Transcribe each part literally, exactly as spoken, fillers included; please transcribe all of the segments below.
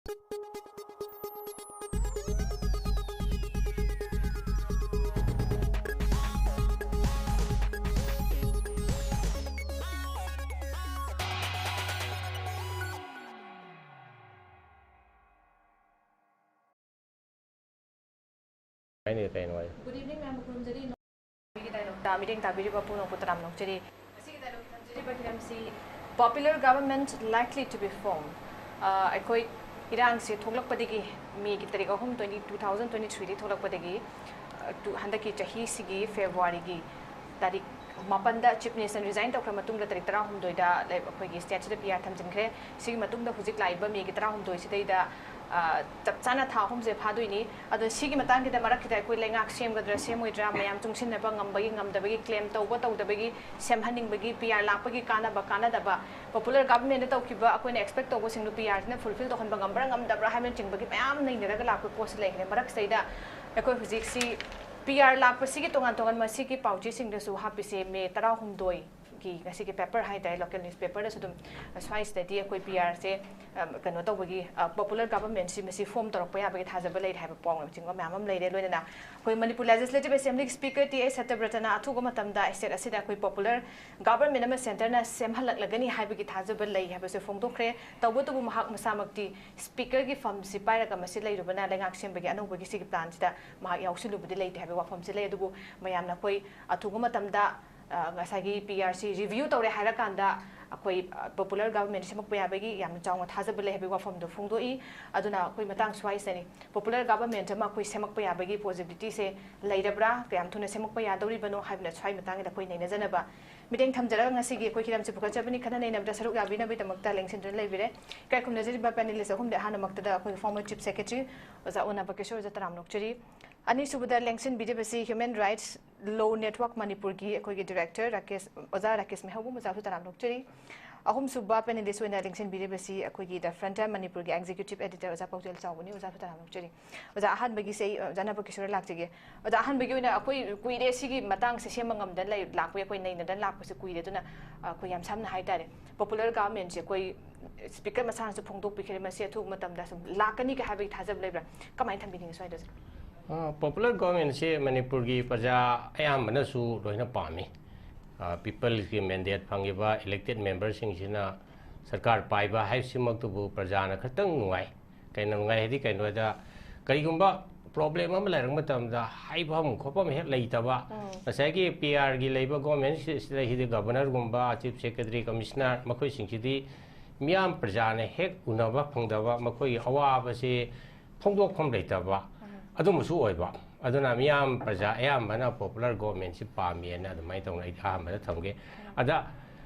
ꯍꯥꯏꯅꯤ ꯀꯩꯅꯣ ꯍꯥꯏ꯫ Good evening, ma'am. ꯈꯨꯔꯨꯝꯖꯔꯤ꯫ ꯅꯣꯡꯃꯒꯤ dialogue ꯇ ꯃꯤꯠꯌꯦꯡ ꯇꯥꯕꯤꯔꯤꯕ ꯄꯨꯝꯅꯃꯛꯄꯨ ꯇꯔꯥꯝꯅ ꯑꯣꯛꯆꯔꯤ꯫ ꯉꯁꯤꯒꯤ dialogue ꯊꯝꯖꯔꯤꯕ ꯍꯤꯔꯝꯁꯤ Popular Government Likely to be Formed꯫ ꯑ, ꯑꯩꯈꯣꯏ ꯏꯔꯥꯡꯁꯦ ꯊꯣꯛꯂꯛꯄꯗꯒꯤ, ꯃꯦꯒꯤ ꯇꯥꯔꯤꯛ ꯑꯍꯨꯝ, twenty, two thousand twenty three ꯗꯒꯤ ꯊꯣꯛꯂꯛꯄꯗꯒꯤ, ꯑ, ꯇꯨ-, ꯍꯟꯗꯛꯀꯤ ꯆꯍꯤꯁꯤꯒꯤ ꯐꯦꯕ꯭ꯔꯨꯋꯥꯔꯤꯒꯤ ꯇꯥꯔꯤꯛ ꯃꯥꯄꯟꯗ Chief Minister resign ꯇꯧꯈ꯭ꯔ ꯃꯇꯨꯡꯗ ꯇꯥꯔꯤꯛ ꯇꯔꯥꯍꯨꯝꯗꯣꯏꯗ ꯂꯩ-, ꯑꯩꯈꯣꯏꯒꯤ state ꯁꯤꯗ P R ꯊꯝꯖꯤꯟꯈ꯭ꯔꯦ꯫ ꯁꯤꯒꯤ ꯃꯇꯨꯡꯗ ꯍꯧꯖꯤꯛ ꯂꯥꯛꯏꯕ ꯃꯦꯒꯤ ꯇꯔꯥꯍꯨꯝꯗꯣꯏꯁꯤꯗꯩꯗ, ꯑ, ꯆꯞ ꯆꯥꯅ ꯊꯥ ꯑꯍꯨꯝꯁꯦ ꯐꯥꯗꯣꯏꯅꯤ꯫ ꯑꯗꯣ ꯁꯤꯒꯤ ꯃꯇꯥꯡꯁꯤꯗ ꯃꯔꯛꯁꯤꯗ ꯑꯩꯈꯣꯏ ꯂꯩꯉꯥꯛ ꯁꯦꯝꯒꯗ꯭ꯔꯥ ꯁꯦꯝꯃꯣꯏꯗ꯭ꯔꯥ, ꯃꯌꯥꯝ ꯆꯨꯡꯁꯤꯟꯅꯕ ꯉꯝꯕꯒꯤ ꯉꯝꯗꯕꯒꯤ, claim ꯇꯧꯕ ꯇꯧꯗꯕꯒꯤ, ꯁꯦꯝꯍꯟꯅꯤꯡꯕꯒꯤ, P R ꯂꯥꯛꯄꯒꯤ ꯀꯥꯟꯅꯕ ꯀꯥꯟꯅꯗꯕ, popular government ꯇꯧꯈꯤꯕ ꯑꯩꯈꯣꯏꯅ expect ꯇꯧꯕꯁꯤꯡꯗꯨ P R ꯁꯤꯅ fulfill ꯇꯧꯍꯟꯕ ꯉꯝꯕ꯭ꯔꯥ ꯉꯝꯗꯕ꯭ꯔꯥ ꯍꯥꯏꯕꯅꯆꯤꯡꯕꯒꯤ ꯃꯌꯥꯝ ꯅꯩꯅꯔꯒ ꯂꯥꯛꯄ ꯄꯣꯠꯁꯤ ꯂꯩꯈ꯭ꯔꯦ꯫ ꯃꯔꯛꯁꯤꯗꯩꯗ ꯑꯩꯈꯣꯏ ꯍꯧꯖꯤꯛꯁꯤ P R ꯂꯥꯛꯄꯁꯤꯒꯤ ꯇꯣꯉꯥꯟ ꯇꯣꯉꯥꯟꯕ ꯃꯁꯤꯒꯤ ꯄꯥꯎꯆꯦꯁꯤꯡꯗꯁꯨ ꯍꯥꯞꯄꯤꯁꯦ ꯃꯦ ꯇꯔꯥꯍꯨꯝꯗꯣꯏꯒꯤ ꯉꯁꯤꯒꯤ paper ꯍꯥꯏꯇꯥꯔꯦ, local newspaper ꯗꯁꯨ ꯑꯗꯨꯝ ꯁ꯭ꯋꯥꯏꯁꯤꯗꯗꯤ ꯑꯩꯈꯣꯏ P R ꯁꯦ, ꯑ, ꯀꯩꯅꯣ ꯇꯧꯕꯒꯤ, ꯑ, popular government ꯁꯤ ꯃꯁꯤ form ꯇꯧꯔꯛꯄ ꯌꯥꯕꯒꯤ ꯊꯥꯖꯕ ꯂꯩꯔꯦ ꯍꯥꯏꯕ ꯄꯥꯎꯅꯆꯤꯡꯕ ꯃꯌꯥꯝ ꯑꯃ ꯂꯩꯔꯦ꯫ ꯂꯣꯏꯅꯅ ꯑꯩꯈꯣꯏ ꯃꯅꯤꯄꯨꯔ Legislative Assembly ꯒꯤ Speaker ꯇꯤ ꯑꯩꯆ ꯁꯇ꯭ꯌꯕ꯭ꯔꯇꯅ ꯑꯊꯨꯕ ꯃꯇꯝꯗ state ꯑꯁꯤꯗ ꯑꯩꯈꯣꯏ popular government ꯑꯃ centre ꯅ ꯁꯦꯝꯍꯜꯂꯛꯂꯒꯅꯤ ꯍꯥꯏꯕꯒꯤ ꯊꯥꯖꯕ ꯂꯩ ꯍꯥꯏꯕꯁꯦ ꯐꯣꯡꯗꯣꯛꯈ꯭ꯔꯦ꯫ ꯇꯧꯕꯇꯕꯨ ꯃꯍꯥꯛ ꯃꯁꯥꯃꯛꯇꯤ speaker ꯒꯤ ꯐꯝꯁꯤ ꯄꯥꯏꯔꯒ ꯃꯁꯤ ꯂꯩꯔꯨꯕꯅ ꯂꯩꯉꯥꯛ ꯁꯦꯝꯕꯒꯤ ꯑꯅꯧꯕꯒꯤ ꯁꯤꯒꯤ plan ꯁꯤꯗ ꯃꯍꯥꯛ ꯌꯥꯎꯁꯤꯜꯂꯨꯕꯗꯤ ꯂꯩꯇꯦ ꯍꯥꯏꯕꯒꯤ ꯋꯥꯐꯝꯁꯤ ꯂꯩ꯫ ꯑꯗꯨꯕꯨ ꯃꯌꯥꯝꯅ ꯑꯩꯈꯣꯏ ꯑꯊꯨꯕ ꯃꯇꯝꯗ, ꯑ, ꯉꯁꯥꯏꯒꯤ P R ꯁꯤ review ꯇꯧꯔꯦ ꯍꯥꯏꯔꯀꯥꯟꯗ ꯑꯩꯈꯣꯏ, ꯑ, popular government ꯁꯦꯝꯃꯛꯄ ꯌꯥꯕꯒꯤ ꯌꯥꯝꯅ ꯆꯥꯎꯅ ꯊꯥꯖꯕ ꯂꯩ ꯍꯥꯏꯕꯒꯤ ꯋꯥꯐꯝꯗꯣ ꯐꯣꯡꯗꯣꯛꯏ꯫ ꯑꯗꯨꯅ ꯑꯩꯈꯣꯏ ꯃꯇꯥꯡ ꯁ꯭ꯋꯥꯏꯁꯤꯗꯅꯤ꯫ Popular government ꯑꯃ ꯑꯩꯈꯣꯏ ꯁꯦꯝꯃꯛꯄ ꯌꯥꯕꯒꯤ possibility ꯁꯦ ꯂꯩꯔꯕ꯭ꯔꯥ, ꯀꯌꯥꯝ ꯊꯨꯅ ꯁꯦꯝꯃꯛꯄ ꯌꯥꯗꯧꯔꯤꯕꯅꯣ ꯍꯥꯏꯕꯅ ꯁ꯭ꯋꯥꯏ ꯃꯇꯥꯡꯗ ꯑꯩꯈꯣꯏ ꯅꯩꯅꯖꯅꯕ ꯃꯤꯠꯌꯦꯡ ꯊꯝꯖꯔꯒ ꯉꯁꯤꯒꯤ ꯑꯩꯈꯣꯏ ꯍꯤꯔꯝꯁꯤ ꯄꯨꯈꯠꯆꯕꯅꯤ꯫ ꯈꯟꯅ ꯅꯩꯅꯕꯗ ꯁꯔꯨꯛ ꯌꯥꯕꯤꯅꯕꯒꯤꯗꯃꯛꯇ ꯂꯦꯡꯁꯤꯟꯗꯨꯅ ꯂꯩꯕꯤꯔꯦ꯫ ꯏꯀꯥꯏ ꯈꯨꯝꯅꯖꯔꯤꯕ panelist ꯑꯍꯨꯝꯗꯤ ꯑꯍꯥꯟꯕꯃꯛꯇꯗ ꯑꯩꯈꯣꯏꯒꯤ former Chief Secretary ꯑꯣꯖꯥ ꯑꯣꯅꯥꯕ ꯀꯤꯁꯣꯔ ꯑꯣꯖꯥ ꯇꯔꯥꯝꯅ ꯑꯣꯛꯆꯔꯤ꯫ ꯑꯅꯤꯁꯨꯕꯗ ꯂꯦꯡꯁꯤꯟꯕꯤꯔꯤꯕꯁꯤ Human Rights Law Network ꯃꯅꯤꯄꯨꯔꯒꯤ ꯑꯩꯈꯣꯏꯒꯤ director ꯔꯥꯀꯦꯁ, ꯑꯣꯖꯥ ꯔꯥꯀꯦꯁ ꯃꯩꯍꯧꯕꯝ ꯑꯣꯖꯥꯁꯨ ꯇꯔꯥꯝꯅ ꯑꯣꯛꯆꯔꯤ꯫ ꯑꯍꯨꯝꯁꯨꯕ panelist ꯑꯣꯏꯅ ꯂꯦꯡꯁꯤꯟꯕꯤꯔꯤꯕꯁꯤ ꯑꯩꯈꯣꯏꯒꯤ The Frontier ꯃꯅꯤꯄꯨꯔꯒꯤ executive editor ꯑꯣꯖꯥ ꯄꯥꯎꯖꯦꯜ ꯆꯥꯎꯕꯅꯤ꯫ ꯑꯣꯖꯥꯁꯨ ꯇꯔꯥꯝꯅ ꯑꯣꯛꯆꯔꯤ꯫ ꯑꯣꯖꯥ, ꯑꯍꯥꯟꯕꯒꯤꯁꯦ ꯑꯩ, ꯑꯣꯖꯥ ꯅꯕꯀꯤꯁꯣꯔ ꯂꯥꯛꯆꯒꯦ꯫ ꯑꯣꯖꯥ, ꯑꯍꯥꯟꯕꯒꯤ ꯑꯣꯏꯅ ꯑꯩꯈꯣꯏ ꯀꯨꯏꯔꯦ ꯁꯤꯒꯤ ꯃꯇꯥꯡꯁꯦ ꯁꯦꯝꯕ ꯉꯝꯗꯅ ꯂꯩ, ꯂꯥꯛꯄꯒꯤ ꯑꯩꯈꯣꯏ ꯅꯩꯅꯗꯅ ꯂꯥꯛꯄꯁꯦ ꯀꯨꯏꯔꯦ꯫ ꯑꯗꯨꯅ, ꯑ, ꯑꯩꯈꯣꯏ ꯌꯥꯝ ꯁꯝꯅ ꯍꯥꯏꯇꯥꯔꯦ, popular government ꯁꯦ ꯑꯩꯈꯣꯏ ꯁ꯭ꯄꯤꯀꯔ ꯃꯁꯥꯅꯁꯨ ꯐꯣꯡꯗꯣꯛꯄꯤꯈ꯭ꯔꯦ, ꯃꯁꯤ ꯑꯊꯨꯕ ꯃꯇꯝꯗ ꯁꯨꯝ ꯂꯥꯛꯀꯅꯤꯒ ꯍꯥꯏꯕꯒꯤ ꯊꯥꯖꯕ ꯂꯩꯕ꯭ꯔꯥ? ꯀꯃꯥꯏꯅ ꯊꯝꯕꯤꯅꯤꯡꯉꯤ ꯁ꯭ꯋꯥꯏꯗꯁꯦ? ꯄꯣꯄꯨꯂꯔ ꯒꯣꯔꯃꯦꯟꯁꯦ ꯃꯅꯤꯄꯨꯔꯒꯤ ꯄ꯭ꯔꯖꯥ ꯑꯌꯥꯝꯕꯅꯁꯨ ꯂꯣꯏꯅ ꯄꯥꯝꯃꯤ꯫ ꯄꯤꯄꯜꯁꯀꯤ ꯃꯦꯟꯗꯦꯠ ꯐꯪꯉꯤꯕ ꯏꯂꯦꯛꯇꯦꯠ ꯃꯦꯝꯕꯔꯁꯤꯡꯁꯤꯅ ꯁꯔꯀꯥꯔ ꯄꯥꯏꯕ ꯍꯥꯏꯕꯁꯤꯃꯛꯇꯕꯨ ꯄ꯭ꯔꯖꯥꯅ ꯈꯛꯇꯪ ꯅꯨꯡꯉꯥꯏ꯫ ꯀꯩꯅ ꯅꯨꯡꯉꯥꯏ ꯍꯥꯏꯗꯤ ꯀꯩꯅꯣꯗ, ꯀꯔꯤꯒꯨꯝꯕ ꯄ꯭ꯔꯣꯕ꯭ꯂꯦꯝ ꯑꯃ ꯂꯩꯔꯛꯄ ꯃꯇꯝꯗ ꯍꯥꯏꯐꯝ ꯈꯣꯠꯐꯝ ꯍꯦꯛ ꯂꯩꯇꯕ, ꯉꯁꯥꯏꯒꯤ ꯄꯤ ꯑꯥꯔꯒꯤ ꯂꯩꯕ ꯒꯣꯔꯃꯦꯟ ꯁꯤꯗꯩꯁꯤꯗꯤ ꯒꯕꯔꯅꯔꯒꯨꯝꯕ, ꯆꯤꯐ ꯁꯦꯀ꯭ꯔꯦꯇꯔꯤ, ꯀꯃꯤꯁꯅꯔ, ꯃꯈꯣꯏꯁꯤꯡꯁꯤꯗꯤ ꯃꯤꯌꯥꯝ ꯄ꯭ꯔꯖꯥꯅ ꯍꯦꯛ ꯎꯅꯕ ꯐꯪꯗꯕ, ꯃꯈꯣꯏꯒꯤ ꯑꯋꯥꯕꯁꯤ ꯐꯣꯡꯗꯣꯛꯐꯝ ꯂꯩꯇꯕ, ꯑꯗꯨꯝꯕꯁꯨ ꯑꯣꯏꯕ꯫ ꯑꯗꯨꯅ ꯃꯤꯌꯥꯝ ꯄ꯭ꯔꯖꯥ ꯑꯌꯥꯝꯕꯅ ꯄꯣꯄꯨꯂꯔ ꯒꯣꯔꯃꯦꯟꯁꯤ ꯄꯥꯝꯃꯦꯅ ꯑꯗꯨꯃꯥꯏꯅ ꯇꯧꯅ ꯑꯩꯗꯤ ꯑꯍꯥꯟꯕꯗ ꯊꯝꯒꯦ꯫ ꯑꯗ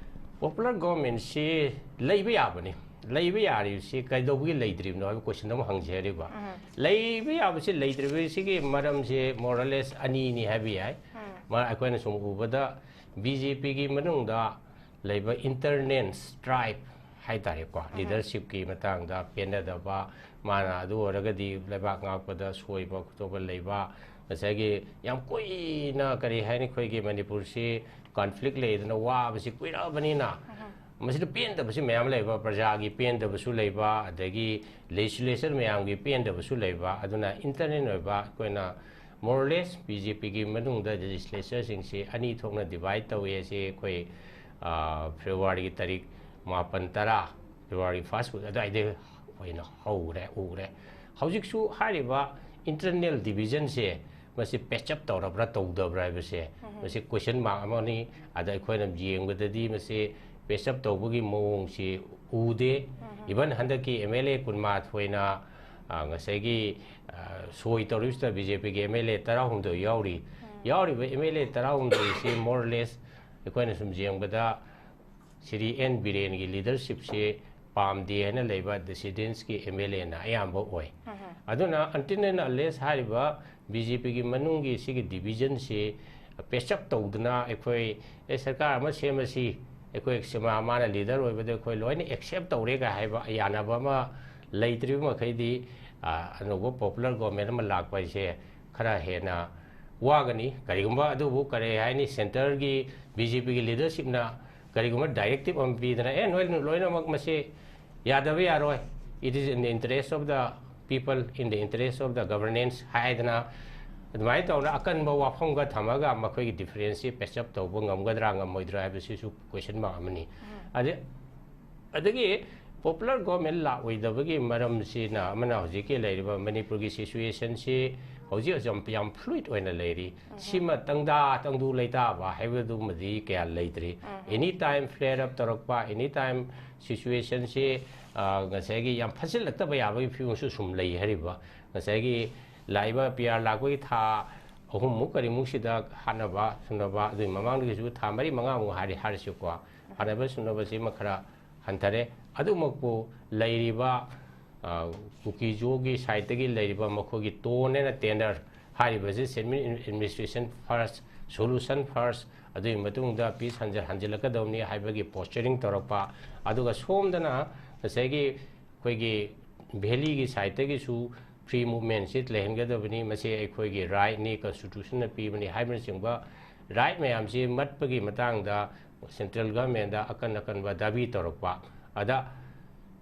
ꯄꯣꯄꯨꯂꯔ ꯒꯣꯔꯃꯦꯟꯁꯤ ꯂꯩꯕ ꯌꯥꯕꯅꯤ꯫ ꯂꯩꯕ ꯌꯥꯔꯤꯕꯁꯤ ꯀꯩꯗꯧꯕꯒꯤ ꯂꯩꯇ꯭ꯔꯤꯕꯅꯣ ꯍꯥꯏꯕ ꯀꯣꯏꯁꯟ ꯑꯃ ꯍꯪꯖꯔꯤꯕ꯫ ꯂꯩꯕ ꯌꯥꯕꯁꯤ ꯂꯩꯇ꯭ꯔꯤꯕꯁꯤꯒꯤ ꯃꯔꯝꯁꯦ ꯃꯣꯔꯂꯦꯁ ꯑꯅꯤꯅꯤ ꯍꯥꯏꯕ ꯌꯥꯏ꯫ ꯃ-, ꯑꯩꯈꯣꯏꯅ ꯁꯨꯝ ꯎꯕꯗ ꯕꯤ ꯖꯦ ꯄꯤꯒꯤ ꯃꯅꯨꯡꯗ ꯂꯩꯕ ꯏꯟꯇꯔꯅꯦꯟꯁ ꯇ꯭ꯔꯥꯏꯕ ꯍꯥꯏ ꯇꯥꯔꯦꯀꯣ, ꯂꯤꯗꯔꯁꯤꯞꯀꯤ ꯃꯇꯥꯡꯗ ꯄꯦꯟꯅꯗꯕ, ꯃꯥꯅ ꯑꯗꯨ ꯑꯣꯏꯔꯒꯗꯤ ꯂꯩꯕꯥꯛ ꯉꯥꯛꯄꯗ ꯁꯣꯏꯕ ꯈꯣꯠꯇꯣꯛꯄ ꯂꯩꯕ, ꯉꯁꯥꯏꯒꯤ ꯌꯥꯝ ꯀꯨꯏꯅ ꯀꯔꯤ ꯍꯥꯏꯅꯤ, ꯑꯩꯈꯣꯏꯒꯤ ꯃꯅꯤꯄꯨꯔꯁꯤ ꯀꯟꯐ꯭ꯂꯤꯛ ꯂꯩꯗꯅ ꯋꯥꯕꯁꯤ ꯀꯨꯏꯔꯛꯑꯕꯅꯤꯅ, ꯃꯁꯤꯗ ꯄꯦꯟꯗꯕꯁꯨ ꯃꯌꯥꯝ ꯂꯩꯕ, ꯄ꯭ꯔꯖꯥꯒꯤ ꯄꯦꯟꯗꯕꯁꯨ ꯂꯩꯕ, ꯑꯗꯒꯤ ꯂꯦꯖꯤꯁꯂꯦꯆꯔ ꯃꯌꯥꯝꯒꯤ ꯄꯦꯟꯗꯕꯁꯨ ꯂꯩꯕ꯫ ꯑꯗꯨꯅ ꯏꯟꯇꯔꯅꯦꯟ ꯑꯣꯏꯕ ꯑꯩꯈꯣꯏꯅ ꯃꯣꯔꯂꯦꯁ ꯕꯤ ꯖꯦ ꯄꯤꯒꯤ ꯃꯅꯨꯡꯗ ꯂꯦꯖꯤꯁꯂꯦꯆꯔꯁꯤꯡꯁꯤ ꯑꯅꯤ ꯊꯣꯛꯅ ꯗꯤꯚꯥꯏꯠ ꯇꯧꯏ꯫ ꯑꯁꯤ ꯑꯩꯈꯣꯏ, ꯑ, ꯐꯦꯕ꯭ꯔꯨꯋꯥꯔꯤꯒꯤ ꯇꯥꯔꯤꯛ ꯃꯥꯄꯟ, ꯇꯔꯥ, ꯐꯦꯕ꯭ꯔꯨꯋꯥꯔꯤ ꯐꯥꯔꯁ ꯋꯤꯛ ꯑꯗꯨꯋꯥꯏꯗ ꯑꯣꯏꯅ ꯍꯧꯔꯦ, ꯎꯔꯦ꯫ ꯍꯧꯖꯤꯛꯁꯨ ꯍꯥꯏꯔꯤꯕ ꯏꯟꯇꯔꯅꯦꯜ ꯗꯤꯚꯤꯖꯟꯁꯦ ꯃꯁꯤ ꯄꯦꯆꯞ ꯇꯧꯔꯕ꯭ꯔꯥ ꯇꯧꯗꯕ꯭ꯔꯥ ꯍꯥꯏꯕꯁꯦ, ꯃꯁꯤ ꯀꯣꯏꯁꯟ ꯃꯥꯔꯛ ꯑꯃꯅꯤ꯫ ꯑꯗ ꯑꯩꯈꯣꯏꯅ ꯌꯦꯡꯕꯗꯗꯤ ꯃꯁꯤ ꯄꯦꯆꯞ ꯇꯧꯕꯒꯤ ꯃꯑꯣꯡꯁꯤ ꯎꯗꯦ꯫ ꯏꯚꯟ ꯍꯟꯗꯛꯀꯤ ꯑꯦꯝ ꯑꯦꯜ ꯑꯦ ꯀꯨꯟꯃꯥꯊꯣꯏꯅ, ꯑ, ꯉꯁꯥꯏꯒꯤ, ꯑ, ꯁꯣꯏ ꯇꯧꯔꯤꯕꯁꯤꯗ ꯕꯤ ꯖꯦ ꯄꯤꯒꯤ ꯑꯦꯝ ꯑꯦꯜ ꯑꯦ ꯇꯔꯥꯍꯨꯝꯗꯣꯏ ꯌꯥꯎꯔꯤ꯫ ꯌꯥꯎꯔꯤꯕ ꯑꯦꯝ ꯑꯦꯜ ꯑꯦ ꯇꯔꯥꯍꯨꯝꯗꯣꯏꯁꯤ ꯃꯣꯔꯂꯦꯁ ꯑꯩꯈꯣꯏꯅ ꯁꯨꯝ ꯌꯦꯡꯕꯗ ꯁ꯭ꯔꯤ ꯑꯦꯟ ꯕꯤꯔꯦꯟꯒꯤ ꯂꯤꯗꯔꯁꯤꯞꯁꯤ ꯄꯥꯝꯗꯦ ꯍꯥꯏꯅ ꯂꯩꯕ ꯗꯤꯁꯤꯗꯦꯟꯁꯀꯤ ꯑꯦꯝ ꯑꯦꯜ ꯑꯦꯅ ꯑꯌꯥꯝꯕ ꯑꯣꯏ꯫ ꯑꯗꯨꯅ until and unless ꯍꯥꯏꯔꯤꯕ ꯕꯤ ꯖꯦ ꯄꯤꯒꯤ ꯃꯅꯨꯡꯒꯤ ꯁꯤꯒꯤ ꯗꯤꯚꯤꯖꯟꯁꯤ ꯄꯦꯆꯞ ꯇꯧꯗꯅ ꯑꯩꯈꯣꯏ, "ꯑꯦ, ꯁꯔꯀꯥꯔ ꯑꯃ ꯁꯦꯝꯃꯁꯤ, ꯑꯩꯈꯣꯏ ꯁꯤꯃ-, ꯃꯥꯅ ꯂꯤꯗꯔ ꯑꯣꯏꯕꯗ ꯑꯩꯈꯣꯏ ꯂꯣꯏꯅ ꯑꯦꯛꯁꯦꯞ ꯇꯧꯔꯦꯒ" ꯍꯥꯏꯕ ꯌꯥꯅꯕ ꯑꯃ ꯂꯩꯇ꯭ꯔꯤꯕ ꯃꯈꯩꯗꯤ, ꯑ, ꯑꯅꯧꯕ ꯄꯣꯄꯨꯂꯔ ꯒꯣꯔꯃꯦꯟ ꯑꯃ ꯂꯥꯛꯄ ꯍꯥꯏꯁꯦ ꯈꯔ ꯍꯦꯟꯅ ꯋꯥꯒꯅꯤ꯫ ꯀꯔꯤꯒꯨꯝꯕ ꯑꯗꯨꯕꯨ ꯀꯔꯤ ꯍꯥꯏꯅꯤ, ꯁꯦꯟꯇꯔꯒꯤ ꯕꯤ ꯖꯦ ꯄꯤꯒꯤ ꯂꯤꯗꯔꯁꯤꯞꯅ ꯀꯔꯤꯒꯨꯝꯕ ꯗꯥꯏꯔꯦꯛꯇꯤꯞ ꯑꯃ ꯄꯤꯗꯅ, ꯑꯦ, ꯅꯣꯏ ꯂꯣꯏꯅꯃꯛ ꯃꯁꯤ ꯌꯥꯗꯕ ꯌꯥꯔꯣꯏ, it is in the interest of the people, in the interest of the governance ꯍꯥꯏꯗꯅ ꯑꯗꯨꯃꯥꯏꯅ ꯇꯧꯅ ꯑꯀꯟꯕ ꯋꯥꯐꯝꯒ ꯊꯝꯃꯒ ꯃꯈꯣꯏꯒꯤ ꯗꯤꯐꯔꯦꯟꯁꯁꯤ ꯄꯦꯆ ꯑꯞ ꯇꯧꯕ ꯉꯝꯒꯗ꯭ꯔꯥ ꯉꯝꯃꯣꯏꯗ꯭ꯔꯥ ꯍꯥꯏꯕꯁꯤꯁꯨ ꯀꯣꯏꯁꯟ ꯃꯥꯔꯛ ꯑꯃꯅꯤ꯫ ꯑꯗ-, ꯑꯗꯒꯤ ꯄꯣꯄꯨꯂꯔ ꯒꯣꯔꯃꯦꯟ ꯂꯥꯛꯑꯣꯏꯗꯕꯒꯤ ꯃꯔꯝꯁꯤꯅ ꯑꯃꯅ ꯍꯧꯖꯤꯛꯀꯤ ꯂꯩꯔꯤꯕ ꯃꯅꯤꯄꯨꯔꯒꯤ ꯁꯤꯆꯨꯋꯦꯁꯟꯁꯤ ꯍꯧꯖꯤꯛ ꯍꯧꯖꯤꯛ ꯌꯥꯝ, ꯌꯥꯝ ꯐ꯭ꯂꯨꯏꯗ ꯑꯣꯏꯅ ꯂꯩꯔꯤ꯫ ꯁꯤꯃ ꯇꯪꯗꯥ ꯇꯪꯗꯨ ꯂꯩꯇꯥꯕ ꯍꯥꯏꯕꯗꯨꯃꯗꯤ ꯀꯌꯥ ꯂꯩꯇ꯭ꯔꯤ꯫ ꯑꯦꯅꯤ ꯇꯥꯏꯝ ꯐ꯭ꯂꯦꯌꯔ ꯑꯞ ꯇꯧꯔꯛꯄ, ꯑꯦꯅꯤ ꯇꯥꯏꯝ ꯁꯤꯆꯨꯋꯦꯁꯟꯁꯤ, ꯑ, ꯉꯁꯥꯏꯒꯤ ꯌꯥꯝ ꯐꯠꯆꯤꯜꯂꯛꯇꯕ ꯌꯥꯕꯒꯤ ꯐꯤꯕꯝꯁꯨ ꯁꯨꯝ ꯂꯩ ꯍꯥꯏꯔꯤꯕ꯫ ꯉꯁꯥꯏꯒꯤ ꯂꯥꯛꯏꯕ ꯄꯤ ꯑꯥꯔ ꯂꯥꯛꯄꯒꯤ ꯊꯥ ꯑꯍꯨꯝꯃꯨꯛ ꯀꯔꯤꯃꯨꯛꯁꯤꯗ ꯍꯥꯠꯅꯕ ꯁꯨꯅꯕ, ꯑꯗꯨꯒꯤ ꯃꯃꯥꯡꯗꯒꯤꯁꯨ ꯊꯥ ꯃꯔꯤ ꯃꯉꯥꯃꯨꯛ ꯍꯥꯏꯔꯤ, ꯍꯥꯏꯔꯁꯤꯀꯣ, ꯍꯥꯠꯅꯕ ꯁꯨꯅꯕꯁꯤꯃ ꯈꯔ ꯍꯟꯊꯔꯦ꯫ ꯑꯗꯨꯃꯛꯄꯨ ꯂꯩꯔꯤꯕ, ꯑ, ꯀꯨꯀꯤꯖꯣꯒꯤ ꯁꯥꯏꯠꯇꯒꯤ ꯂꯩꯔꯤꯕ ꯃꯈꯣꯏꯒꯤ ꯇꯣꯟ ꯑꯦꯟ ꯇꯦꯟꯗꯔ ꯍꯥꯏꯔꯤꯕꯁꯤ, ꯁꯦꯟꯃꯤꯠ ꯑꯦꯗꯃꯤꯅꯤꯁꯇ꯭ꯔꯦꯁꯟ ꯐꯥꯔꯁ, ꯁꯣꯂꯨꯁꯟ ꯐꯥꯔꯁ, ꯑꯗꯨꯒꯤ ꯃꯇꯨꯡꯗ ꯄꯤꯁ ꯍꯟꯖ-, ꯍꯟꯖꯤꯜꯂꯛꯀꯗꯕꯅꯤ ꯍꯥꯏꯕꯒꯤ ꯄꯣꯁꯆꯔꯤꯡ ꯇꯧꯔꯛꯄ, ꯑꯗꯨꯒ ꯁꯣꯝꯗꯅ ꯉꯁꯥꯏꯒꯤ ꯑꯩꯈꯣꯏꯒꯤ ꯚꯦꯂꯤꯒꯤ ꯁꯥꯏꯠꯇꯒꯤꯁꯨ ꯐ꯭ꯔꯤ ꯃꯨꯚꯃꯦꯟꯁꯤ ꯂꯩꯍꯟꯒꯗꯕꯅꯤ, ꯃꯁꯤ ꯑꯩꯈꯣꯏꯒꯤ ꯔꯥꯏꯠꯅꯤ, ꯀꯟꯁꯇꯤꯇ꯭ꯌꯨꯁꯟꯅ ꯄꯤꯕꯅꯤ ꯍꯥꯏꯕꯅꯆꯤꯡꯕ ꯔꯥꯏꯠ ꯃꯌꯥꯝꯁꯤ ꯃꯠꯄꯒꯤ ꯃꯇꯥꯡꯗ ꯁꯦꯟꯇ꯭ꯔꯦꯜ ꯒꯚꯔꯟꯃꯦꯟꯗ ꯑꯀꯟ ꯑꯀꯟꯕ ꯗꯥꯕꯤ ꯇꯧꯔꯛꯄ꯫ ꯑꯗ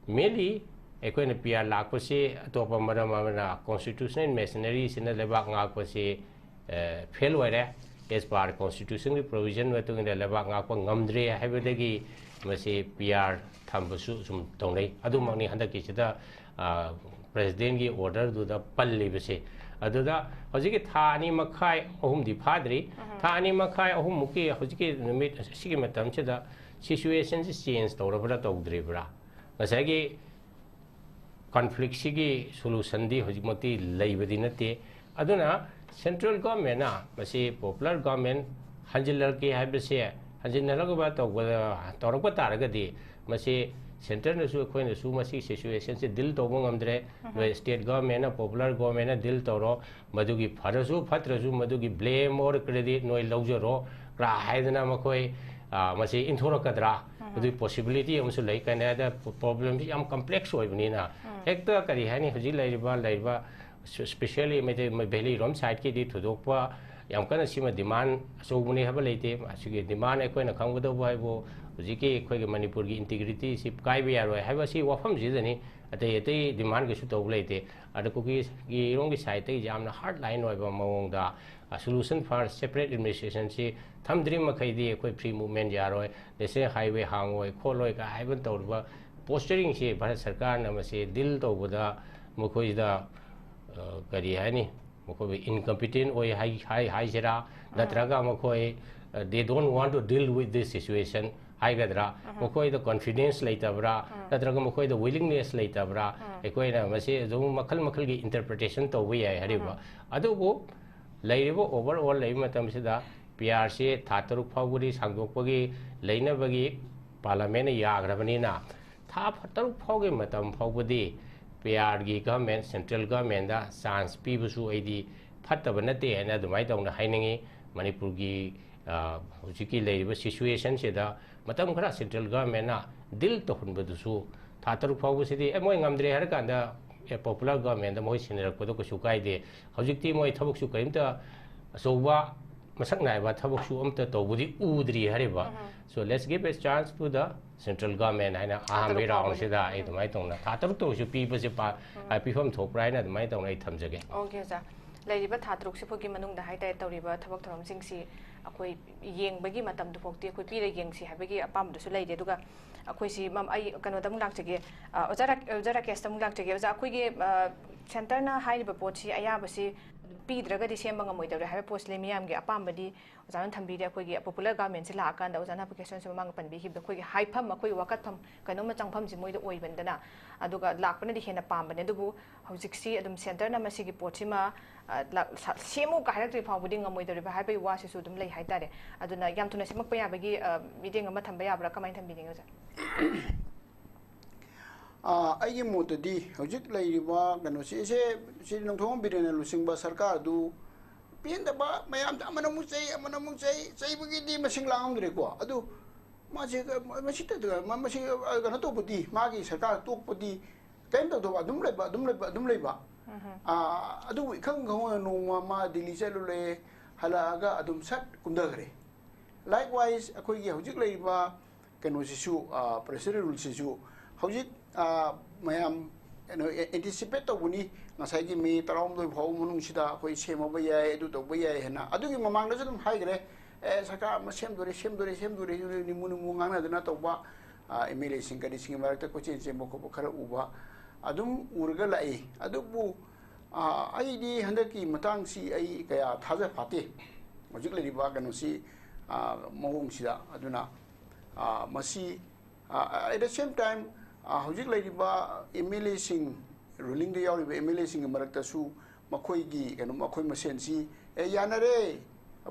ꯃꯦꯟꯂꯤ ꯑꯩꯈꯣꯏꯅ ꯄꯤ ꯑꯥꯔ ꯂꯥꯛꯄꯁꯤ ꯑꯇꯣꯞꯄ ꯃꯔꯝ ꯑꯃꯅ ꯀꯣꯟꯁꯇꯤꯇ꯭ꯌꯨꯁꯅꯦꯜ ꯃꯦꯁꯤꯅꯔꯤꯁꯤꯅ ꯂꯩꯕꯥꯛ ꯉꯥꯛꯄꯁꯤ, ꯑꯦ, ꯐꯦꯜ ꯑꯣꯏꯔꯦ, ꯑꯦꯁ ꯄꯥꯔ ꯀꯣꯟꯁꯇꯤꯇ꯭ꯌꯨꯁꯟꯒꯤ ꯄ꯭ꯔꯣꯚꯤꯖꯟ ꯃꯇꯨꯡ ꯏꯟꯅ ꯂꯩꯕꯥꯛ ꯉꯥꯛꯄ ꯉꯝꯗ꯭ꯔꯦ ꯍꯥꯏꯕꯗꯒꯤ ꯃꯁꯤ ꯄꯤ ꯑꯥꯔ ꯊꯝꯕꯁꯨ ꯁꯨꯝ ꯇꯧꯅꯩ꯫ ꯑꯗꯨꯃꯛꯅꯤ ꯍꯟꯗꯛꯀꯤꯁꯤꯗ, ꯑ, ꯄ꯭ꯔꯦꯁꯤꯗꯦꯟꯒꯤ ꯑꯣꯔꯗꯔꯗꯨꯗ ꯄꯜꯂꯤꯕꯁꯦ꯫ ꯑꯗꯨꯗ ꯍꯧꯖꯤꯛꯀꯤ ꯊꯥ ꯑꯅꯤ ꯃꯈꯥꯏ ꯑꯍꯨꯝꯗꯤ ꯐꯥꯗ꯭ꯔꯤ꯫ ꯊꯥ ꯑꯅꯤ ꯃꯈꯥꯏ ꯑꯍꯨꯝꯃꯨꯛꯀꯤ ꯍꯧꯖꯤꯛꯀꯤ ꯅꯨꯃꯤꯠ ꯑꯁꯤꯒꯤ ꯃꯇꯝꯁꯤꯗ ꯁꯤꯆꯨꯋꯦꯁꯟꯁꯤ ꯆꯦꯟꯖ ꯇꯧꯔꯕ꯭ꯔꯥ ꯇꯧꯗ꯭ꯔꯤꯕ꯭ꯔꯥ? ꯉꯁꯥꯏꯒꯤ ꯀꯟꯐ꯭ꯂꯤꯛꯁꯤꯒꯤ ꯁꯣꯂꯨꯁꯟꯗꯤ ꯍꯧꯖꯤꯛꯃꯛꯇꯤ ꯂꯩꯕꯗꯤ ꯅꯠꯇꯦ꯫ ꯑꯗꯨꯅ ꯁꯦꯟꯇ꯭ꯔꯦꯜ ꯒꯣꯔꯃꯦꯟꯅ ꯃꯁꯤ ꯄꯣꯄꯨꯂꯔ ꯒꯣꯔꯃꯦꯟ ꯍꯟꯖꯤꯜꯂꯛꯀꯦ ꯍꯥꯏꯕꯁꯦ, ꯍꯟꯖꯤꯟꯅꯔꯛꯅꯕ ꯇꯧꯕ, ꯇꯧꯔꯛꯄ ꯇꯥꯔꯒꯗꯤ, ꯃꯁꯤ ꯁꯦꯟꯇꯔꯅꯁꯨ ꯑꯩꯈꯣꯏꯅꯁꯨ ꯃꯁꯤ ꯁꯤꯆꯨꯋꯦꯁꯟꯁꯦ ꯗꯤꯜ ꯇꯧꯕ ꯉꯝꯗ꯭ꯔꯦ꯫ ꯅꯣꯏ ꯁ꯭ꯇꯦꯠ ꯒꯣꯔꯃꯦꯟꯅ, ꯄꯣꯄꯨꯂꯔ ꯒꯣꯔꯃꯦꯟꯅ ꯗꯤꯜ ꯇꯧꯔꯣ, ꯃꯗꯨꯒꯤ ꯐꯔꯁꯨ ꯐꯠꯇ꯭ꯔꯁꯨ ꯃꯗꯨꯒꯤ ꯕ꯭ꯂꯦꯝ ꯑꯣꯔ ꯀ꯭ꯔꯦꯗꯤꯠ ꯅꯣꯏ ꯂꯧꯖꯔꯣ ꯀ꯭ꯔꯥ ꯍꯥꯏꯗꯅ ꯃꯈꯣꯏ, ꯑ, ꯃꯁꯤ ꯏꯟꯊꯣꯔꯛꯀꯗ꯭ꯔꯥ? ꯑꯗꯨꯒꯤ ꯄꯣꯁꯤꯕꯤꯂꯤꯇꯤ ꯑꯃꯁꯨ ꯂꯩ꯫ ꯀꯩꯅꯣ ꯍꯥꯏꯗ ꯄ꯭ꯔꯣꯕ꯭ꯂꯦꯝꯁꯤ ꯌꯥꯝ ꯀꯝꯄ꯭ꯂꯦꯛꯁ ꯑꯣꯏꯕꯅꯤꯅ, ꯍꯦꯛꯇ ꯀꯔꯤ ꯍꯥꯏꯅꯤ, ꯍꯧꯖꯤꯛ ꯂꯩꯔꯤꯕ, ꯂꯩꯔꯤꯕ ꯁ꯭ꯄꯦꯁꯤꯌꯦꯜꯂꯤ ꯃꯩꯇꯩ ꯚꯦꯂꯤ ꯔꯣꯝ ꯁꯥꯏꯠꯀꯤꯗꯤ ꯊꯣꯏꯗꯣꯛꯄ ꯌꯥꯝ ꯀꯟꯅ ꯁꯤꯃ demand ꯑꯆꯧꯕꯅꯤ ꯍꯥꯏꯕ ꯂꯩꯇꯦ꯫ ꯑꯁꯤꯒꯤ demand ꯑꯩꯈꯣꯏꯅ ꯈꯪꯒꯗꯧꯕ ꯍꯥꯏꯕꯨ ꯍꯧꯖꯤꯛꯀꯤ ꯑꯩꯈꯣꯏꯒꯤ ꯃꯅꯤꯄꯨꯔꯒꯤ integrity ꯁꯤ ꯀꯥꯏꯕ ꯌꯥꯔꯣꯏ ꯍꯥꯏꯕ ꯁꯤ ꯋꯥꯐꯝꯁꯤꯗꯅꯤ꯫ ꯑꯇꯩ ꯑꯇꯩ demand ꯀꯩꯁꯨ ꯇꯧꯕ ꯂꯩꯇꯦ꯫ ꯑꯗ ꯀꯨꯀꯤꯒꯤ ꯏꯔꯣꯝꯒꯤ side ꯇꯒꯤ ꯌꯥꯝꯅ hard line ꯑꯣꯏꯕ ꯃꯑꯣꯡꯗ, ꯑ, solution for separate administration ꯁꯤ ꯊꯝꯗ꯭ꯔꯤ ꯃꯈꯩꯗꯤ ꯑꯩꯈꯣꯏ free movement ꯌꯥꯔꯣꯏ꯫ National highway ꯍꯥꯡꯉꯣꯏ ꯈꯣꯠꯂꯣꯏ ꯀꯥꯏ ꯍꯥꯏꯕ ꯇꯧꯔꯤꯕ posturing ꯁꯤ ꯚꯥꯔꯠ ꯁꯔꯀꯥꯔꯅ ꯃꯁꯤ deal ꯇꯧꯕꯗ ꯃꯈꯣꯏꯗ, ꯑ, ꯀꯔꯤ ꯍꯥꯏꯅꯤ, ꯃꯈꯣꯏꯕꯨ incompetent ꯑꯣꯏ ꯍꯥꯏ-, ꯍꯥꯏ-, ꯍꯥꯏꯁꯤꯔꯥ, ꯅꯠꯇ꯭ꯔꯒ ꯃꯈꯣꯏ, ꯑ, they don't want to deal with this situation ꯍꯥꯏꯒꯗ꯭ꯔꯥ, ꯃꯈꯣꯏꯗ confidence ꯂꯩꯇꯕ꯭ꯔꯥ, ꯅꯠꯇ꯭ꯔꯒ ꯃꯈꯣꯏꯗ willingness ꯂꯩꯇꯕ꯭ꯔꯥ, ꯑꯩꯈꯣꯏꯅ ꯃꯁꯤ ꯑꯗꯨꯝ ꯃꯈꯜ ꯃꯈꯜꯒꯤ interpretation ꯇꯧꯕ ꯌꯥꯏ ꯍꯥꯏꯔꯤꯕ꯫ ꯑꯗꯨꯕꯨ ꯂꯩꯔꯤꯕ overall ꯂꯩꯕ ꯃꯇꯝꯁꯤꯗ P R ꯁꯤ ꯊꯥ ꯇꯔꯨꯛ ꯐꯥꯎꯕꯗꯤ ꯁꯥꯡꯗꯣꯛꯄꯒꯤ ꯂꯩꯅꯕꯒꯤ parliament ꯅ ꯌꯥꯈ꯭ꯔꯕꯅꯤꯅ, ꯊꯥ ꯐ-, ꯇꯔꯨꯛ ꯐꯥꯎꯒꯤ ꯃꯇꯝ ꯐꯥꯎꯕꯗꯤ P R ꯒꯤ government, central government ꯇ chance ꯄꯤꯕꯁꯨ ꯑꯩꯗꯤ ꯐꯠꯇꯕ ꯅꯠꯇꯦ ꯍꯥꯏꯅ ꯑꯗꯨꯃꯥꯏꯅ ꯇꯧꯅ ꯍꯥꯏꯅꯤꯡꯉꯤ꯫ ꯃꯅꯤꯄꯨꯔꯒꯤ, ꯑ, ꯍꯧꯖꯤꯛꯀꯤ ꯂꯩꯔꯤꯕ situation ꯁꯤꯗ ꯃꯇꯝ ꯈꯔ central government ꯅ deal ꯇꯧꯍꯟꯕꯗꯨꯁꯨ, ꯊꯥ ꯇꯔꯨꯛ ꯐꯥꯎꯕꯁꯤꯗꯤ, "ꯑꯦ, ꯃꯣꯏ ꯉꯝꯗ꯭ꯔꯦ" ꯍꯥꯏꯔꯀꯥꯟꯗ, ꯑꯦ, popular government ꯇ ꯃꯈꯣꯏ ꯁꯤꯟꯅꯔꯛꯄꯗꯣ ꯀꯩꯁꯨ ꯀꯥꯏꯗꯦ꯫ ꯍꯧꯖꯤꯛꯇꯤ ꯃꯣꯏ ꯊꯕꯛꯁꯨ ꯀꯔꯤꯝꯇ ꯑꯆꯧꯕ ꯃꯁꯛ ꯅꯥꯏꯕ ꯊꯕꯛꯁꯨ ꯑꯝꯇ ꯇꯧꯕꯗꯤ ꯎꯗ꯭ꯔꯤ ꯍꯥꯏꯔꯤꯕ꯫ So let's give a chance to the central government ꯍꯥꯏꯅ ꯑꯍꯥꯟꯕꯒꯤ ꯇꯔꯨꯛ ꯐꯥꯎꯕꯗꯤ꯫ Round ꯁꯤꯗ ꯑꯩ ꯑꯗꯨꯃꯥꯏꯅ ꯇꯧꯅ ꯊꯥ ꯇꯔꯨꯛꯇ ꯑꯣꯏꯔꯁꯨ ꯄꯤꯕꯁꯦ ꯄꯥ-, ꯎꯝ꯫ ꯑ, ꯄꯤꯐꯝ ꯊꯣꯛꯄ꯭ꯔꯥ ꯍꯥꯏꯅ ꯑꯗꯨꯃꯥꯏꯅ ꯇꯧꯅ ꯑꯩ ꯊꯝꯖꯒꯦ꯫ Okay, ꯑꯣꯖꯥ꯫ ꯂꯩꯔꯤꯕ ꯊꯥ ꯇꯔꯨꯛꯁꯤ ꯐꯥꯎꯒꯤ ꯃꯅꯨꯡꯗ ꯍꯥꯏꯇꯥꯔꯦ ꯇꯧꯔꯤꯕ ꯊꯕꯛ ꯊꯧꯔꯝꯁꯤꯡꯁꯤ ꯑꯩꯈꯣꯏ ꯌꯦꯡꯕꯒꯤ ꯃꯇꯝꯗꯨ ꯐꯥꯎꯗꯤ ꯑꯩꯈꯣꯏ ꯄꯤꯔ ꯌꯦꯡꯁꯤ ꯍꯥꯏꯕꯒꯤ ꯑꯄꯥꯝꯕꯗꯨꯁꯨ ꯂꯩꯔꯤ꯫ ꯑꯗꯨꯒ ꯑꯩꯈꯣꯏꯁꯤ ꯃꯝ-, ꯑꯩ ꯀꯩꯅꯣꯗ ꯑꯃꯨꯛ ꯂꯥꯛꯆꯒꯦ, ꯑ, ꯑꯣꯖꯥ ꯔꯥ-, ꯑꯣꯖꯥ ꯔꯥꯀꯦꯁꯇ ꯑꯃꯨꯛ ꯂꯥꯛꯆꯒꯦ꯫ ꯑꯣꯖꯥ, ꯑꯩꯈꯣꯏꯒꯤ, ꯑ, centre ꯅ ꯍꯥꯏꯔꯤꯕ ꯄꯣꯠꯁꯤ ꯑꯌꯥꯕꯁꯤ ꯄꯤꯗ꯭ꯔꯒꯗꯤ ꯁꯦꯝꯕ ꯉꯝꯃꯣꯏꯗꯧꯔꯦ ꯍꯥꯏꯕ ꯄꯣꯠꯁꯤꯅꯤ ꯃꯤꯌꯥꯝꯒꯤ ꯑꯄꯥꯝꯕꯗꯤ꯫ ꯑꯣꯖꯥꯅ ꯊꯝꯕꯤꯔꯦ, ꯑꯩꯈꯣꯏꯒꯤ popular government ꯁꯤ ꯂꯥꯛꯑꯀꯥꯟꯗ ꯑꯣꯖꯥꯅ ꯍꯥꯏꯕ question ꯁꯤ ꯃꯃꯥꯡꯗ ꯄꯟꯕꯤꯈꯤꯕꯗꯣ, ꯑꯩꯈꯣꯏꯒꯤ ꯍꯥꯏꯐꯝ, ꯑꯩꯈꯣꯏꯒꯤ ꯋꯥꯀꯠꯐꯝ, ꯀꯩꯅꯣꯝꯃ ꯆꯪꯐꯝꯁꯤ ꯃꯣꯏꯗ ꯑꯣꯏꯕꯅꯤꯗꯅ, ꯑꯗꯨꯒ ꯂꯥꯛꯄꯅꯗꯤ ꯍꯦꯟꯅ ꯄꯥꯝꯕꯅꯦ꯫ ꯑꯗꯨꯕꯨ ꯍꯧꯖꯤꯛꯁꯤ ꯑꯗꯨꯝ centre ꯅ ꯃꯁꯤꯒꯤ ꯄꯣꯠꯁꯤꯃ, ꯑ, ꯂꯥꯛ-, ꯁ-, ꯁꯦꯝꯃꯨ ꯀ ꯍꯥꯏꯔꯛꯇ꯭ꯔꯤ ꯐꯥꯎꯕꯗꯤ ꯉꯝꯃꯣꯏꯗꯧꯔꯤꯕ ꯍꯥꯏꯕꯒꯤ ꯋꯥꯁꯤꯁꯨ ꯑꯗꯨꯝ ꯂꯩ ꯍꯥꯏꯇꯥꯔꯦ꯫ ꯑꯗꯨꯅ ꯌꯥꯝ ꯊꯨꯅ ꯁꯦꯝꯃꯛꯄ ꯌꯥꯕꯒꯤ, ꯑ, ꯃꯤꯠꯌꯦꯡ ꯑꯃ ꯊꯝꯕ ꯌꯥꯕ꯭ꯔꯥ? ꯀꯃꯥꯏꯅ ꯊꯝꯕꯤꯅꯤꯡꯉꯤ ꯑꯣꯖꯥ? ꯑ, ꯑꯩꯒꯤ ꯃꯣꯠꯇꯗꯤ ꯍꯧꯖꯤꯛ ꯂꯩꯔꯤꯕ ꯀꯩꯅꯣꯁꯤ, ꯁꯦ, ꯁꯤ ꯅꯣꯡꯊꯣꯝꯕꯝ ꯕꯤꯔꯦꯟꯅ ꯂꯨꯆꯤꯡꯕ ꯁꯔꯀꯥꯔꯗꯨ ꯄꯦꯟꯗꯕ ꯃꯌꯥꯝ ꯑꯃꯅ ꯑꯃꯨꯛ ꯆꯩ, ꯑꯃꯅ ꯑꯃꯨꯛ ꯆꯩ, ꯆꯩꯕꯒꯤꯗꯤ ꯃꯁꯤꯡ ꯂꯥꯡꯉꯝꯗ꯭ꯔꯦꯀꯣ꯫ ꯑꯗꯨ ꯃꯥꯁꯦ, ꯃꯁꯤꯗ, ꯃ-, ꯃꯁꯤ, ꯑ, ꯀꯩꯅꯣ ꯇꯧꯕꯗꯤ, ꯃꯥꯒꯤ ꯁꯔꯀꯥꯔ ꯇꯣꯛꯄꯗꯤ ꯀꯔꯤꯝ ꯇꯧꯗꯕ, ꯑꯗꯨꯝ ꯂꯩꯕ, ꯑꯗꯨꯝ ꯂꯩꯕ, ꯑꯗꯨꯝ ꯂꯩꯕ꯫ ꯎꯝ꯫ ꯑ, ꯑꯗꯨꯕꯨ ꯏꯈꯪ ꯈꯪꯍꯧꯗꯅ ꯅꯣꯡꯃ ꯃꯥ ꯗꯤꯜꯂꯤ ꯆꯠꯂꯨꯔꯦ, ꯍꯜꯂꯛꯑꯒ ꯑꯗꯨꯝ ꯁꯠ ꯀꯨꯝꯊꯈ꯭ꯔꯦ꯫ Likewise, ꯑꯩꯈꯣꯏꯒꯤ ꯍꯧꯖꯤꯛ ꯂꯩꯔꯤꯕ ꯀꯩꯅꯣꯁꯤꯁꯨ, ꯄ꯭ꯔꯦꯁꯔ ꯔꯨꯜꯁꯤꯁꯨ ꯍꯧꯖꯤꯛ, ꯃꯌꯥꯝ ꯀꯩꯅꯣ, ꯑꯦꯟꯇꯤꯁꯤꯄꯦꯠ ꯇꯧꯕꯅꯤ꯫ ꯉꯁꯥꯏꯒꯤ ꯃꯦ ꯇꯔꯥꯍꯨꯝꯗꯣꯏ ꯐꯥꯎꯕ ꯃꯅꯨꯡꯁꯤꯗ ꯑꯩꯈꯣꯏ ꯁꯦꯝꯃꯕ ꯌꯥꯏ, ꯑꯗꯨ ꯇꯧꯕ ꯌꯥꯏ ꯍꯥꯏꯅ꯫ ꯑꯗꯨꯒꯤ ꯃꯃꯥꯡꯗꯁꯨ ꯑꯗꯨꯝ ꯍꯥꯏꯈ꯭ꯔꯦ, "ꯑꯦ, ꯁꯔꯀꯥꯔ ꯑꯃ ꯁꯦꯝꯗꯣꯔꯦ, ꯁꯦꯝꯗꯣꯔꯦ, ꯁꯦꯝꯗꯣꯔꯦ" ꯍꯥꯏꯅ ꯅꯤꯃꯨ ꯅꯤꯃꯨ ꯉꯥꯡꯅꯗꯅ ꯇꯧꯕ, ꯑꯦꯝ ꯑꯦꯜ ꯑꯦꯁꯤꯡ ꯀꯔꯤꯁꯤꯡꯒꯤ ꯃꯔꯛꯇ ꯀꯣꯏꯆꯦꯟ ꯆꯦꯟꯕ ꯈꯣꯠꯄ ꯈꯔ ꯎꯕ ꯑꯗꯨꯝ ꯎꯔꯒ ꯂꯥꯛꯏ꯫ ꯑꯗꯨꯕꯨ ꯑꯩꯗꯤ ꯍꯟꯗꯛꯀꯤ ꯃꯇꯥꯡꯁꯤ ꯑꯩ ꯀꯌꯥ ꯊꯥꯖ ꯐꯥꯠꯇꯦ, ꯍꯧꯖꯤꯛ ꯂꯩꯔꯤꯕ ꯀꯩꯅꯣꯁꯤ, ꯃꯑꯣꯡꯁꯤꯗ꯫ ꯑꯗꯨꯅ ꯃꯁꯤ, at the same time, ꯍꯧꯖꯤꯛ ꯂꯩꯔꯤꯕ ꯑꯦꯝ ꯑꯦꯜ ꯑꯦꯁꯤꯡ, ꯔꯨꯂꯤꯡꯗ ꯌꯥꯎꯔꯤꯕ ꯑꯦꯝ ꯑꯦꯜ ꯑꯦꯁꯤꯡꯒꯤ ꯃꯔꯛꯇꯁꯨ ꯃꯈꯣꯏꯒꯤ ꯀꯩꯅꯣ, ꯃꯈꯣꯏ ꯃꯁꯦꯟꯁꯤ, "ꯑꯦ, ꯌꯥꯅꯔꯦ,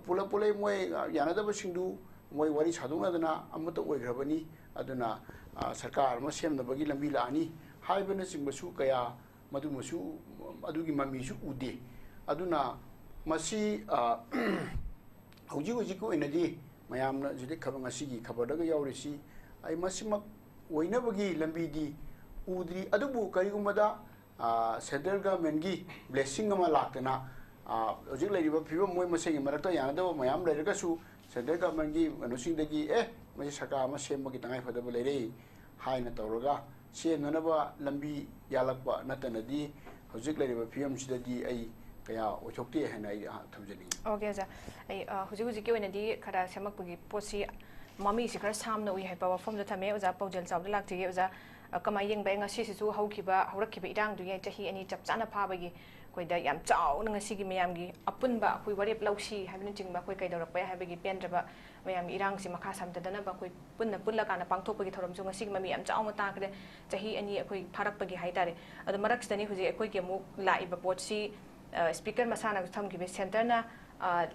ꯄꯨꯂꯞ ꯄꯨꯂꯞ ꯃꯣꯏ ꯌꯥꯅꯗꯕꯁꯤꯡꯗꯨ ꯃꯣꯏ ꯋꯥꯔꯤ ꯁꯥꯗꯣꯛꯅꯗꯅ ꯑꯃꯠꯇ ꯑꯣꯏꯈ꯭ꯔꯕꯅꯤ꯫ ꯑꯗꯨꯅ ꯁꯔꯀꯥꯔ ꯑꯃ ꯁꯦꯝꯅꯕꯒꯤ ꯂꯝꯕꯤ ꯂꯥꯛꯑꯅꯤ" ꯍꯥꯏꯕꯅꯆꯤꯡꯕꯁꯨ ꯀꯌꯥ, ꯃꯗꯨꯃꯁꯨ, ꯑꯗꯨꯒꯤ ꯃꯃꯤꯁꯨ ꯎꯗꯦ꯫ ꯑꯗꯨꯅ ꯃꯁꯤ ꯍꯧꯖꯤꯛ ꯍꯧꯖꯤꯛꯀꯤ ꯑꯣꯏꯅꯗꯤ ꯃꯌꯥꯝꯅ ꯍꯧꯖꯤꯛ ꯈꯕꯔ, ꯉꯁꯤꯒꯤ ꯈꯕꯔꯗꯒ ꯌꯥꯎꯔꯤꯁꯤ, ꯑꯩ ꯃꯁꯤꯃꯛ ꯑꯣꯏꯅꯕꯒꯤ ꯂꯝꯕꯤꯗꯤ ꯎꯗ꯭ꯔꯤ꯫ ꯑꯗꯨꯕꯨ ꯀꯔꯤꯒꯨꯝꯕꯗ ꯁꯦꯟꯇ꯭ꯔꯦꯜ ꯒꯚꯔꯟꯃꯦꯟꯒꯤ ꯕ꯭ꯂꯦꯁꯤꯡ ꯑꯃ ꯂꯥꯛꯇꯅ, ꯍꯧꯖꯤꯛ ꯂꯩꯔꯤꯕ ꯐꯤꯕꯝ, ꯃꯣꯏ ꯃꯁꯦꯟꯒꯤ ꯃꯔꯛꯇ ꯌꯥꯅꯗꯕ ꯃꯌꯥꯝ ꯂꯩꯔꯒꯁꯨ, ꯁꯦꯟꯇ꯭ꯔꯦꯜ ꯒꯚꯔꯟꯃꯦꯟꯒꯤ ꯀꯩꯅꯣꯁꯤꯡꯗꯒꯤ, "ꯑꯦ, ꯃꯁꯤ ꯁꯔꯀꯥꯔ ꯑꯃ ꯁꯦꯝꯕꯒꯤ ꯇꯉꯥꯏꯐꯗꯕ ꯂꯩꯔꯦ" ꯍꯥꯏꯅ ꯇꯧꯔꯒ ꯁꯦꯝꯅꯅꯕ ꯂꯝꯕꯤ ꯌꯥꯜꯂꯛꯄ ꯅꯠꯇꯅꯗꯤ ꯍꯧꯖꯤꯛ ꯂꯩꯔꯤꯕ ꯐꯤꯕꯝꯁꯤꯗꯗꯤ ꯑꯩ ꯀꯌꯥ ꯑꯣꯏꯊꯣꯛꯇꯦ ꯍꯥꯏꯅ ꯑꯩ ꯊꯝꯖꯅꯤꯡꯉꯤ꯫ ꯑꯣꯀꯦ, ꯑꯣꯖꯥ꯫ ꯑꯩ, ꯑ, ꯍꯧꯖꯤꯛ ꯍꯧꯖꯤꯛꯀꯤ ꯑꯣꯏꯅꯗꯤ ꯈꯔ ꯁꯦꯝꯃꯛꯄꯒꯤ ꯄꯣꯠꯁꯤ ꯃꯃꯤꯁꯤ ꯈꯔ ꯁꯥꯝꯅ ꯎꯏ ꯍꯥꯏꯕ ꯋꯥꯐꯝꯗ ꯊꯝꯃꯦ꯫ ꯑꯣꯖꯥ ꯄꯥꯎꯖꯦꯜ ꯆꯥꯎꯗ ꯂꯥꯛꯆꯒꯦ꯫ ꯑꯣꯖꯥ, ꯑ, ꯀꯃꯥꯏꯅ ꯌꯦꯡꯕ? ꯉꯁꯤꯁꯤꯁꯨ ꯍꯧꯈꯤꯕ, ꯍꯧꯔꯛꯈꯤꯕ ꯏꯔꯥꯡꯗꯨꯒꯤ ꯆꯍꯤ ꯑꯅꯤ ꯆꯞ ꯆꯥꯅ ꯐꯥꯕꯒꯤ ꯑꯩꯈꯣꯏꯗ ꯌꯥꯝ ꯆꯥꯎꯅ ꯉꯁꯤꯒꯤ ꯃꯌꯥꯝꯒꯤ ꯑꯄꯨꯟꯕ ꯑꯩꯈꯣꯏ ꯋꯥꯔꯦꯞ ꯂꯧꯁꯤ ꯍꯥꯏꯕꯅꯆꯤꯡꯕ, ꯑꯩꯈꯣꯏ ꯀꯩꯗꯧꯔꯛꯄ ꯌꯥꯏ ꯍꯥꯏꯕꯒꯤ ꯄꯦꯟꯗ꯭ꯔꯕ ꯃꯌꯥꯝꯒꯤ ꯏꯔꯥꯡꯁꯤ ꯃꯈꯥ ꯁꯝꯊꯗꯅꯕ ꯑꯩꯈꯣꯏ ꯄꯨꯟꯅ ꯄꯨꯜꯂꯀꯥꯟꯗ ꯄꯥꯡꯊꯣꯛꯄꯒꯤ ꯊꯧꯔꯝꯁꯨ ꯉꯁꯤꯒꯤ ꯃꯃꯤ ꯌꯥꯝ ꯆꯥꯎꯅ ꯇꯥꯈ꯭ꯔꯦ, ꯆꯍꯤ ꯑꯅꯤ ꯑꯩꯈꯣꯏ ꯐꯥꯔꯛꯄꯒꯤ ꯍꯥꯏꯇꯥꯔꯦ꯫ ꯑꯗꯣ ꯃꯔꯛꯁꯤꯗꯅꯤ ꯍꯧꯖꯤꯛ ꯑꯩꯈꯣꯏꯒꯤ ꯑꯃꯨꯛ ꯂꯥꯛꯏꯕ ꯄꯣꯠꯁꯤ, ꯑ, ꯁ꯭ꯄꯤꯀꯔ ꯃꯁꯥꯅꯁꯨ ꯊꯝꯈꯤꯕ, ꯁꯦꯟꯇꯔꯅ, ꯑ,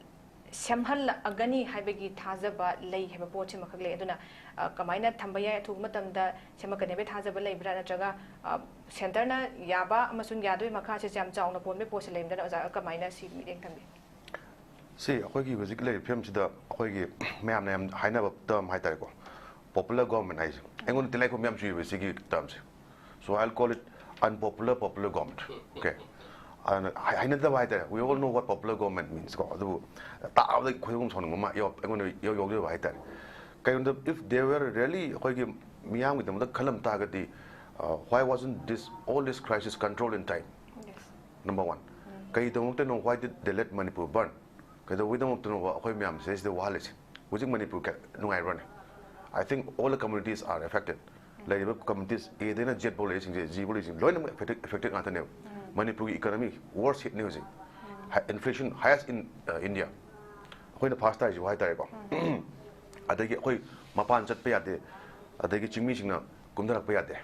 ꯁꯦꯝꯍꯜꯂꯛꯑꯒꯅꯤ ꯍꯥꯏꯕꯒꯤ ꯊꯥꯖꯕ ꯂꯩ ꯍꯥꯏꯕ ꯄꯣꯠꯁꯤꯃꯈꯛ ꯂꯩ꯫ ꯑꯗꯨꯅ, ꯑ, ꯀꯃꯥꯏꯅ ꯊꯝꯕ ꯌꯥꯏ? ꯑꯊꯨꯕ ꯃꯇꯝꯗ ꯁꯦꯝꯃꯛꯀꯅꯤ ꯍꯥꯏꯕꯒꯤ ꯊꯥꯖꯕ ꯂꯩꯕ꯭ꯔꯥ? ꯅꯠꯇ꯭ꯔꯒ, ꯑ, ꯁꯦꯟꯇꯔꯅ ꯌꯥꯕ ꯑꯃꯁꯨꯡ ꯌꯥꯗꯣꯏ ꯃꯈꯥꯁꯦ ꯌꯥꯝ ꯆꯥꯎꯅ ꯄꯣꯟꯕꯒꯤ ꯄꯣꯠꯁꯦ ꯂꯩꯕꯅꯤꯅ, ꯑꯣꯖꯥ ꯀꯃꯥꯏꯅ ꯁꯤ ꯃꯤꯠꯌꯦꯡ ꯊꯝꯕꯤ? ꯁꯤ ꯑꯩꯈꯣꯏꯒꯤ ꯍꯧꯖꯤꯛ ꯂꯩꯔꯤꯕ ꯐꯤꯕꯝꯁꯤꯗ ꯑꯩꯈꯣꯏꯒꯤ ꯃꯌꯥꯝꯅ ꯌꯥꯝ ꯍꯥꯏꯅꯕ ꯇꯔꯝ ꯍꯥꯏꯇꯥꯔꯦꯀꯣ, popular government ꯍꯥꯏꯁꯦ꯫ ꯑꯩꯉꯣꯟꯗ ꯇꯤꯜꯂꯥꯏꯈꯨꯝꯕꯤ ꯌꯥꯝ ꯆꯨꯏꯌꯦꯕ ꯁꯤꯒꯤ ꯇꯔꯝꯁꯦ꯫ So I'll call it unpopular popular government. Okay. ꯑꯗꯨꯅ ꯍꯥꯏ- ꯍꯩꯅꯗꯕ ꯍꯥꯏꯇꯥꯔꯦ꯫ We all know what popular government means ꯀꯣ꯫ ꯑꯗꯨꯕꯨ ꯇꯥꯕꯗ ꯈꯣꯏꯗꯧ ꯁꯥꯎꯅꯤꯡꯕ ꯑꯃ ꯌꯥꯎ- ꯑꯩꯉꯣꯟꯗ ꯌꯥꯎ- ꯌꯥꯎꯖꯕ ꯍꯥꯏꯇꯥꯔꯦ꯫ ꯀꯩꯒꯨꯝꯕꯗ if they were really ꯑꯩꯈꯣꯏꯒꯤ ꯃꯤꯌꯥꯝꯒꯤꯗꯃꯛꯇ ꯈꯜꯂꯝ ꯇꯥꯔꯒꯗꯤ, uh, why wasn't this, all this crisis controlled in time? Number one. ꯀꯩꯗꯃꯛꯇꯅꯣ, why did they let Manipur burn? ꯀꯩꯗꯧꯕꯒꯤꯗꯃꯛꯇꯅꯣꯕ ꯑꯩꯈꯣꯏ ꯃꯌꯥꯝ ꯁꯤꯗꯩꯁꯤꯗ ꯋꯥꯍꯜꯂꯤꯁꯦ? ꯍꯧꯖꯤꯛ ꯃꯅꯤꯄꯨꯔ ꯀꯌꯥ ꯅꯨꯡꯉꯥꯏꯕ꯭ꯔꯅꯦ? I think all the communities are affected. ꯂꯩꯔꯤꯕ communities, A ꯗꯩꯅ Z ꯐꯥꯎ ꯂꯩꯔꯤꯁꯤꯡꯁꯦ, G ꯐꯥꯎ ꯂꯩꯔꯤꯁꯤꯡ ꯂꯣꯏꯅꯃꯛ affected, affected ꯉꯥꯛꯇꯅꯦꯕ꯫ ꯃꯅꯤꯄꯨꯔꯒꯤ economy worst hitꯅꯤ ꯍꯧꯖꯤꯛ꯫ Inflation highest in, uh, India꯫ ꯑꯩꯈꯣꯏꯅ first ꯇꯥꯔꯤꯁꯤꯕꯨ ꯍꯥꯏꯇꯥꯔꯦꯀꯣ꯫ ꯑꯗꯒꯤ ꯑꯩꯈꯣꯏ ꯃꯄꯥꯟ ꯆꯠꯄ ꯌꯥꯗꯦ, ꯑꯗꯒꯤ ꯆꯤꯡꯃꯤꯁꯤꯡꯅ ꯀꯨꯝꯊꯔꯛꯄ ꯌꯥꯗꯦ꯫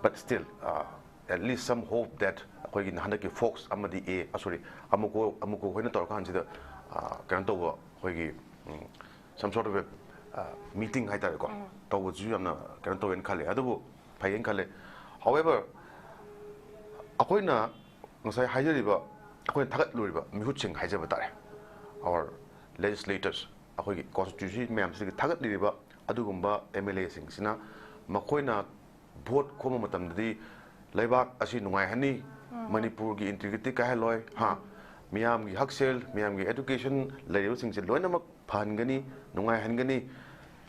But still, uh, at least some hope that ꯑꯩꯈꯣꯏꯒꯤ ꯍꯟꯗꯛꯀꯤ ꯐꯣꯛꯁ ꯑꯃꯗꯤ ꯑꯦ, sorry, ꯑꯃꯨꯀꯣ, ꯑꯃꯨꯀꯣ ꯍꯣꯏꯅ ꯇꯧꯔꯀꯥꯟꯁꯤꯗ, uh, ꯀꯩꯅꯣ ꯇꯧꯕ, ꯑꯩꯈꯣꯏꯒꯤ, ꯎꯝ, some sort of a, uh, meeting ꯍꯥꯏꯇꯥꯔꯦꯀꯣ, ꯇꯧꯕꯁꯤꯁꯨ ꯌꯥꯝꯅ ꯀꯩꯅꯣ ꯇꯧꯋꯦꯅ ꯈꯜꯂꯦ꯫ ꯑꯗꯨꯕꯨ ꯐꯩꯌꯦꯅ ꯈꯜꯂꯦ꯫ However, ꯑꯩꯈꯣꯏꯅ ꯉꯁꯥꯏ ꯍꯥꯏꯖꯔꯤꯕ, ꯑꯩꯈꯣꯏꯅ ꯊꯥꯒꯠꯂꯨꯔꯤꯕ ꯃꯤꯍꯨꯠꯁꯤꯡ ꯍꯥꯏꯖꯕ ꯇꯥꯔꯦ, our legislators, ꯑꯩꯈꯣꯏꯒꯤ constituency ꯃꯌꯥꯝꯁꯤꯗꯒꯤ ꯊꯥꯒꯠꯂꯤꯕ ꯑꯗꯨꯒꯨꯝꯕ M L A ꯁꯤꯡꯁꯤꯅ ꯃꯈꯣꯏꯅ ꯚꯣꯠ ꯈꯣꯝꯕ ꯃꯇꯝꯗꯗꯤ ꯂꯩꯕꯥꯛ ꯑꯁꯤ ꯅꯨꯡꯉꯥꯏꯍꯟꯅꯤ, ꯃꯅꯤꯄꯨꯔꯒꯤ integrity ꯀꯥꯏꯍꯜꯂꯣꯏ, ꯍꯥ, ꯃꯤꯌꯥꯝꯒꯤ ꯍꯛꯁꯦꯜ, ꯃꯤꯌꯥꯝꯒꯤ education, ꯂꯩꯔꯤꯕꯁꯤꯡꯁꯦ ꯂꯣꯏꯅꯃꯛ ꯐꯍꯟꯒꯅꯤ, ꯅꯨꯡꯉꯥꯏꯍꯟꯒꯅꯤ,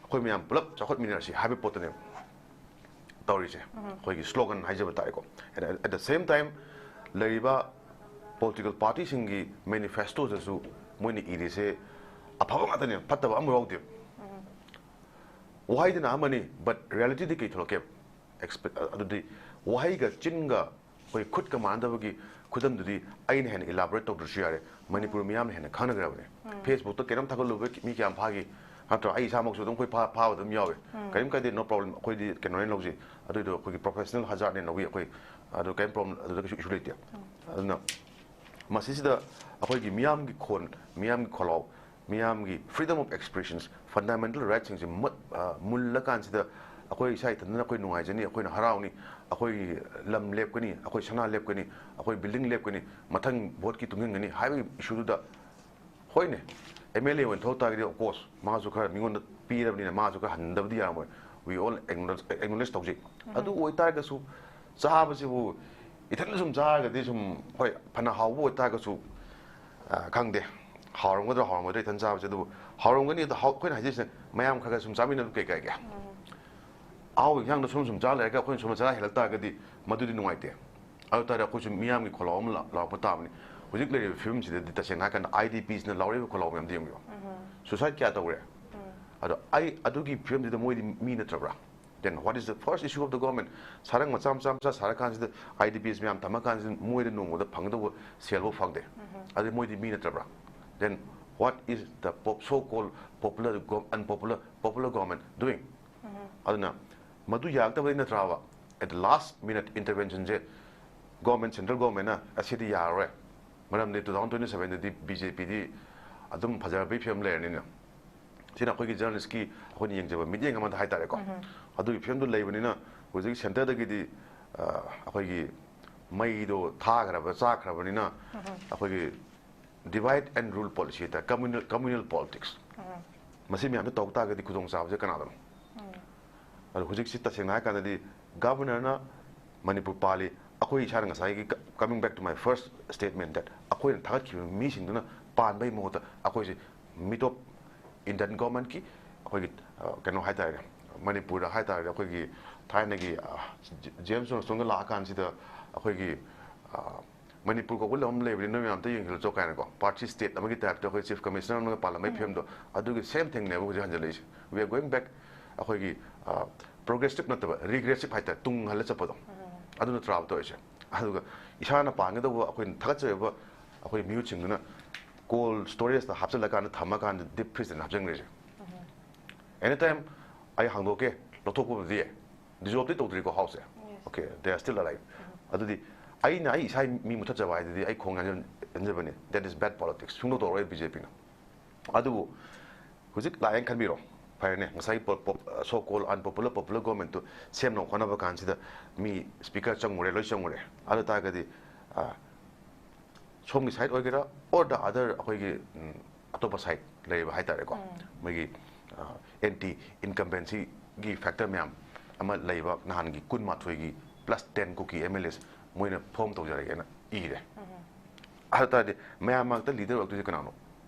ꯑꯩꯈꯣꯏ ꯃꯌꯥꯝ ꯄꯨꯂꯞ ꯆꯥꯎꯈꯠꯃꯤꯟꯅꯔꯁꯤ ꯍꯥꯏꯕ ꯄꯣꯠꯇꯨꯅꯦꯕ ꯇꯧꯔꯤꯁꯦ, ꯑꯩꯈꯣꯏꯒꯤ slogan ꯍꯥꯏꯖꯕ ꯇꯥꯔꯦꯀꯣ꯫ And at the same time, ꯂꯩꯔꯤꯕ political party ꯁꯤꯡꯒꯤ manifesto ꯗꯁꯨ ꯃꯣꯏꯅ ꯏꯔꯤꯁꯦ ꯑꯐꯕ ꯉꯥꯛꯇꯅꯦ, ꯐꯠꯇꯕ ꯑꯃ ꯌꯥꯎꯗꯦ꯫ ꯋꯥꯍꯩꯗꯅ ꯑꯃꯅꯤ, but reality ꯗꯤ ꯀꯩ ꯊꯣꯛꯂꯛꯀꯦ? Expe-, ꯑꯗꯨꯗꯤ ꯋꯥꯍꯩꯒ ꯆꯤꯟꯒ ꯑꯩꯈꯣꯏ ꯈꯨꯠꯀ ꯃꯥꯟꯅꯗꯕꯒꯤ ꯈꯨꯗꯝꯗꯨꯗꯤ ꯑꯩꯅ ꯍꯦꯟꯅ elaborate ꯇꯧꯗ꯭ꯔꯁꯨ ꯌꯥꯔꯦ, ꯃꯅꯤꯄꯨꯔ ꯃꯤꯌꯥꯝꯅ ꯍꯦꯟꯅ ꯈꯪꯅꯈ꯭ꯔꯕꯅꯦ꯫ Facebook ꯇ ꯀꯩꯅꯣꯝ ꯊꯥꯒꯠꯂꯨꯕ ꯃꯤ ꯀꯌꯥꯝ ꯐꯥꯈꯤ, ꯅꯠꯇ꯭ꯔꯣ? ꯑꯩ ꯏꯁꯥꯃꯛꯁꯨ ꯑꯗꯨꯝ ꯑꯩꯈꯣꯏ ꯐꯥ-, ꯐꯥꯕ ꯑꯗꯨꯝ ꯌꯥꯎꯋꯦ꯫ ꯀꯔꯤꯝ ꯀꯥꯏꯗꯦ, no problem꯫ ꯑꯩꯈꯣꯏꯗꯤ ꯀꯩꯅꯣꯅꯦꯅ ꯂꯧꯖꯩ, ꯑꯗꯨꯏꯗꯣ ꯑꯩꯈꯣꯏꯒꯤ professional hazard ꯅꯦꯅ ꯂꯧꯏ ꯑꯩꯈꯣꯏ꯫ ꯑꯗꯨ ꯀꯔꯤꯝ problem, ꯑꯗꯨꯗ ꯀꯩꯁꯨ issue ꯂꯩꯇꯦ꯫ ꯑꯗꯨꯅ ꯃꯁꯤꯁꯤꯗ ꯑꯩꯈꯣꯏꯒꯤ ꯃꯤꯌꯥꯝꯒꯤ ꯈꯣꯟ, ꯃꯤꯌꯥꯝꯒꯤ ꯈꯣꯜꯂꯥꯎ, ꯃꯤꯌꯥꯝꯒꯤ freedom of expressions, fundamental right ꯁꯤꯡꯁꯦ ꯃꯨꯠ-, ꯑ, ꯃꯨꯜꯂꯀꯥꯟꯁꯤꯗ ꯑꯩꯈꯣꯏ ꯏꯁꯥ ꯏꯊꯟꯇꯅ ꯑꯩꯈꯣꯏ ꯅꯨꯡꯉꯥꯏꯖꯅꯤ, ꯑꯩꯈꯣꯏꯅ ꯍꯔꯥꯎꯅꯤ, ꯑꯩꯈꯣꯏꯒꯤ ꯂꯝ ꯂꯦꯞꯀꯅꯤ, ꯑꯩꯈꯣꯏ ꯁꯅꯥ ꯂꯦꯞꯀꯅꯤ, ꯑꯩꯈꯣꯏ building ꯂꯦꯞꯀꯅꯤ, ꯃꯊꯪ ꯚꯣꯠꯀꯤ ꯇꯨꯡꯁꯤꯟꯒꯅꯤ ꯍꯥꯏꯕꯒꯤ issue ꯗꯨꯗ, ꯍꯣꯏꯅꯦ, M L A ꯑꯣꯏꯅ ꯊꯣꯛ ꯇꯥꯔꯒꯗꯤ, of course, ꯃꯥꯁꯨ ꯈꯔ ꯃꯤꯉꯣꯟꯗ ꯄꯤꯔꯕꯅꯤꯅ ꯃꯥꯁꯨ ꯈꯔ ꯍꯟꯗꯕꯗꯤ ꯌꯥꯔꯝꯃꯣꯏ, we all acknowledge, acknowledge ꯇꯧꯖꯩ꯫ ꯑꯗꯨ ꯑꯣꯏꯇꯥꯔꯒꯁꯨ ꯆꯥꯕꯁꯤꯕꯨ ꯏꯊꯟꯗ ꯁꯨꯝ ꯆꯥꯔꯒꯗꯤ ꯁꯨꯝ, ꯍꯣꯏ, ꯐꯅ ꯍꯥꯎꯕ ꯑꯣꯏꯇꯥꯔꯒꯁꯨ, ꯑ, ꯈꯪꯗꯦ, ꯍꯥꯎꯔꯝꯒꯗ꯭ꯔꯥ ꯍꯥꯎꯔꯝꯃꯣꯏꯗ꯭ꯔꯥ ꯏꯊꯟ ꯆꯥꯕꯁꯦ꯫ ꯑꯗꯨꯕꯨ ꯍꯥꯎꯔꯝꯒꯅꯤ꯫ ꯑꯗꯣ ꯍꯥꯎ-, ꯑꯩꯈꯣꯏꯅ ꯍꯥꯏꯖꯔꯤꯁꯤꯅ ꯃꯌꯥꯝ ꯈꯔ ꯈꯔ ꯁꯨꯝ ꯆꯥꯃꯤꯟꯅꯕ ꯀꯩ ꯀꯥꯏꯒꯦ? ꯑꯍꯥꯎꯕ ꯏꯟꯁꯥꯡꯗꯣ ꯁꯨꯝ ꯁꯨꯝ ꯆꯥ ꯂꯩꯔꯒ ꯑꯩꯈꯣꯏꯅ ꯁꯨꯝ ꯆꯔꯥ ꯍꯦꯜꯂꯛ ꯇꯥꯔꯒꯗꯤ ꯃꯗꯨꯗꯤ ꯅꯨꯡꯉꯥꯏꯇꯦ꯫ ꯑꯗꯨ ꯇꯥꯔꯗꯤ ꯑꯩꯈꯣꯏꯁꯨ ꯃꯤꯌꯥꯝꯒꯤ ꯈꯣꯜꯂꯥꯎ ꯑꯃ ꯂꯥꯎ-, ꯂꯥꯎꯔꯛꯄ ꯇꯥꯕꯅꯤ꯫ ꯍꯧꯖꯤꯛ ꯂꯩꯔꯤꯕ ꯐꯤꯕꯝꯁꯤꯗꯗꯤ ꯇꯁꯦꯡꯅ ꯍꯥꯏꯔꯀꯥꯟꯗ ꯑꯥꯏ ꯗꯤ ꯄꯤꯁꯤꯅ ꯂꯥꯎꯔꯛꯏꯕ ꯈꯣꯜꯂꯥꯎ ꯃꯌꯥꯝꯗꯣ ꯌꯦꯡꯕꯤꯌꯨ꯫ ꯁꯨꯁꯥꯏꯠ ꯀꯌꯥ ꯇꯧꯔꯦ? ꯑꯗꯣ ꯑꯩ ꯑꯗꯨꯒꯤ ꯐꯤꯕꯝꯁꯤꯗ ꯃꯣꯏꯗꯤ ꯃꯤ ꯅꯠꯇ꯭ꯔꯕ꯭ꯔꯥ? Then what is the first issue of the government? ꯁꯥꯔꯪ ꯃꯆꯥ ꯃꯆꯥ ꯃꯆꯥ ꯁꯥꯔꯀꯥꯟꯁꯤꯗ ꯑꯥꯏ ꯗꯤ ꯄꯤꯁ ꯃꯌꯥꯝ ꯊꯝꯃꯀꯥꯟꯁꯤꯗ ꯃꯣꯏꯗ ꯅꯣꯡꯃꯗ ꯐꯪꯒꯗꯧꯕ ꯁꯦꯜꯐꯥꯎ ꯐꯪꯗꯦ꯫ ꯑꯗꯨꯗꯤ ꯃꯣꯏꯗꯤ ꯃꯤ ꯅꯠꯇ꯭ꯔꯕ꯭ꯔꯥ? Then what is the pop-, so called popular gov-, unpopular, popular government doing? ꯑꯗꯨꯅ ꯃꯗꯨ ꯌꯥꯔꯛꯇꯕꯗꯤ ꯅꯠꯇ꯭ꯔꯕ at the last minute interventionꯁꯦ government, central governmentꯅ ꯑꯁꯤꯗꯤ ꯌꯥꯔꯔꯣꯏ, ꯃꯔꯝꯗꯤ two thousand twenty sevenꯗꯗꯤ BJPꯗꯤ ꯑꯗꯨꯝ ꯐꯖꯔꯕꯒꯤ ꯐꯤꯕꯝ ꯂꯩꯔꯅꯤꯅ꯫ ꯁꯤꯅ ꯑꯩꯈꯣꯏꯒꯤ journalistꯀꯤ ꯑꯩꯈꯣꯏꯅ ꯌꯦꯡꯖꯕ ꯃꯤꯠꯌꯦꯡ ꯑꯃꯗ ꯍꯥꯏꯇꯥꯔꯦꯀꯣ꯫ ꯑꯗꯨꯒꯤ ꯐꯤꯕꯝꯗꯨ ꯂꯩꯕꯅꯤꯅ ꯍꯧꯖꯤꯛ centreꯗꯒꯤꯗꯤ, ꯑ, ꯑꯩꯈꯣꯏꯒꯤ ꯃꯩꯗꯣ ꯊꯥꯈ꯭ꯔꯕ, ꯆꯥꯛꯈ꯭ꯔꯕꯅꯤꯅ ꯑꯩꯈꯣꯏꯒꯤ divide and rule policy ꯍꯥꯏꯇꯥꯔꯦ, communal, communal politics꯫ ꯃꯁꯤ ꯃꯌꯥꯝꯁꯦ ꯇꯧ ꯇꯥꯔꯒꯗꯤ ꯈꯨꯗꯣꯡꯆꯥꯕꯁꯦ ꯀꯅꯥꯗꯅꯣ? ꯑꯗꯣ ꯍꯧꯖꯤꯛꯁꯤ ꯇꯁꯦꯡꯅ ꯍꯥꯏꯔꯀꯥꯟꯗꯗꯤ governorꯅ ꯃꯅꯤꯄꯨꯔ ꯄꯥꯜꯂꯤ꯫ ꯑꯩꯈꯣꯏ ꯏꯁꯥꯅ ꯉꯁꯥꯏꯒꯤ ꯀ-, coming back to my first statement that ꯑꯩꯈꯣꯏꯅ ꯊꯥꯒꯠꯈꯤꯕ ꯃꯤꯁꯤꯡꯗꯨꯅ ꯄꯥꯟꯕꯒꯤ ꯃꯍꯨꯠꯇ ꯑꯩꯈꯣꯏꯁꯦ mid of Indian governmentꯀꯤ ꯑꯩꯈꯣꯏꯒꯤ, ꯑ, ꯀꯩꯅꯣ ꯍꯥꯏꯇꯥꯔꯦ, ꯃꯅꯤꯄꯨꯔꯗ ꯍꯥꯏꯇꯥꯔꯦ, ꯑꯩꯈꯣꯏꯒꯤ ꯊꯥꯏꯅꯒꯤ, ꯑ, ꯖꯦ-, ꯖꯦꯝꯁ ꯖꯣꯟꯁꯇꯣꯟꯒ ꯂꯥꯛꯑꯀꯥꯟꯁꯤꯗ ꯑꯩꯈꯣꯏꯒꯤ, ꯑ, ꯃꯅꯤꯄꯨꯔ ꯀꯧꯕ ꯂꯝ ꯑꯃ ꯂꯩꯕꯅꯤ, ꯅꯣꯏ ꯃꯌꯥꯝ ꯑꯝꯇ ꯌꯦꯡꯁꯤꯜꯂꯨꯆꯣ ꯀꯥꯏꯅꯀꯣ, party state ꯑꯃꯒꯤ typeꯇ ꯑꯩꯈꯣꯏ chief commissioner ꯑꯃꯒ ꯄꯥꯜꯂꯝꯕꯒꯤ ꯐꯤꯕꯝꯗꯣ, ꯑꯗꯨꯒꯤ same thingꯅꯦꯕ ꯍꯧꯖꯤꯛ ꯍꯟꯖꯤꯜꯂꯛꯏꯁꯦ꯫ We are going back ꯑꯩꯈꯣꯏꯒꯤ, ꯑ, progressive ꯅꯠꯇꯕ regressive ꯍꯥꯏꯇꯥꯔꯦ, ꯇꯨꯡ ꯍꯜꯂ ꯆꯠꯄꯗꯣ꯫ ꯑꯗꯨ ꯅꯠꯇ꯭ꯔꯥꯕ ꯇꯧꯔꯤꯁꯦ? ꯑꯗꯨꯒ ꯏꯁꯥꯅ ꯄꯥꯟꯒꯗꯧꯕ ꯑꯩꯈꯣꯏꯅ ꯊꯥꯒꯠꯆꯔꯤꯕ ꯑꯩꯈꯣꯏ ꯃꯤꯍꯨꯠꯁꯤꯡꯗꯨꯅ cold storageꯇ ꯍꯥꯞꯆꯤꯜꯂꯀꯥꯟꯗ ꯊꯝꯃꯀꯥꯟꯗ deep freezeꯇꯅ ꯍꯥꯞꯆꯤꯟꯈ꯭ꯔꯤꯁꯦ꯫ Anytime ꯑꯩ ꯍꯥꯡꯗꯣꯛꯀꯦ, ꯂꯧꯊꯣꯛꯄꯕꯨꯗꯤ ꯌꯥꯏ, dissolveꯗꯤ ꯇꯧꯗ꯭ꯔꯤꯀꯣ Houseꯁꯦ꯫ Okay, they are still alive꯫ ꯑꯗꯨꯗꯤ ꯑꯩꯅ ꯑꯩ ꯏꯁꯥ ꯃꯤ ꯃꯨꯊꯠꯆꯕ ꯍꯥꯏꯗꯨꯗꯤ ꯑꯩ ꯈꯣꯡ ꯌꯥꯟꯖꯟ-, ꯌꯥꯟꯖꯕꯅꯤ, that is bad politics꯫ ꯁꯨꯡꯇꯧ ꯇꯧꯔꯣꯏ BJPꯅ꯫ ꯑꯗꯨꯕꯨ ꯍꯧꯖꯤꯛ ꯂꯥꯛꯑꯦꯅ ꯈꯟꯕꯤꯔꯣ, ꯐꯔꯦꯅꯦ, ꯉꯁꯥꯏꯒꯤ ꯄꯣ-, ꯄꯣ-, so called unpopular, popular governmentꯇꯨ ꯁꯦꯝꯅꯕ ꯍꯣꯠꯅꯕ ꯀꯥꯟꯁꯤꯗ ꯃꯤ speaker ꯆꯪꯉꯨꯔꯦ, ꯂꯣꯏ ꯆꯪꯉꯨꯔꯦ꯫ ꯑꯗꯨ ꯇꯥꯔꯒꯗꯤ, ꯑ, ꯁꯣꯝꯒꯤ side ꯑꯣꯏꯒꯦꯔꯥ, or the other, ꯑꯩꯈꯣꯏꯒꯤ, ꯎꯝ, ꯑꯇꯣꯞꯄ side ꯂꯩꯔꯤꯕ ꯍꯥꯏꯇꯥꯔꯦꯀꯣ, ꯃꯣꯏꯒꯤ, ꯑ, anti incumbencyꯒꯤ factor ꯃꯌꯥꯝ ꯑꯃ ꯂꯩꯕ, ꯅꯍꯥꯟꯒꯤ ꯀꯨꯟꯃꯥꯊꯣꯏꯒꯤ plus ten ꯀꯨꯀꯤ MLAs ꯃꯣꯏꯅ ꯐꯣꯝ ꯇꯧꯖꯔꯒꯦꯅ ꯏꯔꯦ꯫ ꯑꯗꯨ ꯇꯥꯔꯗꯤ ꯃꯌꯥꯝ ꯃꯔꯛꯇ ꯂꯤꯗꯔ ꯑꯣꯏꯔꯛꯇꯣꯏꯁꯦ ꯀꯅꯥꯅꯣ?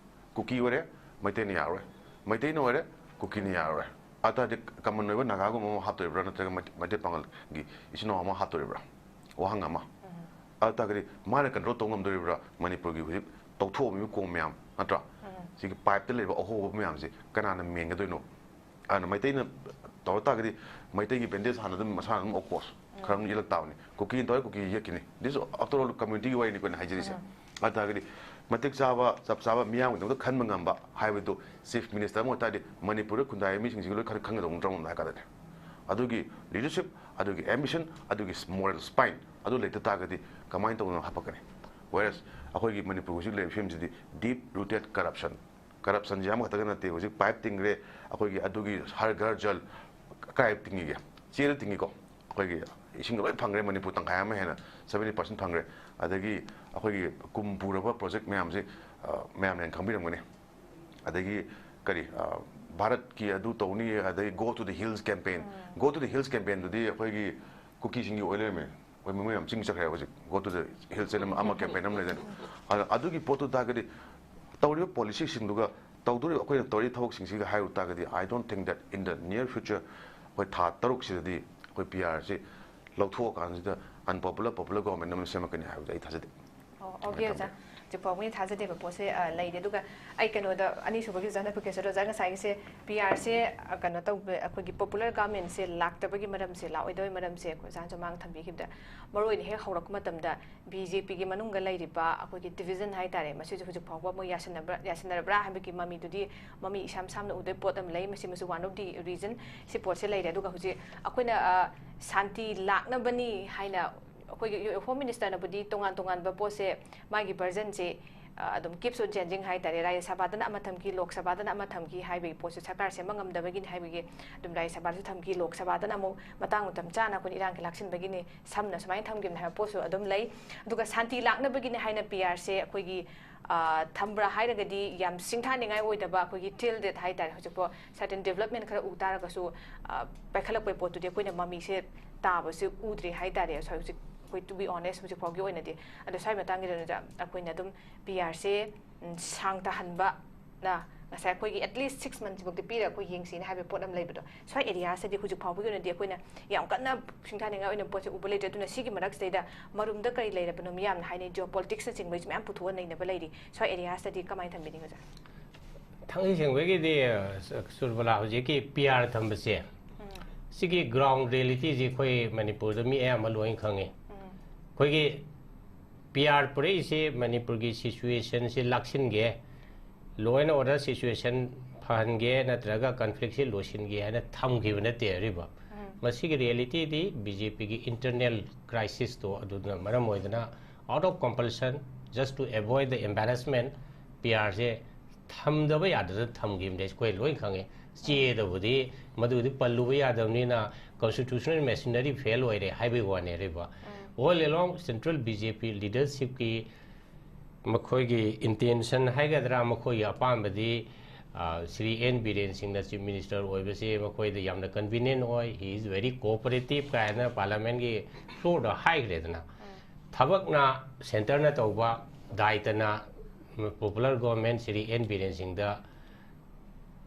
ꯀꯨꯀꯤ ꯑꯣꯏꯔꯦ, ꯃꯩꯇꯩꯅ ꯌꯥꯔꯣꯏ, ꯃꯩꯇꯩꯅ ꯑꯣꯏꯔꯦ, ꯀꯨꯀꯤꯅ ꯌꯥꯔꯣꯏ꯫ ꯑꯗꯨ ꯇꯥꯔꯗꯤ ꯀꯃꯟ ꯑꯣꯏꯕ ꯅꯥꯒꯥꯒꯨꯝꯕ ꯑꯃ ꯍꯥꯞꯇꯣꯔꯤꯕ꯭ꯔꯥ, ꯅꯠꯇ꯭ꯔꯒ ꯃꯩꯇꯩ ꯃꯩꯇꯩ ꯄꯥꯉꯜꯒꯤ ꯏꯆꯤꯟ ꯏꯅꯥꯎ ꯑꯃ ꯍꯥꯞꯇꯣꯔꯤꯕ꯭ꯔꯥ? ꯋꯥꯍꯪ ꯑꯃ꯫ ꯑꯗꯨ ꯇꯥꯔꯒꯗꯤ ꯃꯥꯅ ꯀꯟꯇ꯭ꯔꯣꯜ ꯇꯧꯕ ꯉꯝꯗꯣꯔꯤꯕ꯭ꯔꯥ ꯃꯅꯤꯄꯨꯔꯒꯤ ꯍꯧꯖꯤꯛ ꯇꯧꯊꯣꯛꯑꯝꯃꯤꯕ ꯀꯣꯝ ꯃꯌꯥꯝ ꯅꯠꯇ꯭ꯔꯥ? ꯁꯤꯒꯤ ꯄꯥꯏꯞꯇ ꯂꯩꯕ ꯑꯍꯣꯕ ꯃꯌꯥꯝꯁꯦ ꯀꯅꯥꯅ ꯃꯦꯟꯒꯗꯣꯏꯅꯣ? ꯑꯗꯨꯅ ꯃꯩꯇꯩꯅ ꯇꯧꯔ ꯇꯥꯔꯒꯗꯤ ꯃꯩꯇꯩꯒꯤ ꯕꯦꯟꯗꯦꯖ ꯍꯥꯟꯅ ꯑꯗꯨꯝ ꯃꯁꯥꯅ ꯑꯗꯨꯝ, of course, ꯈꯔ ꯑꯗꯨꯝ ꯌꯦꯛꯂꯛ ꯇꯥꯕꯅꯤ꯫ ꯀꯨꯀꯤꯅ ꯇꯧꯔꯦ, ꯀꯨꯀꯤ ꯌꯦꯛꯈꯤꯅꯤ꯫ This, after all, community ꯒꯤ ꯋꯥꯔꯤꯅꯤ ꯑꯩꯈꯣꯏꯅ ꯍꯥꯏꯖꯔꯤꯁꯦ꯫ ꯑꯗꯨ ꯇꯥꯔꯒꯗꯤ ꯃꯇꯤꯛ ꯆꯥꯕ, ꯆꯞ ꯆꯥꯕ, ꯃꯤꯌꯥꯝꯒꯤꯗꯃꯛꯇ ꯈꯟꯕ ꯉꯝꯕ ꯍꯥꯏꯕꯗꯨ ꯆꯤꯐ ꯃꯤꯅꯤꯁꯇꯔ ꯑꯃ ꯑꯣꯏꯇꯥꯔꯗꯤ ꯃꯅꯤꯄꯨꯔꯗ ꯈꯨꯟꯗꯥꯔꯤꯕ ꯃꯤꯁꯤꯡꯁꯤꯒꯤ ꯂꯣꯏ ꯈꯔ ꯈꯪꯒꯗꯧꯕ ꯅꯠꯇ꯭ꯔꯣ, ꯍꯥꯏ ꯀꯥꯟꯗꯗꯤ꯫ ꯑꯗꯨꯒꯤ ꯂꯤꯗꯔꯁꯤꯞ, ꯑꯗꯨꯒꯤ ꯑꯦꯝꯕꯤꯁꯟ, ꯑꯗꯨꯒꯤ ꯃꯣꯔꯦꯜ ꯁ꯭ꯄꯥꯏꯟ ꯑꯗꯨ ꯂꯩꯇ ꯇꯥꯔꯒꯗꯤ ꯀꯃꯥꯏꯅ ꯇꯧꯗꯅ ꯍꯥꯄꯛꯀꯅꯤ? Whereas ꯑꯩꯈꯣꯏꯒꯤ ꯃꯅꯤꯄꯨꯔ ꯍꯧꯖꯤꯛ ꯂꯩꯔꯤꯕ ꯐꯤꯕꯝꯁꯤꯗꯤ deep rooted corruption꯫ ꯀꯔꯞꯁꯟꯁꯦ ꯑꯃꯈꯛꯇꯒ ꯅꯠꯇꯦ, ꯍꯧꯖꯤꯛ ꯄꯥꯏꯞ ꯇꯤꯡꯈ꯭ꯔꯦ, ꯑꯩꯈꯣꯏꯒꯤ ꯑꯗꯨꯒꯤ ꯍꯔ ꯘꯔ ꯖꯜ ꯀꯥꯏ ꯇꯤꯡꯉꯤꯒꯦ? ꯆꯦꯗ ꯇꯤꯡꯉꯤꯀꯣ꯫ ꯑꯩꯈꯣꯏꯒꯤ ꯏꯁꯤꯡꯒ ꯂꯣꯏ ꯐꯪꯈ꯭ꯔꯦ, ꯃꯅꯤꯄꯨꯔ ꯇꯪꯈꯥꯏ ꯑꯃ ꯍꯦꯟꯅ, seventy percent ꯐꯪꯈ꯭ꯔꯦ꯫ ꯑꯗꯒꯤ ꯑꯩꯈꯣꯏꯒꯤ ꯀꯨꯝ ꯄꯨꯔꯕ ꯄ꯭ꯔꯣꯖꯦꯛ ꯃꯌꯥꯝꯁꯦ, ꯑ, ꯃꯌꯥꯝꯅ ꯍꯦꯟꯅ ꯈꯪꯕꯤꯔꯝꯒꯅꯤ꯫ ꯑꯗꯒꯤ ꯀꯔꯤ, ꯑ, ꯚꯥꯔꯠꯀꯤ ꯑꯗꯨ ꯇꯧꯅꯤ, ꯑꯗꯒꯤ Go to the Hills campaign꯫ Go to the Hills campaignꯗꯨꯗꯤ ꯑꯩꯈꯣꯏꯒꯤ ꯀꯨꯀꯤꯁꯤꯡꯒꯤ ꯑꯣꯏ ꯂꯩꯔꯝꯃꯦ꯫ ꯑꯩꯈꯣꯏ ꯃꯣꯏ ꯌꯥꯝ ꯆꯤꯡ ꯆꯠꯈ꯭ꯔꯦ ꯍꯧꯖꯤꯛ꯫ Go to the Hills ꯍꯥꯏꯅ ꯑꯃ, ꯑꯃ campaign ꯑꯃ ꯂꯩꯗꯅ꯫ ꯑꯗ ꯑꯗꯨꯒꯤ ꯄꯣꯠꯇꯨ ꯇꯥꯔꯒꯗꯤ ꯇꯧꯔꯤꯕ ꯄꯣꯂꯤꯁꯤꯁꯤꯡꯗꯨꯒ ꯇꯧꯗꯣꯔꯤꯕ ꯑꯩꯈꯣꯏꯅ ꯇꯧꯔꯤꯕ ꯊꯕꯛꯁꯤꯡꯁꯤꯒ ꯍꯥꯏꯔꯨ ꯇꯥꯔꯒꯗꯤ, I don't think that in the near future, ꯑꯩꯈꯣꯏ ꯊꯥ ꯇꯔꯨꯛꯁꯤꯗꯗꯤ ꯑꯩꯈꯣꯏ ꯄꯤ ꯑꯥꯔꯁꯤ ꯂꯧꯊꯣꯛꯑꯀꯥꯟꯁꯤꯗ unpopular, popular government ꯑꯃ ꯁꯦꯝꯃꯛꯀꯅꯤ ꯍꯥꯏꯕꯗꯤ ꯑꯩ ꯊꯥꯖꯗꯦ꯫ ꯑꯣ, okay, ꯑꯣꯖꯥ꯫ ꯍꯧꯖꯤꯛꯐꯥꯎ ꯃꯤ ꯊꯥꯖꯗꯦꯕ ꯄꯣꯠꯁꯦ, ꯑ, ꯂꯩꯔꯦ꯫ ꯑꯗꯨꯒ ꯑꯩ ꯀꯩꯅꯣꯗ, ꯑꯅꯤꯁꯨꯕꯒꯤ ꯑꯣꯖꯥꯅ ꯄꯨꯈꯠꯆꯔꯣ꯫ ꯑꯣꯖꯥ, ꯉꯁꯥꯏꯒꯤꯁꯦ ꯄꯤ ꯑꯥꯔꯁꯦ, ꯑ, ꯀꯩꯅꯣ ꯇꯧꯕ, ꯑꯩꯈꯣꯏꯒꯤ popular governmentꯁꯦ ꯂꯥꯛꯇꯕꯒꯤ ꯃꯔꯝꯁꯦ, ꯂꯥꯛꯑꯣꯏꯗꯕꯒꯤ ꯃꯔꯝꯁꯦ, ꯑꯣꯖꯥꯅꯁꯨ ꯃꯃꯥꯡ ꯊꯝꯕꯤꯈꯤꯕꯗ, ꯃꯔꯨꯑꯣꯏꯅ ꯍꯦꯛ ꯍꯧꯔꯛꯄ ꯃꯇꯝꯗ ꯕꯤ ꯖꯦ ꯄꯤꯒꯤ ꯃꯅꯨꯡꯗ ꯂꯩꯔꯤꯕ ꯑꯩꯈꯣꯏꯒꯤ division ꯍꯥꯏꯇꯥꯔꯦ, ꯃꯁꯤꯁꯨ ꯍꯧꯖꯤꯛ ꯐꯥꯎꯕ ꯃꯣꯏ ꯌꯥꯁꯟꯅꯕ꯭ꯔꯥ, ꯌꯥꯁꯟꯅꯔꯕ꯭ꯔꯥ ꯍꯥꯏꯕꯒꯤ ꯃꯃꯤꯗꯨꯗꯤ, ꯃꯃꯤ ꯏꯁꯥꯝ ꯁꯥꯝꯅ ꯎꯗꯣꯏ ꯄꯣꯠ ꯑꯃ ꯂꯩ꯫ ꯃꯁꯤꯃꯁꯨ one of the reason, ꯁꯤ ꯄꯣꯠꯁꯦ ꯂꯩꯔꯦ꯫ ꯑꯗꯨꯒ ꯍꯧꯖꯤꯛ ꯑꯩꯈꯣꯏꯅ, ꯑ, ꯁꯥꯟꯇꯤ ꯂꯥꯛꯅꯕꯅꯤ ꯍꯥꯏꯅ ꯑꯩꯈꯣꯏꯒꯤ ꯍꯣꯝ ꯃꯤꯅꯤꯁꯇꯔꯅꯕꯨꯗꯤ ꯇꯣꯉꯥꯟ ꯇꯣꯉꯥꯟꯕ ꯄꯣꯠꯁꯦ, ꯃꯥꯒꯤ versionꯁꯦ, ꯑ, ꯑꯗꯨꯝ keeps on changing ꯍꯥꯏꯇꯥꯔꯦ꯫ ꯔꯥꯖ꯭ꯌ ꯁꯚꯥꯗꯅ ꯑꯃ ꯊꯝꯈꯤ, ꯂꯣꯛ ꯁꯚꯥꯗꯅ ꯑꯃ ꯊꯝꯈꯤ ꯍꯥꯏꯕꯒꯤ ꯄꯣꯠꯁꯦ ꯁꯔꯀꯥꯔ ꯁꯦꯝꯕ ꯉꯝꯗꯕꯒꯤꯅꯤ ꯍꯥꯏꯕꯒꯤ ꯑꯗꯨꯝ ꯔꯥꯖ꯭ꯌ ꯁꯚꯥꯗꯁꯨ ꯊꯝꯈꯤ, ꯂꯣꯛ ꯁꯚꯥꯗꯅ ꯑꯃꯨꯛ ꯃꯇꯥꯡ ꯃꯇꯝ ꯆꯥꯅ ꯑꯩꯈꯣꯏꯅ ꯏꯔꯥꯡꯒꯤ ꯂꯥꯛꯁꯤꯟꯕꯒꯤꯅꯤ, ꯁꯝꯅ ꯁꯨꯃꯥꯏꯅ ꯊꯝꯈꯤꯕꯅꯤ ꯍꯥꯏꯕ ꯄꯣꯠꯁꯨ ꯑꯗꯨꯝ ꯂꯩ꯫ ꯑꯗꯨꯒ ꯁꯥꯟꯇꯤ ꯂꯥꯛꯅꯕꯒꯤꯅꯤ ꯍꯥꯏꯅ ꯄꯤ ꯑꯥꯔꯁꯦ ꯑꯩꯈꯣꯏꯒꯤ, ꯑ, ꯊꯝꯕ꯭ꯔꯥ ꯍꯥꯏꯔꯒꯗꯤ ꯌꯥꯝ ꯁꯤꯡꯊꯥꯅꯤꯡꯉꯥꯏ ꯑꯣꯏꯗꯕ, ꯑꯩꯈꯣꯏꯒꯤ till date ꯍꯥꯏꯇꯥꯔꯦ, ꯍꯧꯖꯤꯛꯐꯥꯎ certain development ꯈꯔ ꯎ ꯇꯥꯔꯒꯁꯨ, ꯑ, ꯄꯥꯏꯈꯠꯂꯛꯄꯒꯤ ꯄꯣꯠꯇꯨꯗꯤ ꯑꯩꯈꯣꯏꯅ ꯃꯃꯤꯁꯦ ꯇꯥꯕꯁꯦ ꯎꯗ꯭ꯔꯤ ꯍꯥꯏꯇꯥꯔꯦ꯫ ꯍꯧꯖꯤꯛ ꯑꯩꯈꯣꯏ, to be honest, ꯍꯧꯖꯤꯛ ꯐꯥꯎꯒꯤ ꯑꯣꯏꯅꯗꯤ꯫ ꯑꯗꯣ ꯁ꯭ꯋꯥꯏ ꯃꯇꯥꯡꯒꯤꯗ ꯑꯩꯈꯣꯏꯅ ꯑꯗꯨꯝ ꯄꯤ ꯑꯥꯔꯁꯦ ꯁꯥꯡ ꯇꯥꯍꯟꯕ ꯅ ꯉꯁꯥꯏ ꯑꯩꯈꯣꯏꯒꯤ at least six months ꯐꯥꯎꯗꯤ ꯄꯤꯔꯒ ꯑꯩꯈꯣꯏ ꯌꯦꯡꯁꯤꯅ ꯍꯥꯏꯕ ꯄꯣꯠ ꯑꯃ ꯂꯩꯕꯗꯣ, ꯁ꯭ꯋꯥꯏ ꯑꯦꯔꯤꯌꯥꯁꯤꯗꯗꯤ ꯍꯧꯖꯤꯛ ꯐꯥꯎꯕꯒꯤ ꯑꯣꯏꯅꯗꯤ ꯑꯩꯈꯣꯏꯅ ꯌꯥꯝ ꯀꯟꯅ ꯁꯤꯡꯊꯥꯅꯤꯡꯉꯥꯏ ꯑꯣꯏꯅ ꯄꯣꯠꯁꯦ ꯎꯕ ꯂꯩꯇ꯭ꯔꯦ꯫ ꯑꯗꯨꯅ ꯁꯤꯒꯤ ꯃꯔꯛꯁꯤꯗꯩꯗ ꯃꯔꯨꯝꯗ ꯀꯔꯤ ꯂꯩꯔꯕꯅꯣ, ꯃꯤꯌꯥꯝꯅ ꯍꯥꯏꯅꯩ, ꯖꯤꯑꯣ ꯄꯣꯂꯤꯇꯤꯛꯁꯅꯆꯤꯡꯕꯒꯤꯁꯨ ꯃꯌꯥꯝ ꯄꯨꯊꯣꯛꯑ ꯅꯩꯅꯕ ꯂꯩꯔꯤ꯫ ꯁ꯭ꯋꯥꯏ ꯑꯦꯔꯤꯌꯥꯁꯤꯗꯗꯤ ꯀꯃꯥꯏꯅ ꯊꯝꯕꯤꯅꯤꯡꯉꯤ, ꯑꯣꯖꯥ? ꯊꯥꯡꯃꯩ ꯁꯦꯡꯕꯒꯤꯗꯤ, ꯑ, ꯁꯨꯔꯕꯂꯥ, ꯍꯧꯖꯤꯛꯀꯤ ꯄꯤ ꯑꯥꯔ ꯊꯝꯕꯁꯦ, ꯁꯤꯒꯤ ꯒ꯭ꯔꯥꯎꯟ ꯔꯤꯌꯦꯂꯤꯇꯤꯁꯤ ꯑꯩꯈꯣꯏ ꯃꯅꯤꯄꯨꯔꯗ ꯃꯤ ꯑꯌꯥꯝꯕ ꯂꯣꯏꯅ ꯈꯪꯉꯤ꯫ ꯑꯩꯈꯣꯏꯒꯤ ꯄꯤ ꯑꯥꯔ ꯄꯨꯔꯛꯏꯁꯤ ꯃꯅꯤꯄꯨꯔꯒꯤ ꯁꯤꯆꯨꯋꯦꯁꯟꯁꯤ ꯂꯥꯛꯁꯤꯟꯒꯦ, law and order situation ꯐꯍꯟꯒꯦ ꯅꯠꯇ꯭ꯔꯒ ꯀꯟꯐ꯭ꯂꯤꯛꯁꯤ ꯂꯣꯏꯁꯤꯟꯒꯦ ꯍꯥꯏꯅ ꯊꯝꯈꯤꯕ ꯅꯠꯇꯦ꯫ ꯑꯔꯤꯕ ꯃꯁꯤꯒꯤ ꯔꯤꯌꯦꯂꯤꯇꯤꯗꯤ ꯕꯤ ꯖꯦ ꯄꯤꯒꯤ ꯏꯟꯇꯔꯅꯦꯜ ꯀ꯭ꯔꯥꯏꯁꯤꯁꯇꯣ ꯑꯗꯨꯅ ꯃꯔꯝ ꯑꯣꯏꯗꯅ, out of compulsion, just to avoid the embarrassment, ꯄꯤ ꯑꯥꯔꯁꯦ ꯊꯝꯗꯕ ꯌꯥꯗꯗꯅ ꯊꯝꯈꯤꯕꯅꯦ, ꯑꯩꯈꯣꯏ ꯂꯣꯏ ꯈꯪꯉꯦ꯫ ꯆꯦꯗꯕꯨꯗꯤ ꯃꯗꯨꯗꯤ ꯄꯜꯂꯨꯕ ꯌꯥꯗꯕꯅꯤꯅ constitutional machinery fail ꯑꯣꯏꯔꯦ ꯍꯥꯏꯕꯒꯤ ꯋꯥꯅꯦ꯫ ꯑꯔꯤꯕ all along central B J P leadershipꯀꯤ ꯃꯈꯣꯏꯒꯤ intention ꯍꯥꯏꯒꯗ꯭ꯔꯥ, ꯃꯈꯣꯏꯒꯤ ꯑꯄꯥꯝꯕꯗꯤ, ꯑ, ꯁ꯭ꯔꯤ ꯑꯦꯟ ꯕꯤꯔꯦꯟ ꯁꯤꯡꯅ ꯆꯤꯐ ꯃꯤꯅꯤꯁꯇꯔ ꯑꯣꯏꯕꯁꯦ ꯃꯈꯣꯏꯗ ꯌꯥꯝꯅ convenient ꯑꯣꯏ, he is very cooperative ꯀꯥꯏꯅ ꯄꯥꯔꯂꯤꯌꯥꯃꯦꯟꯒꯤ ꯐ꯭ꯂꯣꯔꯗ ꯍꯥꯏꯈ꯭ꯔꯦꯗꯅ꯫ ꯊꯕꯛꯅ ꯁꯦꯟꯇꯔꯅ ꯇꯧꯕ, ꯗꯥꯏꯇꯅ popular government Shri N Biren ꯁꯤꯡꯗ,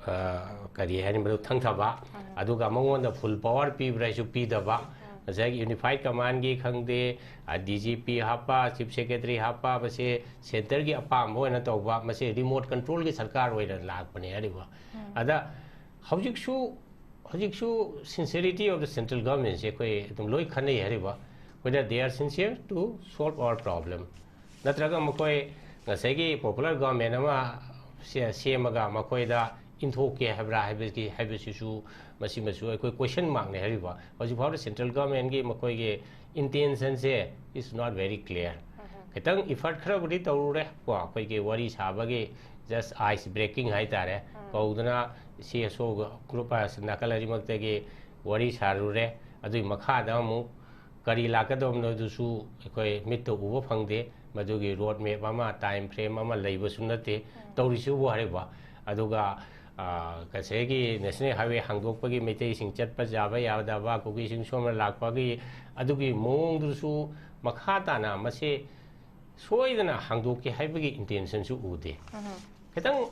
ꯑ, ꯀꯔꯤ ꯍꯥꯏꯅꯤ, ꯃꯗꯨ ꯊꯪꯊꯕ, ꯑꯗꯨꯒ ꯃꯉꯣꯟꯗ ꯐꯨꯜ ꯄꯋꯥꯔ ꯄꯤꯕ꯭ꯔꯥ ꯍꯥꯏꯁꯨ ꯄꯤꯗꯕ, ꯉꯁꯥꯏꯒꯤ ꯌꯨꯅꯤꯐꯥꯏꯠ ꯀꯃꯥꯟꯒꯤ ꯈꯪꯗꯦ, ꯗꯤ ꯖꯤ ꯄꯤ ꯍꯥꯞꯄ, ꯆꯤꯐ ꯁꯦꯀ꯭ꯔꯦꯇꯔꯤ ꯍꯥꯞꯄ, ꯃꯁꯤ ꯁꯦꯟꯇꯔꯒꯤ ꯑꯄꯥꯝꯕ ꯑꯣꯏꯅ ꯇꯧꯕ, ꯃꯁꯤ ꯔꯤꯃꯣꯠ ꯀꯟꯇ꯭ꯔꯣꯜꯒꯤ ꯁꯔꯀꯥꯔ ꯑꯣꯏꯅ ꯂꯥꯛꯄꯅꯦ꯫ ꯑꯔꯤꯕ ꯑꯗ ꯍꯧꯖꯤꯛꯁꯨ, ꯍꯧꯖꯤꯛꯁꯨ sincerity of the central governmentꯁꯦ ꯑꯩꯈꯣꯏ ꯑꯗꯨꯝ ꯂꯣꯏ ꯈꯟꯅꯩ꯫ ꯑꯔꯤꯕ whether they are sincere to solve our problem, ꯅꯠꯇ꯭ꯔꯒ ꯃꯈꯣꯏ ꯉꯁꯥꯏꯒꯤ ꯄꯣꯄꯨꯂꯔ ꯒꯣꯚꯔꯟꯃꯦꯟ ꯑꯃ ꯁꯦ-, ꯁꯦꯝꯃꯒ ꯃꯈꯣꯏꯗ ꯏꯟꯊꯣꯛꯀꯦ ꯍꯥꯏꯕ꯭ꯔꯥ ꯍꯥꯏꯕꯒꯤ, ꯍꯥꯏꯕꯁꯤꯁꯨ, ꯃꯁꯤꯃꯁꯨ ꯑꯩꯈꯣꯏ ꯀꯣꯏꯁꯟ ꯃꯥꯔꯛꯅꯦ꯫ ꯍꯥꯏꯔꯤꯕ ꯍꯧꯖꯤꯛ ꯐꯥꯎꯗ ꯁꯦꯟꯇ꯭ꯔꯦꯜ ꯒꯣꯚꯔꯟꯃꯦꯟꯒꯤ ꯃꯈꯣꯏꯒꯤ intentionꯁꯦ is not very clear꯫ ꯈꯤꯇꯪ effort ꯈꯔꯕꯨꯗꯤ ꯇꯧꯔꯨꯔꯦ ꯀꯣ, ꯑꯩꯈꯣꯏꯒꯤ ꯋꯥꯔꯤ ꯁꯥꯕꯒꯤ, just ice breaking ꯍꯥꯏꯇꯥꯔꯦ, ꯀꯧꯗꯅ ꯁꯤ ꯑꯁꯣ ꯒ꯭ꯔꯨꯞ, ꯑ, ꯅꯥꯀꯜ ꯑꯅꯤꯃꯛꯇꯒꯤ ꯋꯥꯔꯤ ꯁꯥꯔꯨꯔꯦ꯫ ꯑꯗꯨꯒꯤ ꯃꯈꯥꯗ ꯑꯃꯨꯛ ꯀꯔꯤ ꯂꯥꯛꯀꯗꯕꯅꯣꯗꯨꯁꯨ ꯑꯩꯈꯣꯏ ꯃꯤꯠꯇ ꯎꯕ ꯐꯪꯗꯦ꯫ ꯃꯗꯨꯒꯤ ꯔꯣꯗ ꯃꯦꯞ ꯑꯃ, ꯇꯥꯏꯝ ꯐ꯭ꯔꯦꯝ ꯑꯃ ꯂꯩꯕꯁꯨ ꯅꯠꯇꯦ ꯇꯧꯔꯤꯁꯤꯕꯨ꯫ ꯍꯥꯏꯔꯤꯕ ꯑꯗꯨꯒ ꯉꯁꯥꯏꯒꯤ ꯅꯦꯁꯅꯦꯜ ꯍꯥꯏꯋꯦ ꯍꯥꯡꯗꯣꯛꯄꯒꯤ ꯃꯩꯇꯩꯁꯤꯡ ꯆꯠꯄ ꯌꯥꯕ ꯌꯥꯗꯕ, ꯀꯨꯀꯤꯁꯤꯡ ꯁꯣꯝꯗ ꯂꯥꯛꯄꯒꯤ ꯑꯗꯨꯒꯤ ꯃꯑꯣꯡꯗꯨꯁꯨ ꯃꯈꯥ ꯇꯥꯅ ꯃꯁꯤ ꯁꯣꯏꯗꯅ ꯍꯥꯡꯗꯣꯛꯀꯦ ꯍꯥꯏꯕꯒꯤ ꯏꯟꯇꯦꯟꯁꯟꯁꯨ ꯎꯗꯦ꯫ ꯈꯤꯇꯪ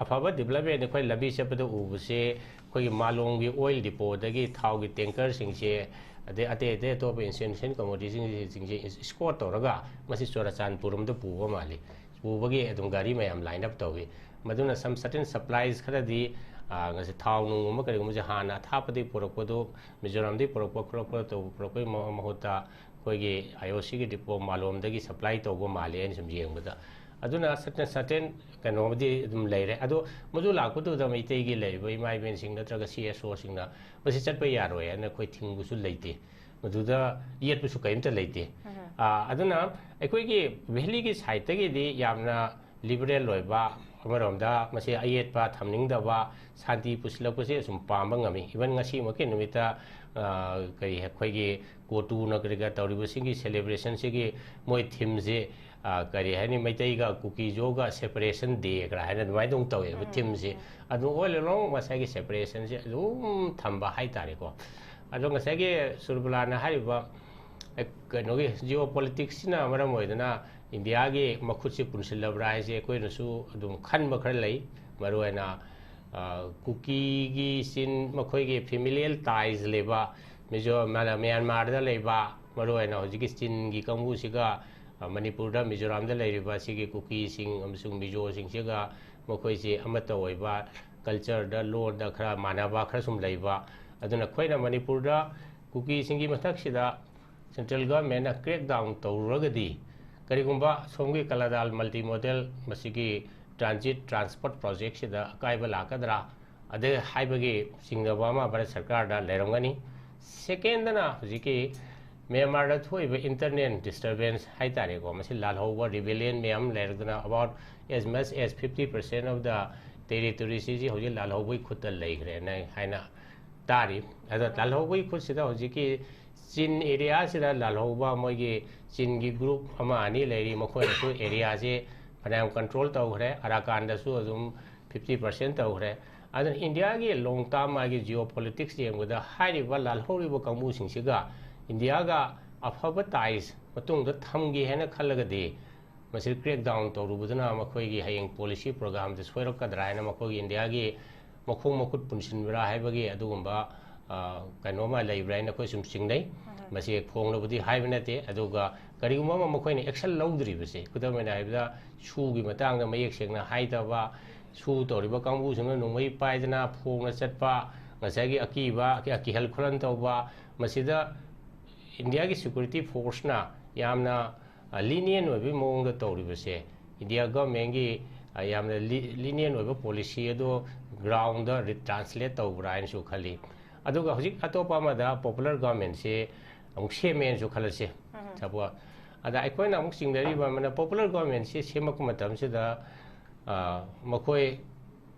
ꯑꯐꯕ ꯗꯤꯕꯂꯞꯃꯦꯟ ꯑꯩꯈꯣꯏ ꯂꯝꯕꯤ ꯆꯠꯄꯗ ꯎꯕꯁꯦ, ꯑꯩꯈꯣꯏꯒꯤ ꯃꯥꯂꯣꯝꯒꯤ ꯑꯣꯏꯜ ꯗꯤꯄꯣꯗꯒꯤ ꯊꯥꯎꯒꯤ ꯇꯦꯡꯀꯔꯁꯤꯡꯁꯦ, ꯑꯗꯩ ꯑꯇꯩ ꯑꯇꯩ ꯑꯇꯣꯞꯄ ꯏꯟꯁꯦꯟꯁꯤꯌꯦꯟ ꯀꯃꯣꯗꯤꯇꯤꯁꯤꯡꯁꯦ ꯏꯁꯀꯣꯔꯠ ꯇꯧꯔꯒ ꯃꯁꯤ ꯆꯨꯔꯥꯆꯥꯟꯄꯨꯔ ꯔꯣꯝꯗ ꯄꯨꯕ ꯃꯥꯜꯂꯤ꯫ ꯄꯨꯕꯒꯤ ꯑꯗꯨꯝ ꯒꯥꯔꯤ ꯃꯌꯥꯝ ꯂꯥꯏꯟ ꯑꯞ ꯇꯧꯏ꯫ ꯃꯗꯨꯅ ꯁꯝ ꯁꯔꯇꯦꯟ ꯁꯄ꯭ꯂꯥꯏꯁ ꯈꯔꯗꯤ, ꯉꯁꯤ ꯊꯥꯎ ꯅꯨꯡꯒꯨꯝꯕ ꯀꯔꯤꯒꯨꯝꯕꯁꯦ ꯍꯥꯟꯅ ꯑꯊꯥꯞꯄꯗꯒꯤ ꯄꯨꯔꯛꯄꯗꯣ, ꯃꯤꯖꯣꯔꯥꯝꯗꯒꯤ ꯄꯨꯔꯛꯄ ꯈꯣꯠꯂꯛꯄ ꯇꯧꯕ, ꯄꯨꯔꯛꯄꯒꯤ ꯃꯍꯨꯠꯇ ꯑꯩꯈꯣꯏꯒꯤ IOC ꯒꯤ ꯗꯤꯄꯣ ꯃꯥꯂꯣꯝꯗꯒꯤ ꯁꯄ꯭ꯂꯥꯏ ꯇꯧꯕ ꯃꯥꯜꯂꯤ ꯑꯩꯅ ꯁꯨꯝ ꯌꯦꯡꯕꯗ꯫ ꯑꯗꯨꯅ ꯁꯔꯇꯦꯟ ꯁꯔꯇꯦꯟ ꯀꯩꯅꯣꯕꯨꯗꯤ ꯑꯗꯨꯝ ꯂꯩꯔꯦ꯫ ꯑꯗꯣ ꯃꯗꯨ ꯂꯥꯛꯄꯗꯨꯗ ꯃꯩꯇꯩꯒꯤ ꯂꯩꯔꯤꯕ ꯏꯃꯥ ꯏꯕꯦꯟꯁꯤꯡ ꯅꯠꯇ꯭ꯔꯒ CSO ꯁꯤꯡꯅ ꯃꯁꯤ ꯆꯠꯄ ꯌꯥꯔꯣꯏ ꯍꯥꯏꯅ ꯑꯩꯈꯣꯏ ꯊꯤꯡꯕꯁꯨ ꯂꯩꯇꯦ꯫ ꯃꯗꯨꯗ ꯌꯦꯠꯄꯁꯨ ꯀꯔꯤꯝꯇ ꯂꯩꯇꯦ꯫ ꯑꯗꯨꯅ ꯑꯩꯈꯣꯏꯒꯤ ꯚꯦꯂꯤꯒꯤ ꯁꯥꯏꯠꯇꯒꯤꯗꯤ ꯌꯥꯝꯅ ꯂꯤꯕꯔꯦꯜ ꯑꯣꯏꯕ, ꯑꯃꯔꯣꯝꯗ ꯃꯁꯤ ꯑꯌꯦꯠꯄ ꯊꯝꯅꯤꯡꯗꯕ, ꯁꯥꯟꯇꯤ ꯄꯨꯁꯤꯜꯂꯛꯄꯁꯦ ꯑꯁꯨꯝ ꯄꯥꯝꯕ ꯉꯝꯃꯤ꯫ ꯏꯚꯟ ꯉꯁꯤꯃꯛꯀꯤ ꯅꯨꯃꯤꯠꯇ ꯀꯔꯤ ꯑꯩꯈꯣꯏꯒꯤ ꯀꯣꯇꯨꯅ ꯀꯔꯤ ꯀꯔꯥ ꯇꯧꯔꯤꯕꯁꯤꯡꯒꯤ ꯁꯦꯂꯦꯕ꯭ꯔꯦꯁꯟꯁꯤꯒꯤ ꯃꯣꯏ ꯊꯤꯝꯁꯦ ꯀꯔꯤ ꯍꯥꯏꯅꯤ, ꯃꯩꯇꯩꯒ ꯀꯨꯀꯤꯖꯣꯒ ꯁꯦꯄꯔꯦꯁꯟ ꯗꯦ ꯀꯔꯥ ꯍꯥꯏꯅ ꯑꯗꯨꯃꯥꯏꯅ ꯑꯗꯨꯝ ꯇꯧꯋꯦꯕ ꯊꯤꯝꯁꯦ꯫ ꯑꯗꯨ ꯑꯣꯜ ꯑꯦꯂꯣꯡ ꯉꯁꯥꯏꯒꯤ ꯁꯦꯄꯔꯦꯁꯟꯁꯦ ꯑꯗꯨꯝ ꯊꯝꯕ ꯍꯥꯏꯇꯥꯔꯦꯀꯣ꯫ ꯑꯗꯣ ꯉꯁꯥꯏꯒꯤ ꯁꯨꯔꯕꯂꯥꯅ ꯍꯥꯏꯔꯤꯕ ꯀꯩꯅꯣꯒꯤ ꯖꯤꯑꯣ ꯄꯣꯂꯤꯇꯤꯛꯁꯁꯤꯅ ꯃꯔꯝ ꯑꯣꯏꯗꯅ ꯏꯟꯗꯤꯌꯥꯒꯤ ꯃꯈꯨꯠꯁꯤ ꯄꯨꯟꯁꯤꯜꯂꯕ꯭ꯔꯥ ꯍꯥꯏꯁꯦ ꯑꯩꯈꯣꯏꯅꯁꯨ ꯑꯗꯨꯝ ꯈꯟꯕ ꯈꯔ ꯂꯩ꯫ ꯃꯔꯨꯑꯣꯏꯅ ꯀꯨꯀꯤꯒꯤ ꯆꯤꯟ, ꯃꯈꯣꯏꯒꯤ ꯐꯦꯃꯤꯂꯤꯌꯦꯜ ꯇꯥꯏꯁ ꯂꯩꯕ ꯃꯤꯖꯣ-, ꯃ꯭ꯌꯥꯟꯃꯥꯔꯗ ꯂꯩꯕ, ꯃꯔꯨꯑꯣꯏꯅ ꯍꯧꯖꯤꯛꯀꯤ ꯆꯤꯟꯒꯤ ꯀꯥꯡꯕꯨꯁꯤꯒ ꯃꯅꯤꯄꯨꯔꯗ, ꯃꯤꯖꯣꯔꯥꯝꯗ ꯂꯩꯔꯤꯕ ꯑꯁꯤꯒꯤ ꯀꯨꯀꯤꯁꯤꯡ ꯑꯃꯁꯨꯡ ꯃꯤꯖꯣꯁꯤꯡꯁꯤꯒ ꯃꯈꯣꯏꯁꯤ ꯑꯃꯠꯇ ꯑꯣꯏꯕ, ꯀꯜꯆꯔꯗ, ꯂꯣꯟꯗ ꯈꯔ ꯃꯥꯟꯅꯕ ꯈꯔ ꯁꯨꯝ ꯂꯩꯕ꯫ ꯑꯗꯨꯅ ꯑꯩꯈꯣꯏꯅ ꯃꯅꯤꯄꯨꯔꯗ ꯀꯨꯀꯤꯁꯤꯡꯒꯤ ꯃꯊꯛꯁꯤꯗ ꯁꯦꯟꯇ꯭ꯔꯦꯜ ꯒꯚꯔꯟꯃꯦꯟꯅ ꯀ꯭ꯔꯦꯛ ꯗꯥꯎꯟ ꯇꯧꯔꯨꯔꯒꯗꯤ, ꯀꯔꯤꯒꯨꯝꯕ ꯁꯣꯝꯒꯤ ꯀꯂꯥꯗꯥꯜ ꯃꯜꯇꯤ ꯃꯣꯗꯦꯜ ꯃꯁꯤꯒꯤ ꯇ꯭ꯔꯥꯟꯖꯤꯠ ꯇ꯭ꯔꯥꯟꯁꯄꯣꯔꯠ ꯄ꯭ꯔꯣꯖꯦꯛꯁꯤꯗ ꯑꯀꯥꯏꯕ ꯂꯥꯛꯀꯗ꯭ꯔꯥ, ꯑꯗꯩ ꯍꯥꯏꯕꯒꯤ ꯆꯤꯡꯅꯕ ꯑꯃ ꯚꯥꯔꯠ ꯁꯔꯀꯥꯔꯗ ꯂꯩꯔꯝꯒꯅꯤ꯫ ꯁꯦꯀꯦꯟꯗꯅ ꯍꯧꯖꯤꯛꯀꯤ ꯃ꯭ꯌꯥꯟꯃꯥꯔꯗ ꯊꯣꯛꯏꯕ ꯏꯟꯇꯔꯅꯦꯜ ꯗꯤꯁꯇꯔꯕꯦꯟꯁ ꯍꯥꯏꯇꯥꯔꯦꯀꯣ, ꯃꯁꯤ ꯂꯥꯜꯍꯧꯕ ꯔꯤꯕꯦꯂꯤꯌꯟ ꯃꯌꯥꯝ ꯂꯩꯔꯗꯨꯅ about as much as fifty percent of the territory ꯁꯤꯁꯤ ꯍꯧꯖꯤꯛ ꯂꯥꯜꯍꯧꯕꯒꯤ ꯈꯨꯠꯇ ꯂꯩꯈ꯭ꯔꯦꯅ ꯍꯥꯏꯅ ꯇꯥꯔꯤ꯫ ꯑꯗꯣ ꯂꯥꯜꯍꯧꯕꯒꯤ ꯈꯨꯠꯁꯤꯗ ꯍꯧꯖꯤꯛꯀꯤ ꯆꯤꯟ ꯑꯦꯔꯤꯌꯥꯁꯤꯗ ꯂꯥꯜꯍꯧꯕ ꯃꯣꯏꯒꯤ ꯆꯤꯟꯒꯤ ꯒ꯭ꯔꯨꯞ ꯑꯃ ꯑꯅꯤ ꯂꯩꯔꯤ, ꯃꯈꯣꯏꯅꯁꯨ ꯑꯦꯔꯤꯌꯥꯁꯤ ꯐꯅꯌꯥꯝ ꯀꯟꯇ꯭ꯔꯣꯜ ꯇꯧꯈ꯭ꯔꯦ꯫ ꯑꯔꯥꯀꯥꯟꯗꯁꯨ ꯑꯗꯨꯝ ꯐꯤꯐꯇꯤ ꯄꯥꯔꯁꯦꯟ ꯇꯧꯈ꯭ꯔꯦ꯫ ꯑꯗꯨꯅ ꯏꯟꯗꯤꯌꯥꯒꯤ ꯂꯣꯡ ꯇꯥꯔꯝ ꯃꯥꯒꯤ ꯖꯤꯑꯣ ꯄꯣꯂꯤꯇꯤꯛꯁ ꯌꯦꯡꯕꯗ ꯍꯥꯏꯔꯤꯕ ꯂꯥꯜꯍꯧꯔꯤꯕ ꯀꯥꯡꯕꯨꯁꯤꯡꯁꯤꯒ ꯏꯟꯗꯤꯌꯥꯒ ꯑꯐꯕ ꯇꯥꯏꯁ ꯃꯇꯨꯡꯗ ꯊꯝꯒꯦ ꯍꯥꯏꯅ ꯈꯜꯂꯒꯗꯤ ꯃꯁꯤ ꯀ꯭ꯔꯦꯛ ꯗꯥꯎꯟ ꯇꯧꯔꯨꯕꯗꯨꯅ ꯃꯈꯣꯏꯒꯤ ꯍꯌꯦꯡ ꯄꯣꯂꯤꯁꯤ ꯄ꯭ꯔꯣꯒ꯭ꯔꯥꯝꯗ ꯁꯣꯏꯔꯛꯀꯗ꯭ꯔꯥ ꯍꯥꯏꯅ ꯃꯈꯣꯏꯒꯤ ꯏꯟꯗꯤꯌꯥꯒꯤ ꯃꯈꯣꯡ ꯃꯈꯨꯠ ꯄꯨꯟꯁꯤꯟꯕ꯭ꯔꯥ ꯍꯥꯏꯕꯒꯤ ꯑꯗꯨꯒꯨꯝꯕ, ꯑ, ꯀꯩꯅꯣꯝꯃ ꯂꯩꯕ꯭ꯔꯥ ꯍꯥꯏꯅ ꯑꯩꯈꯣꯏ ꯁꯨꯝ ꯆꯤꯡꯅꯩ꯫ ꯃꯁꯤ ꯐꯣꯡꯂꯕꯗꯤ ꯍꯥꯏꯕ ꯅꯠꯇꯦ, ꯑꯗꯨꯒ ꯀꯔꯤꯒꯨꯝꯕ ꯑꯃ ꯃꯈꯣꯏꯅ ꯑꯦꯛꯁꯟ ꯂꯧꯗ꯭ꯔꯤꯕꯁꯦ, ꯈꯨꯗꯝ ꯑꯣꯏꯅ ꯍꯥꯏꯕꯗ ꯁꯨꯒꯤ ꯃꯇꯥꯡꯗ ꯃꯌꯦꯛ ꯁꯦꯡꯅ ꯍꯥꯏꯗꯕ, ꯁꯨ ꯇꯧꯔꯤꯕ ꯀꯥꯡꯕꯨꯁꯤꯡꯅ ꯅꯣꯡꯃꯩ ꯄꯥꯏꯗꯅ ꯐꯣꯡꯅ ꯆꯠꯄ, ꯉꯁꯥꯏꯒꯤ ꯑꯀꯤꯕ, ꯑꯀꯤ-, ꯑꯀꯤꯍꯜ ꯈꯨꯔꯍꯟ ꯇꯧꯕ, ꯃꯁꯤꯗ ꯏꯟꯗꯤꯌꯥꯒꯤ ꯁꯦꯀ꯭ꯌꯨꯔꯤꯇꯤ ꯐꯣꯔꯁꯅ ꯌꯥꯝꯅ, ꯑ, ꯂꯤꯅꯤꯌꯟ ꯑꯣꯏꯕꯒꯤ ꯃꯑꯣꯡꯗ ꯇꯧꯔꯤꯕꯁꯦ, ꯏꯟꯗꯤꯌꯥ ꯒꯚꯔꯟꯃꯦꯟꯒꯤ, ꯑ, ꯌꯥꯝꯅ ꯂꯤ-, ꯂꯤꯅꯤꯌꯟ ꯑꯣꯏꯕ ꯄꯣꯂꯤꯁꯤ ꯑꯗꯣ ꯒ꯭ꯔꯥꯎꯟꯗ ꯔꯤꯇ꯭ꯔꯥꯟꯁꯂꯦꯠ ꯇꯧꯕ꯭ꯔꯥ ꯍꯥꯏꯅꯁꯨ ꯈꯜꯂꯤ꯫ ꯑꯗꯨꯒ ꯍꯧꯖꯤꯛ ꯑꯇꯣꯞꯄ ꯑꯃꯗ ꯄꯣꯄꯨꯂꯔ ꯒꯚꯔꯟꯃꯦꯟꯁꯦ ꯑꯃꯨꯛ ꯁꯦꯝꯃꯦꯅꯁꯨ ꯈꯜꯂꯁꯤ꯫ ꯎꯝ꯫ ꯁꯄꯣ-, ꯑꯗ ꯑꯩꯈꯣꯏꯅ ꯑꯃꯨꯛ ꯆꯤꯡꯅꯔꯤꯕ ꯑꯃꯅ, ꯄꯣꯄꯨꯂꯔ ꯒꯚꯔꯟꯃꯦꯟꯁꯤ ꯁꯦꯝꯃꯛꯄ ꯃꯇꯝꯁꯤꯗ, ꯑ, ꯃꯈꯣꯏ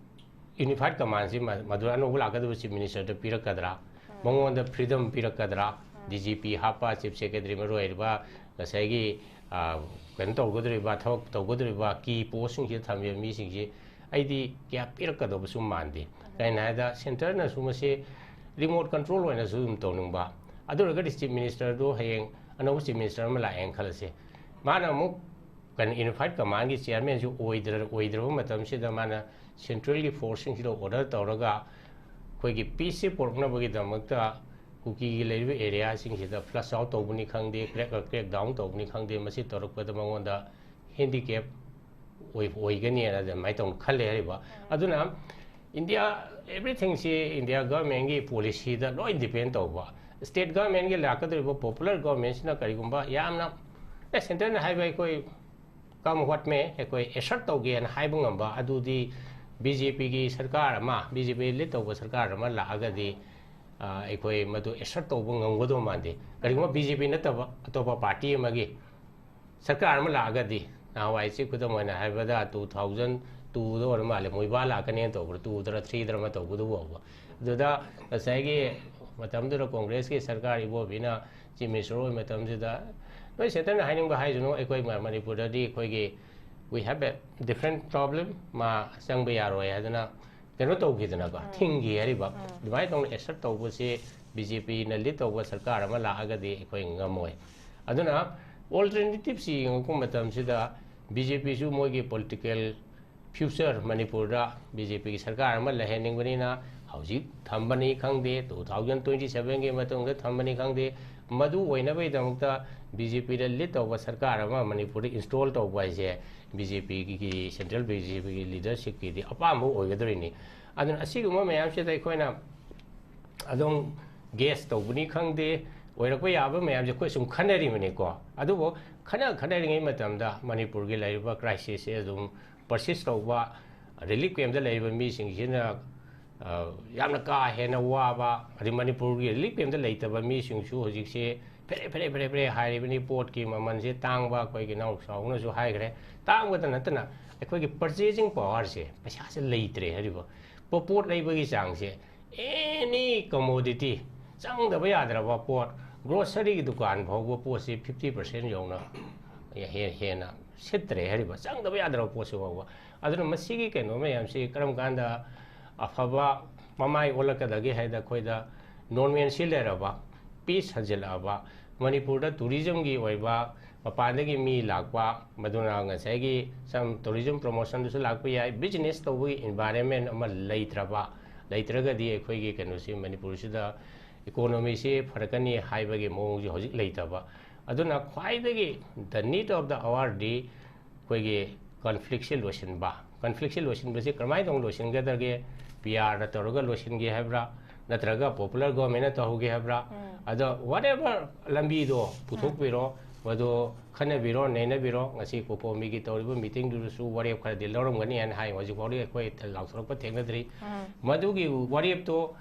ꯌꯨꯅꯤꯐꯥꯏꯠ ꯀꯃꯥꯟꯁꯤ ꯃ-, ꯃꯗꯨ ꯑꯅꯧꯕ ꯂꯥꯛꯀꯗꯕ ꯆꯤꯐ ꯃꯤꯅꯤꯁꯇꯔꯗ ꯄꯤꯔꯛꯀꯗ꯭ꯔꯥ? ꯎꯝ꯫ ꯃꯉꯣꯟꯗ ꯐ꯭ꯔꯤꯗꯝ ꯄꯤꯔꯛꯀꯗ꯭ꯔꯥ? ꯎꯝ꯫ ꯗꯤ ꯖꯤ ꯄꯤ ꯍꯥꯞꯄ, ꯆꯤꯐ ꯁꯦꯀ꯭ꯔꯦꯇꯔꯤ ꯃꯔꯨ ꯑꯣꯏꯔꯤꯕ ꯉꯁꯥꯏꯒꯤ, ꯑ, ꯀꯩꯅꯣ ꯇꯧꯒꯗꯧꯔꯤꯕ, ꯊꯕꯛ ꯇꯧꯒꯗꯧꯔꯤꯕ ꯀꯤ ꯄꯣꯁꯁꯤꯡꯁꯤꯗ ꯊꯝꯃꯤꯕ ꯃꯤꯁꯤꯡꯁꯤ ꯑꯩꯗꯤ ꯀꯌꯥ ꯄꯤꯔꯛꯀꯗꯧꯕꯁꯨ ꯃꯥꯟꯗꯦ꯫ ꯎꯝ꯫ ꯀꯩꯅꯣ ꯍꯥꯏꯗ ꯁꯦꯟꯇꯔꯅꯁꯨ ꯃꯁꯤ ꯔꯤꯃꯣꯠ ꯀꯟꯇ꯭ꯔꯣꯜ ꯑꯣꯏꯅꯁꯨ ꯑꯗꯨꯝ ꯇꯧꯅꯤꯡꯕ꯫ ꯑꯗꯨ ꯑꯣꯏꯔꯒꯗꯤ ꯆꯤꯐ ꯃꯤꯅꯤꯁꯇꯔꯗꯨ ꯍꯌꯦꯡ ꯑꯅꯧꯕ ꯆꯤꯐ ꯃꯤꯅꯤꯁꯇꯔ ꯑꯃ ꯂꯥꯛꯑꯦꯅ ꯈꯜꯂꯁꯦ꯫ ꯃꯥꯅ ꯑꯃꯨꯛ ꯀꯩꯅꯣ ꯌꯨꯅꯤꯐꯥꯏꯠ ꯀꯃꯥꯟꯒꯤ ꯆꯤꯌꯔꯃꯦꯟꯁꯨ ꯑꯣꯏꯗ꯭ꯔ-, ꯑꯣꯏꯗ꯭ꯔꯕ ꯃꯇꯝꯁꯤꯗ ꯃꯥꯅ ꯁꯦꯟꯇ꯭ꯔꯦꯜꯒꯤ ꯐꯣꯔꯁꯁꯤꯡꯁꯤꯗ ꯑꯣꯔꯗꯔ ꯇꯧꯔꯒ ꯑꯩꯈꯣꯏꯒꯤ ꯄꯤꯁꯁꯤ ꯄꯨꯔꯛꯅꯕꯒꯤꯗꯃꯛꯇ ꯀꯨꯀꯤꯒꯤ ꯂꯩꯔꯤꯕ ꯑꯦꯔꯤꯌꯥꯁꯤꯡꯁꯤꯗ ꯐ꯭ꯂꯁ ꯑꯥꯎꯠ ꯇꯧꯕꯅꯤ ꯈꯪꯗꯦ, ꯀ꯭ꯔꯦꯛ, ꯀ꯭ꯔꯦꯛ ꯗꯥꯎꯟ ꯇꯧꯕꯅꯤ ꯈꯪꯗꯦ, ꯃꯁꯤ ꯇꯧꯔꯛꯄꯗ ꯃꯉꯣꯟꯗ ꯍꯦꯟꯗꯤꯀꯦꯞ ꯑꯣꯏ-, ꯑꯣꯏꯒꯅꯤꯅ ꯑꯗꯨꯃꯥꯏꯅ ꯇꯧꯅ ꯈꯜꯂꯦ ꯍꯥꯏꯔꯤꯕ꯫ ꯑꯗꯨꯅ ꯏꯟꯗꯤꯌꯥ, ꯑꯦꯚ꯭ꯔꯤꯊꯤꯡꯁꯤ ꯏꯟꯗꯤꯌꯥ ꯒꯚꯔꯟꯃꯦꯟꯒꯤ ꯄꯣꯂꯤꯁꯤꯗ ꯂꯣꯏ ꯗꯤꯄꯦꯟ ꯇꯧꯕ꯫ ꯁ꯭ꯇꯦꯠ ꯒꯚꯔꯟꯃꯦꯟꯒꯤ ꯂꯥꯛꯀꯗꯧꯔꯤꯕ ꯄꯣꯄꯨꯂꯔ ꯒꯚꯔꯟꯃꯦꯟꯁꯤꯅ ꯀꯔꯤꯒꯨꯝꯕ ꯌꯥꯝꯅ, ꯑꯦ, ꯁꯦꯟꯇꯔꯅ ꯍꯥꯏꯕ ꯑꯩꯈꯣꯏ come what may, ꯑꯩꯈꯣꯏ ꯑꯦꯁꯔꯠ ꯇꯧꯒꯦꯅ ꯍꯥꯏꯕ ꯉꯝꯕ ꯑꯗꯨꯗꯤ ꯕꯤ ꯖꯦ ꯄꯤꯒꯤ ꯁꯔꯀꯥꯔ ꯑꯃ, ꯕꯤ ꯖꯦ ꯄꯤ ꯂꯤꯗ ꯇꯧꯕ ꯁꯔꯀꯥꯔ ꯑꯃ ꯂꯥꯛꯑꯒꯗꯤ, ꯑ, ꯑꯩꯈꯣꯏ ꯃꯗꯨ ꯑꯦꯁꯔꯠ ꯇꯧꯕ ꯉꯝꯒꯗꯧ ꯃꯥꯟꯗꯦ꯫ ꯀꯔꯤꯒꯨꯝꯕ ꯕꯤ ꯖꯦ ꯄꯤ ꯅꯠꯇꯕ ꯑꯇꯣꯞꯄ ꯄꯥꯔꯇꯤ ꯑꯃꯒꯤ ꯁꯔꯀꯥꯔ ꯑꯃ ꯂꯥꯛꯑꯒꯗꯤ, ꯅꯍꯥꯟꯋꯥꯏꯁꯤ ꯈꯨꯗꯝ ꯑꯣꯏꯅ ꯍꯥꯏꯔꯕꯗ two thousand two ꯗ ꯑꯣꯏꯔ ꯃꯥꯜꯂꯦ, ꯃꯣꯏꯕꯥ ꯂꯥꯛꯀꯅꯦꯅ ꯇꯧꯕ꯭ꯔꯥ, two ꯗꯔ three ꯗꯔ ꯑꯃ ꯇꯧꯕꯗꯨ ꯐꯥꯎꯕ꯫ ꯑꯗꯨꯗ ꯉꯁꯥꯏꯒꯤ ꯃꯇꯝꯗꯨꯗ ꯀꯣꯡꯒ꯭ꯔꯦꯁꯀꯤ ꯁꯔꯀꯥꯔ ꯏꯕꯣꯕꯤꯅ ꯆꯤꯐ ꯃꯤꯅꯤꯁꯇꯔ ꯑꯣꯏꯕ ꯃꯇꯝꯁꯤꯗ, "ꯅꯣꯏ ꯁꯦꯟꯇꯔꯅ ꯍꯥꯏꯅꯤꯡꯕ ꯍꯥꯏꯁꯅꯨ, ꯑꯩꯈꯣꯏ ꯃ-, ꯃꯅꯤꯄꯨꯔꯗꯗꯤ ꯑꯩꯈꯣꯏꯒꯤ We have a different problem, ꯃꯥ ꯆꯪꯕ ꯌꯥꯔꯣꯏ ꯍꯥꯏꯗꯅ ꯀꯩꯅꯣ ꯇꯧꯈꯤꯗꯅꯀꯣ, ꯊꯤꯡꯈꯤ ꯍꯥꯏꯔꯤꯕ꯫ ꯑꯗꯨꯃꯥꯏꯅ ꯇꯧꯅ assert ꯇꯧꯕꯁꯤ ꯕꯤ ꯖꯦ ꯄꯤꯅ lead ꯇꯧꯕ ꯁꯔꯀꯥꯔ ꯑꯃ ꯂꯥꯛꯑꯒꯗꯤ ꯑꯩꯈꯣꯏ ꯉꯝꯃꯣꯏ꯫ ꯑꯗꯨꯅ alternatives ꯁꯤ ꯌꯦꯡꯉꯛꯄ ꯃꯇꯝꯁꯤꯗ ꯕꯤ ꯖꯦ ꯄꯤꯁꯨ ꯃꯣꯏꯒꯤ political future ꯃꯅꯤꯄꯨꯔꯗ ꯕꯤ ꯖꯦ ꯄꯤꯒꯤ ꯁꯔꯀꯥꯔ ꯑꯃ ꯂꯩꯍꯟꯅꯤꯡꯕꯅꯤꯅ ꯍꯧꯖꯤꯛ ꯊꯝꯕꯅꯤ ꯈꯪꯗꯦ, two thousand twenty seven ꯒꯤ ꯃꯇꯨꯡꯗ ꯊꯝꯕꯅꯤ ꯈꯪꯗꯦ, ꯃꯗꯨ ꯑꯣꯏꯅꯕꯒꯤꯗꯃꯛꯇ ꯕꯤ ꯖꯦ ꯄꯤꯗ lead ꯇꯧꯕ ꯁꯔꯀꯥꯔ ꯑꯃ ꯃꯅꯤꯄꯨꯔꯗ install ꯇꯧꯕ ꯍꯥꯏꯁꯦ ꯕꯤ ꯖꯦ ꯄꯤꯒꯤ, central ꯕꯤ ꯖꯦ ꯄꯤꯒꯤ leadership ꯀꯤꯗꯤ ꯑꯄꯥꯝꯕ ꯑꯣꯏꯒꯗꯧꯔꯤꯅꯤ꯫ ꯑꯗꯨꯅ ꯑꯁꯤꯒꯨꯝꯕ ꯃꯌꯥꯝꯁꯤꯗ ꯑꯩꯈꯣꯏꯅ ꯑꯗꯨꯝ guess ꯇꯧꯕꯅꯤ ꯈꯪꯗꯦ, ꯑꯣꯏꯔꯛꯄ ꯌꯥꯕ ꯃꯌꯥꯝꯁꯦ ꯑꯩꯈꯣꯏ ꯁꯨꯝ ꯈꯟꯅꯔꯤꯕꯅꯤꯀꯣ꯫ ꯑꯗꯨꯕꯨ ꯈꯟꯅ ꯈꯟꯅꯔꯤꯉꯩ ꯃꯇꯝꯗ ꯃꯅꯤꯄꯨꯔꯒꯤ ꯂꯩꯔꯤꯕ crisis ꯁꯦ ꯑꯗꯨꯝ persist ꯇꯧꯕ, relief camp ꯗ ꯂꯩꯔꯤꯕ ꯃꯤꯁꯤꯡꯁꯤꯅ, ꯑ, ꯌꯥꯝꯅ ꯀꯥ ꯍꯦꯟꯅ ꯋꯥꯕ, ꯑꯗꯩ ꯃꯅꯤꯄꯨꯔꯒꯤ relief camp ꯗ ꯂꯩꯇꯕ ꯃꯤꯁꯤꯡꯁꯨ ꯍꯧꯖꯤꯛꯁꯦ ꯐꯦꯔꯦ ꯐꯦꯔꯦ ꯐꯦꯔꯦ ꯐꯦꯔꯦ ꯍꯥꯏꯔꯤꯕꯅꯤ꯫ ꯄꯣꯠꯀꯤ ꯃꯃꯜꯁꯦ ꯇꯥꯡꯕ, ꯑꯩꯈꯣꯏꯒꯤ ꯏꯅꯥꯎ ꯆꯥꯎꯅꯁꯨ ꯍꯥꯏꯈ꯭ꯔꯦ, ꯇꯥꯡꯕꯗ ꯅꯠꯇꯅ ꯑꯩꯈꯣꯏꯒꯤ purchasing power ꯁꯦ, ꯄꯩꯁꯥꯁꯦ ꯂꯩꯇ꯭ꯔꯦ ꯍꯥꯏꯔꯤꯕ꯫ ꯄꯣ-, ꯄꯣꯠ ꯂꯩꯕꯒꯤ ꯆꯥꯡꯁꯦ, any commodity, ꯆꯪꯗꯕ ꯌꯥꯗ꯭ꯔꯕ ꯄꯣꯠ, grocery ꯒꯤ ꯗꯨꯀꯥꯟ ꯐꯥꯎꯕ ꯄꯣꯠꯁꯤ fifty percent ꯌꯧꯅ ꯍꯦ-, ꯍꯦꯟꯅ ꯁꯤꯠꯇ꯭ꯔꯦ ꯍꯥꯏꯔꯤꯕ, ꯆꯪꯗꯕ ꯌꯥꯗ꯭ꯔꯕ ꯄꯣꯠꯁꯤ ꯐꯥꯎꯕ꯫ ꯑꯗꯨꯅ ꯃꯁꯤꯒꯤ ꯀꯩꯅꯣ ꯃꯌꯥꯝꯁꯤ ꯀꯔꯝ ꯀꯥꯟꯗ ꯑꯐꯕ ꯃꯃꯥꯏ ꯑꯣꯜꯂꯛꯀꯗꯒꯦ ꯍꯥꯏꯗ ꯑꯩꯈꯣꯏꯗ normalcy ꯂꯩꯔꯕ, peace ꯍꯟꯖꯤꯜꯂꯛꯑꯕ, ꯃꯅꯤꯄꯨꯔꯗ tourism ꯒꯤ ꯑꯣꯏꯕ ꯃꯄꯥꯟꯗꯒꯤ ꯃꯤ ꯂꯥꯛꯄ, ꯃꯗꯨꯅ ꯉꯁꯥꯏꯒꯤ ꯁꯝ tourism promotion ꯗꯁꯨ ꯂꯥꯛꯄ ꯌꯥꯏ, business ꯇꯧꯕꯒꯤ environment ꯑꯃ ꯂꯩꯇ꯭ꯔꯕ, ꯂꯩꯇ꯭ꯔꯒꯗꯤ ꯑꯩꯈꯣꯏꯒꯤ ꯀꯩꯅꯣꯁꯤ, ꯃꯅꯤꯄꯨꯔꯁꯤꯗ economy ꯁꯤ ꯐꯔꯛꯀꯅꯤ ꯍꯥꯏꯕꯒꯤ ꯃꯑꯣꯡꯁꯤ ꯍꯧꯖꯤꯛ ꯂꯩꯇꯕ꯫ ꯑꯗꯨꯅ ꯈ꯭ꯋꯥꯏꯗꯒꯤ the need of the hour ꯗꯤ ꯑꯩꯈꯣꯏꯒꯤ conflict ꯁꯤ ꯂꯣꯏꯁꯤꯟꯕ꯫ Conflict ꯁꯤ ꯂꯣꯏꯁꯤꯟꯕꯁꯤ ꯀꯔꯝꯍꯥꯏꯅ ꯇꯧꯅ ꯂꯣꯏꯁꯤꯟꯒꯗꯒꯦ? P R ꯅ ꯇꯧꯔꯒ ꯂꯣꯏꯁꯤꯟꯒꯦ ꯍꯥꯏꯕ꯭ꯔꯥ, ꯅꯠꯇ꯭ꯔꯒ popular government ꯅ ꯇꯧꯍꯧꯒꯦ ꯍꯥꯏꯕ꯭ꯔꯥ? ꯑꯗꯣ whatever ꯂꯝꯕꯤꯗꯣ ꯄꯨꯊꯣꯛꯄꯤꯔꯣ, ꯃꯗꯨ ꯈꯟꯅꯕꯤꯔꯣ, ꯅꯩꯅꯕꯤꯔꯣ꯫ ꯉꯁꯤ COCOMI ꯒꯤ ꯇꯧꯔꯤꯕ meeting ꯗꯨꯗꯁꯨ ꯋꯥꯔꯦꯞ ꯈꯔꯗꯤ ꯂꯧꯔꯝꯒꯅꯤ ꯍꯥꯏꯅ ꯍꯥꯏ꯫ ꯍꯧꯖꯤꯛ ꯐꯥꯎꯗꯤ ꯑꯩꯈꯣꯏ ꯂꯥꯎꯊꯣꯔꯛꯄ ꯊꯦꯡꯅꯗ꯭ꯔꯤ꯫ ꯃꯗꯨꯒꯤ ꯋꯥꯔꯦꯞꯇꯣ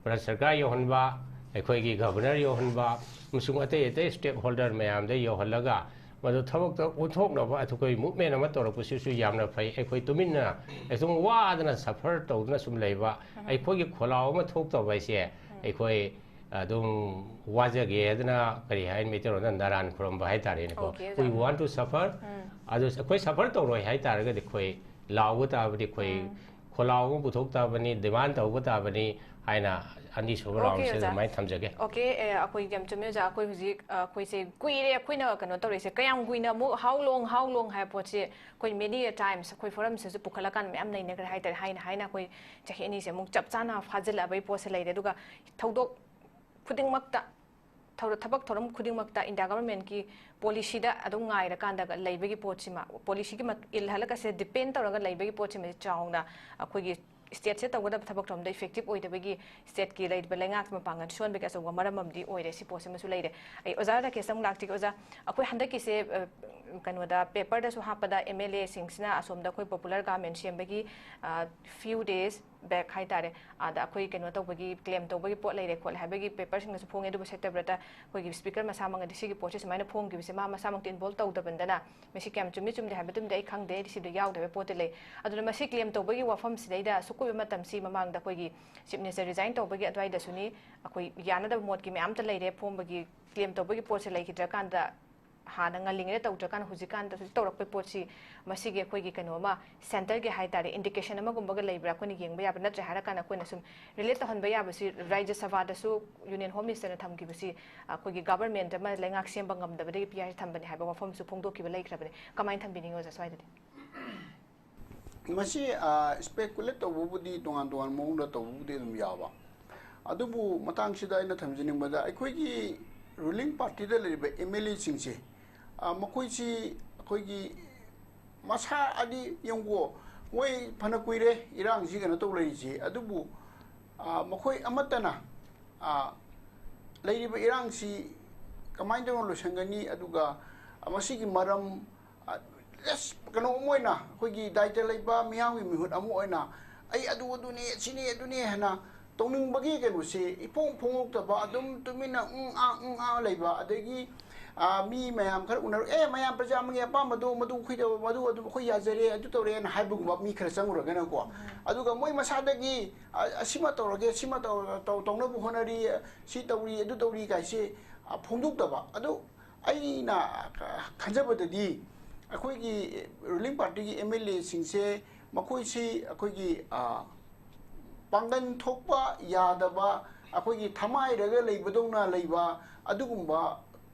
ꯚꯥꯔꯠ ꯁꯔꯀꯥꯔ ꯌꯧꯍꯟꯕ, ꯑꯩꯈꯣꯏꯒꯤ governor ꯌꯧꯍꯟꯕ, ꯑꯃꯁꯨꯡ ꯑꯇꯩ ꯑꯇꯩ stakeholder ꯃꯌꯥꯝꯗ ꯌꯧꯍꯜꯂꯒ ꯃꯗꯨ ꯊꯕꯛꯇ ꯑꯣꯟꯊꯣꯛꯅꯕ ꯑꯩꯈꯣꯏ movement ꯑꯃ ꯇꯧꯔꯛꯄꯁꯤꯁꯨ ꯌꯥꯝꯅ ꯐꯩ꯫ ꯑꯩꯈꯣꯏ ꯇꯨꯃꯤꯟꯅ ꯑꯩꯈꯣꯏ ꯋꯥꯗꯅ suffer ꯇꯧꯗꯨꯅ ꯁꯨꯝ ꯂꯩꯕ, ꯑꯩꯈꯣꯏꯒꯤ ꯈꯣꯜꯂꯥꯎ ꯑꯃ ꯊꯣꯛꯇꯕ ꯍꯥꯏꯁꯦ ꯑꯩꯈꯣꯏ ꯑꯗꯨꯝ ꯋꯥꯖꯒꯦ ꯍꯥꯏꯗꯅ, ꯀꯔꯤ ꯍꯥꯏꯅꯤ, ꯃꯩꯇꯩꯂꯣꯟꯗ ꯅꯔꯥꯟ ꯈꯨꯔꯝꯕ ꯍꯥꯏꯇꯥꯔꯦꯅꯦꯀꯣ꯫ Okay, ꯑꯣꯖꯥ꯫ We want to suffer. ꯎꯝ꯫ ꯑꯗꯨ ꯑꯩꯈꯣꯏ suffer ꯇꯧꯔꯣꯏ ꯍꯥꯏꯇꯥꯔꯒꯗꯤ ꯑꯩꯈꯣꯏ ꯂꯥꯎꯕ ꯇꯥꯕꯅꯤ, ꯑꯩꯈꯣꯏ ꯎꯝ꯫ ꯈꯣꯜꯂꯥꯎ ꯑꯃ ꯄꯨꯊꯣꯛ ꯇꯥꯕꯅꯤ, demand ꯇꯧꯕ ꯇꯥꯕꯅꯤ ꯍꯥꯏꯅ ꯑꯅꯤꯁꯨꯕ Okay, round ꯁꯤꯗ ꯑꯣꯖꯥ꯫ ꯑꯗꯨꯃꯥꯏꯅ ꯊꯝꯖꯒꯦ꯫ Okay, ꯑꯦ, ꯑꯩꯈꯣꯏ ꯌꯥꯝ ꯆꯨꯝꯃꯦ ꯑꯣꯖꯥ꯫ ꯑꯩꯈꯣꯏ ꯍꯧꯖꯤꯛ, ꯑ, ꯑꯩꯈꯣꯏꯁꯦ ꯀꯨꯏꯔꯦ ꯑꯩꯈꯣꯏꯅ ꯀꯩꯅꯣ ꯇꯧꯔꯛꯏꯁꯦ꯫ ꯀꯌꯥꯝ ꯀꯨꯏꯅ ꯑꯃꯨꯛ how long, how long ꯍꯥꯏꯕ ꯄꯣꯠꯁꯦ ꯑꯩꯈꯣꯏ many a times ꯑꯩꯈꯣꯏ forum ꯁꯤꯗꯁꯨ ꯄꯨꯈꯠꯂꯀꯥꯟꯗ ꯃꯌꯥꯝ ꯅꯩꯅꯈ꯭ꯔꯦ ꯍꯥꯏꯇꯥꯔꯦ꯫ ꯍꯥꯏꯅ ꯍꯥꯏꯅ ꯑꯩꯈꯣꯏ ꯆꯍꯤ ꯑꯅꯤꯁꯦ ꯑꯃꯨꯛ ꯆꯞ ꯆꯥꯅ ꯐꯥꯖꯤꯜꯂꯛꯑꯕꯒꯤ ꯄꯣꯠꯁꯦ ꯂꯩꯔꯦ꯫ ꯑꯗꯨꯒ ꯊꯧꯗꯣꯛ ꯈꯨꯗꯤꯡꯃꯛꯇ, ꯊꯧꯔ-, ꯊꯕꯛ ꯊꯧꯔꯝ ꯈꯨꯗꯤꯡꯃꯛꯇ India government ꯀꯤ policy ꯗ ꯑꯗꯨꯝ ꯉꯥꯏꯔꯀꯥꯟꯗ ꯂꯩꯕꯒꯤ ꯄꯣꯠꯁꯤꯃ, policy ꯒꯤ ꯃꯠ-, ꯏꯜꯍꯜꯂꯒ ꯁꯦ depend ꯇꯧꯔꯒ ꯂꯩꯕꯒꯤ ꯄꯣꯠꯁꯤꯃꯗꯤ ꯆꯥꯎꯅ ꯑꯩꯈꯣꯏꯒꯤ state ꯁꯦ ꯇꯧꯒꯗꯕ ꯊꯕꯛ ꯊꯧꯔꯝꯗ effective ꯑꯣꯏꯗꯕꯒꯤ state ꯀꯤ ꯂꯩꯔꯤꯕ ꯂꯩꯉꯥꯛꯀꯤ ꯃꯄꯥꯡꯒꯜ ꯁꯣꯟꯕꯒꯤ ꯑꯆꯧꯕ ꯃꯔꯝ ꯑꯃꯗꯤ ꯑꯣꯏꯔꯦ꯫ ꯁꯤ ꯄꯣꯠꯁꯤꯃꯁꯨ ꯂꯩꯔꯦ꯫ ꯑꯩ ꯑꯣꯖꯥ ꯔꯥꯀꯦꯁꯇ ꯑꯃꯨꯛ ꯂꯥꯛꯆꯒꯦ꯫ ꯑꯣꯖꯥ, ꯑꯩꯈꯣꯏ ꯍꯟꯗꯛꯀꯤꯁꯦ, ꯑ, ꯀꯩꯅꯣꯗ, paper ꯗꯁꯨ ꯍꯥꯞꯄꯗ M L A ꯁꯤꯡꯁꯤꯅ ꯑꯁꯣꯝꯗ ꯑꯩꯈꯣꯏ popular government ꯁꯦꯝꯕꯒꯤ, ꯑ, few days back ꯍꯥꯏꯇꯥꯔꯦ, ꯑꯗ ꯑꯩꯈꯣꯏ ꯀꯩꯅꯣ ꯇꯧꯕꯒꯤ, claim ꯇꯧꯕꯒꯤ ꯄꯣꯠ ꯂꯩꯔꯦ ꯈꯣꯠꯂꯦ ꯍꯥꯏꯕꯒꯤ paper ꯁꯤꯡꯅꯁꯨ ꯐꯣꯡꯉꯦ꯫ ꯑꯗꯨꯕꯨ ꯁꯠꯇꯕ꯭ꯔꯇ ꯑꯩꯈꯣꯏꯒꯤ speaker ꯃꯁꯥꯃꯛꯅꯗꯤ ꯁꯤꯒꯤ ꯄꯣꯠꯁꯤ ꯁꯨꯃꯥꯏꯅ ꯐꯣꯡꯈꯤꯕꯁꯦ ꯃꯥ ꯃꯁꯥꯃꯛꯇꯤ involve ꯇꯧꯗꯕꯅꯤꯅ ꯃꯁꯤ ꯀꯌꯥꯝ ꯆꯨꯝꯃꯤ ꯆꯨꯝꯗꯦ ꯍꯥꯏꯕꯗꯨꯃꯗꯤ ꯑꯩ ꯈꯪꯗꯦ, ꯑꯩꯗꯤ ꯁꯤꯗ ꯌꯥꯎꯗꯕ ꯄꯣꯠꯇꯤ ꯂꯩ꯫ ꯑꯗꯨꯅ ꯃꯁꯤ claim ꯇꯧꯕꯒꯤ ꯋꯥꯐꯝꯁꯤꯗꯩꯗ ꯑꯁꯨꯛ ꯀꯨꯏꯕ ꯃꯇꯝꯁꯤ ꯃꯃꯥꯡꯗ ꯑꯩꯈꯣꯏꯒꯤ chief minister resign ꯇꯧꯕꯒꯤ ꯑꯗꯨꯋꯥꯏꯗꯁꯨꯅꯤ, ꯑꯩꯈꯣꯏ ꯌꯥꯅꯗꯕ ꯃꯣꯠꯀꯤ ꯃꯌꯥꯝꯇ ꯂꯩꯔꯦ꯫ ꯐꯣꯡꯕꯒꯤ claim ꯇꯧꯕꯒꯤ ꯄꯣꯠꯁꯦ ꯂꯩꯈꯤꯗ꯭ꯔꯀꯥꯟꯗ ꯍꯥꯟꯅ ꯉꯜꯂꯤꯉꯩꯗ ꯇꯧꯗ꯭ꯔꯀꯥꯟꯗ ꯍꯧꯖꯤꯛꯀꯥꯟꯗ ꯍꯧꯖꯤꯛ ꯇꯧꯔꯛꯄꯩ ꯄꯣꯠꯁꯤ ꯃꯁꯤꯒꯤ ꯑꯩꯈꯣꯏꯒꯤ ꯀꯩꯅꯣ ꯑꯃ centre ꯒꯤ ꯍꯥꯏꯇꯥꯔꯦ indication ꯑꯃꯒꯨꯝꯕꯒ ꯂꯩꯕ꯭ꯔꯥ ꯑꯩꯈꯣꯏꯅ ꯌꯦꯡꯕ ꯌꯥꯕ? ꯅꯠꯇ꯭ꯔꯦ ꯍꯥꯏꯔꯀꯥꯟꯗ ꯑꯩꯈꯣꯏꯅ ꯁꯨꯝ relate ꯇꯧꯍꯟꯕ ꯌꯥꯕꯁꯤ ꯔꯥꯖ꯭ꯌ ꯁꯚꯥꯗꯁꯨ Union Home Minister ꯅ ꯊꯝꯈꯤꯕꯁꯤ ꯑꯩꯈꯣꯏꯒꯤ government ꯑꯃ ꯂꯩꯉꯥꯛ ꯁꯦꯝꯕ ꯉꯝꯗꯕꯗꯒꯤ P I ꯊꯝꯕꯅꯤ ꯍꯥꯏꯕ ꯋꯥꯐꯝꯁꯨ ꯐꯣꯡꯗꯣꯛꯈꯤꯕ ꯂꯩꯈ꯭ꯔꯕꯅꯤ꯫ ꯀꯃꯥꯏꯅ ꯊꯝꯕꯤꯅꯤꯡꯉꯤ ꯑꯣꯖꯥ ꯁ꯭ꯋꯥꯏꯗꯗꯤ? ꯃꯁꯤ, ꯑ, speculate ꯇꯧꯕꯕꯨꯗꯤ ꯇꯣꯉꯥꯟ ꯇꯣꯉꯥꯟꯕ ꯃꯑꯣꯡꯗ ꯇꯧꯕꯕꯨꯗꯤ ꯑꯗꯨꯝ ꯌꯥꯕ꯫ ꯑꯗꯨꯕꯨ ꯃꯇꯥꯡꯁꯤꯗ ꯑꯩꯅ ꯊꯝꯖꯅꯤꯡꯕꯗ ꯑꯩꯈꯣꯏꯒꯤ ruling party ꯗ ꯂꯩꯔꯤꯕ M L A ꯁꯤꯡꯁꯦ, ꯑ, ꯃꯈꯣꯏꯁꯤ ꯑꯩꯈꯣꯏꯒꯤ ꯃꯁꯥ ꯑꯗꯤ ꯌꯦꯡꯉꯨꯀꯣ, ꯃꯣꯏ ꯐꯅ ꯀꯨꯏꯔꯦ ꯏꯔꯥꯡꯁꯤ ꯀꯩꯅꯣ ꯇꯧ ꯂꯩꯔꯤꯁꯦ, ꯑꯗꯨꯕꯨ, ꯑ, ꯃꯈꯣꯏ ꯑꯃꯠꯇꯅ, ꯑ, ꯂꯩꯔꯤꯕ ꯏꯔꯥꯡꯁꯤ ꯀꯃꯥꯏꯅ ꯇꯧꯅ ꯂꯣꯏꯁꯤꯟꯒꯅꯤ, ꯑꯗꯨꯒ ꯃꯁꯤꯒꯤ ꯃꯔꯝ, ꯑ, just ꯀꯩꯅꯣ ꯑꯃ ꯑꯣꯏꯅ, ꯑꯩꯈꯣꯏꯒꯤ ꯗꯥꯏꯇ ꯂꯩꯕ ꯃꯤꯌꯥꯝꯒꯤ ꯃꯤꯍꯨꯠ ꯑꯃ ꯑꯣꯏꯅ ꯑꯩ ꯑꯗꯨ ꯑꯗꯨꯅꯤ, ꯁꯤꯅꯤ ꯑꯗꯨꯅꯤ ꯍꯥꯏꯅ ꯇꯧꯅꯤꯡꯕꯒꯤ ꯀꯩꯅꯣꯁꯤ ꯏꯐꯣꯡ ꯐꯣꯡꯗꯣꯛꯇꯕ, ꯑꯗꯨꯝ ꯇꯨꯃꯤꯟꯅ ꯎꯪ ꯑꯥ ꯎꯪ ꯑꯥ ꯂꯩꯕ, ꯑꯗꯒꯤ ꯑꯥ, ꯃꯤ ꯃꯌꯥꯝ ꯈꯔ ꯎꯅꯔ, "ꯑꯦ, ꯃꯌꯥꯝ ꯄ꯭ꯔꯖꯥ ꯑꯃꯒꯤ ꯑꯄꯥꯝꯕꯗꯣ ꯃꯗꯨ ꯑꯩꯈꯣꯏꯗ, ꯃꯗꯨ ꯑꯗꯨꯝ ꯑꯩꯈꯣꯏ ꯌꯥꯖꯔꯦ, ꯑꯗꯨ ꯇꯧꯔꯦꯅ" ꯍꯥꯏꯕꯒꯨꯝꯕ ꯃꯤ ꯈꯔ ꯆꯪꯉꯨꯔꯒꯅꯀꯣ, ꯑꯗꯨꯒ ꯃꯣꯏ ꯃꯁꯥꯗꯒꯤ, "ꯑ, ꯑꯁꯤꯃ ꯇꯧꯔꯒꯦ, ꯁꯤꯃ ꯇꯧ-, ꯇꯧ-, ꯇꯧꯅꯕ ꯍꯣꯠꯅꯔꯤ, ꯁꯤ ꯇꯧꯔꯤ, ꯑꯗꯨ ꯇꯧꯔꯤ" ꯀꯥꯏꯁꯦ, ꯑ, ꯐꯣꯡꯗꯣꯛꯇꯕ꯫ ꯑꯗꯨ ꯑꯩꯅ ꯈꯟꯖꯕꯗꯗꯤ ꯑꯩꯈꯣꯏꯒꯤ ꯔꯨꯂꯤꯡ ꯄꯥꯔꯇꯤꯒꯤ ꯑꯦꯝ ꯑꯦꯜ ꯑꯦꯁꯤꯡꯁꯦ, ꯃꯈꯣꯏꯁꯤ ꯑꯩꯈꯣꯏꯒꯤ, ꯑ, ꯄꯥꯡꯒꯟ ꯊꯣꯛꯄ ꯌꯥꯗꯕ, ꯑꯩꯈꯣꯏꯒꯤ ꯊꯃꯥꯏꯔꯒ ꯂꯩꯕꯗꯧꯅ ꯂꯩꯕ ꯑꯗꯨꯒꯨꯝꯕ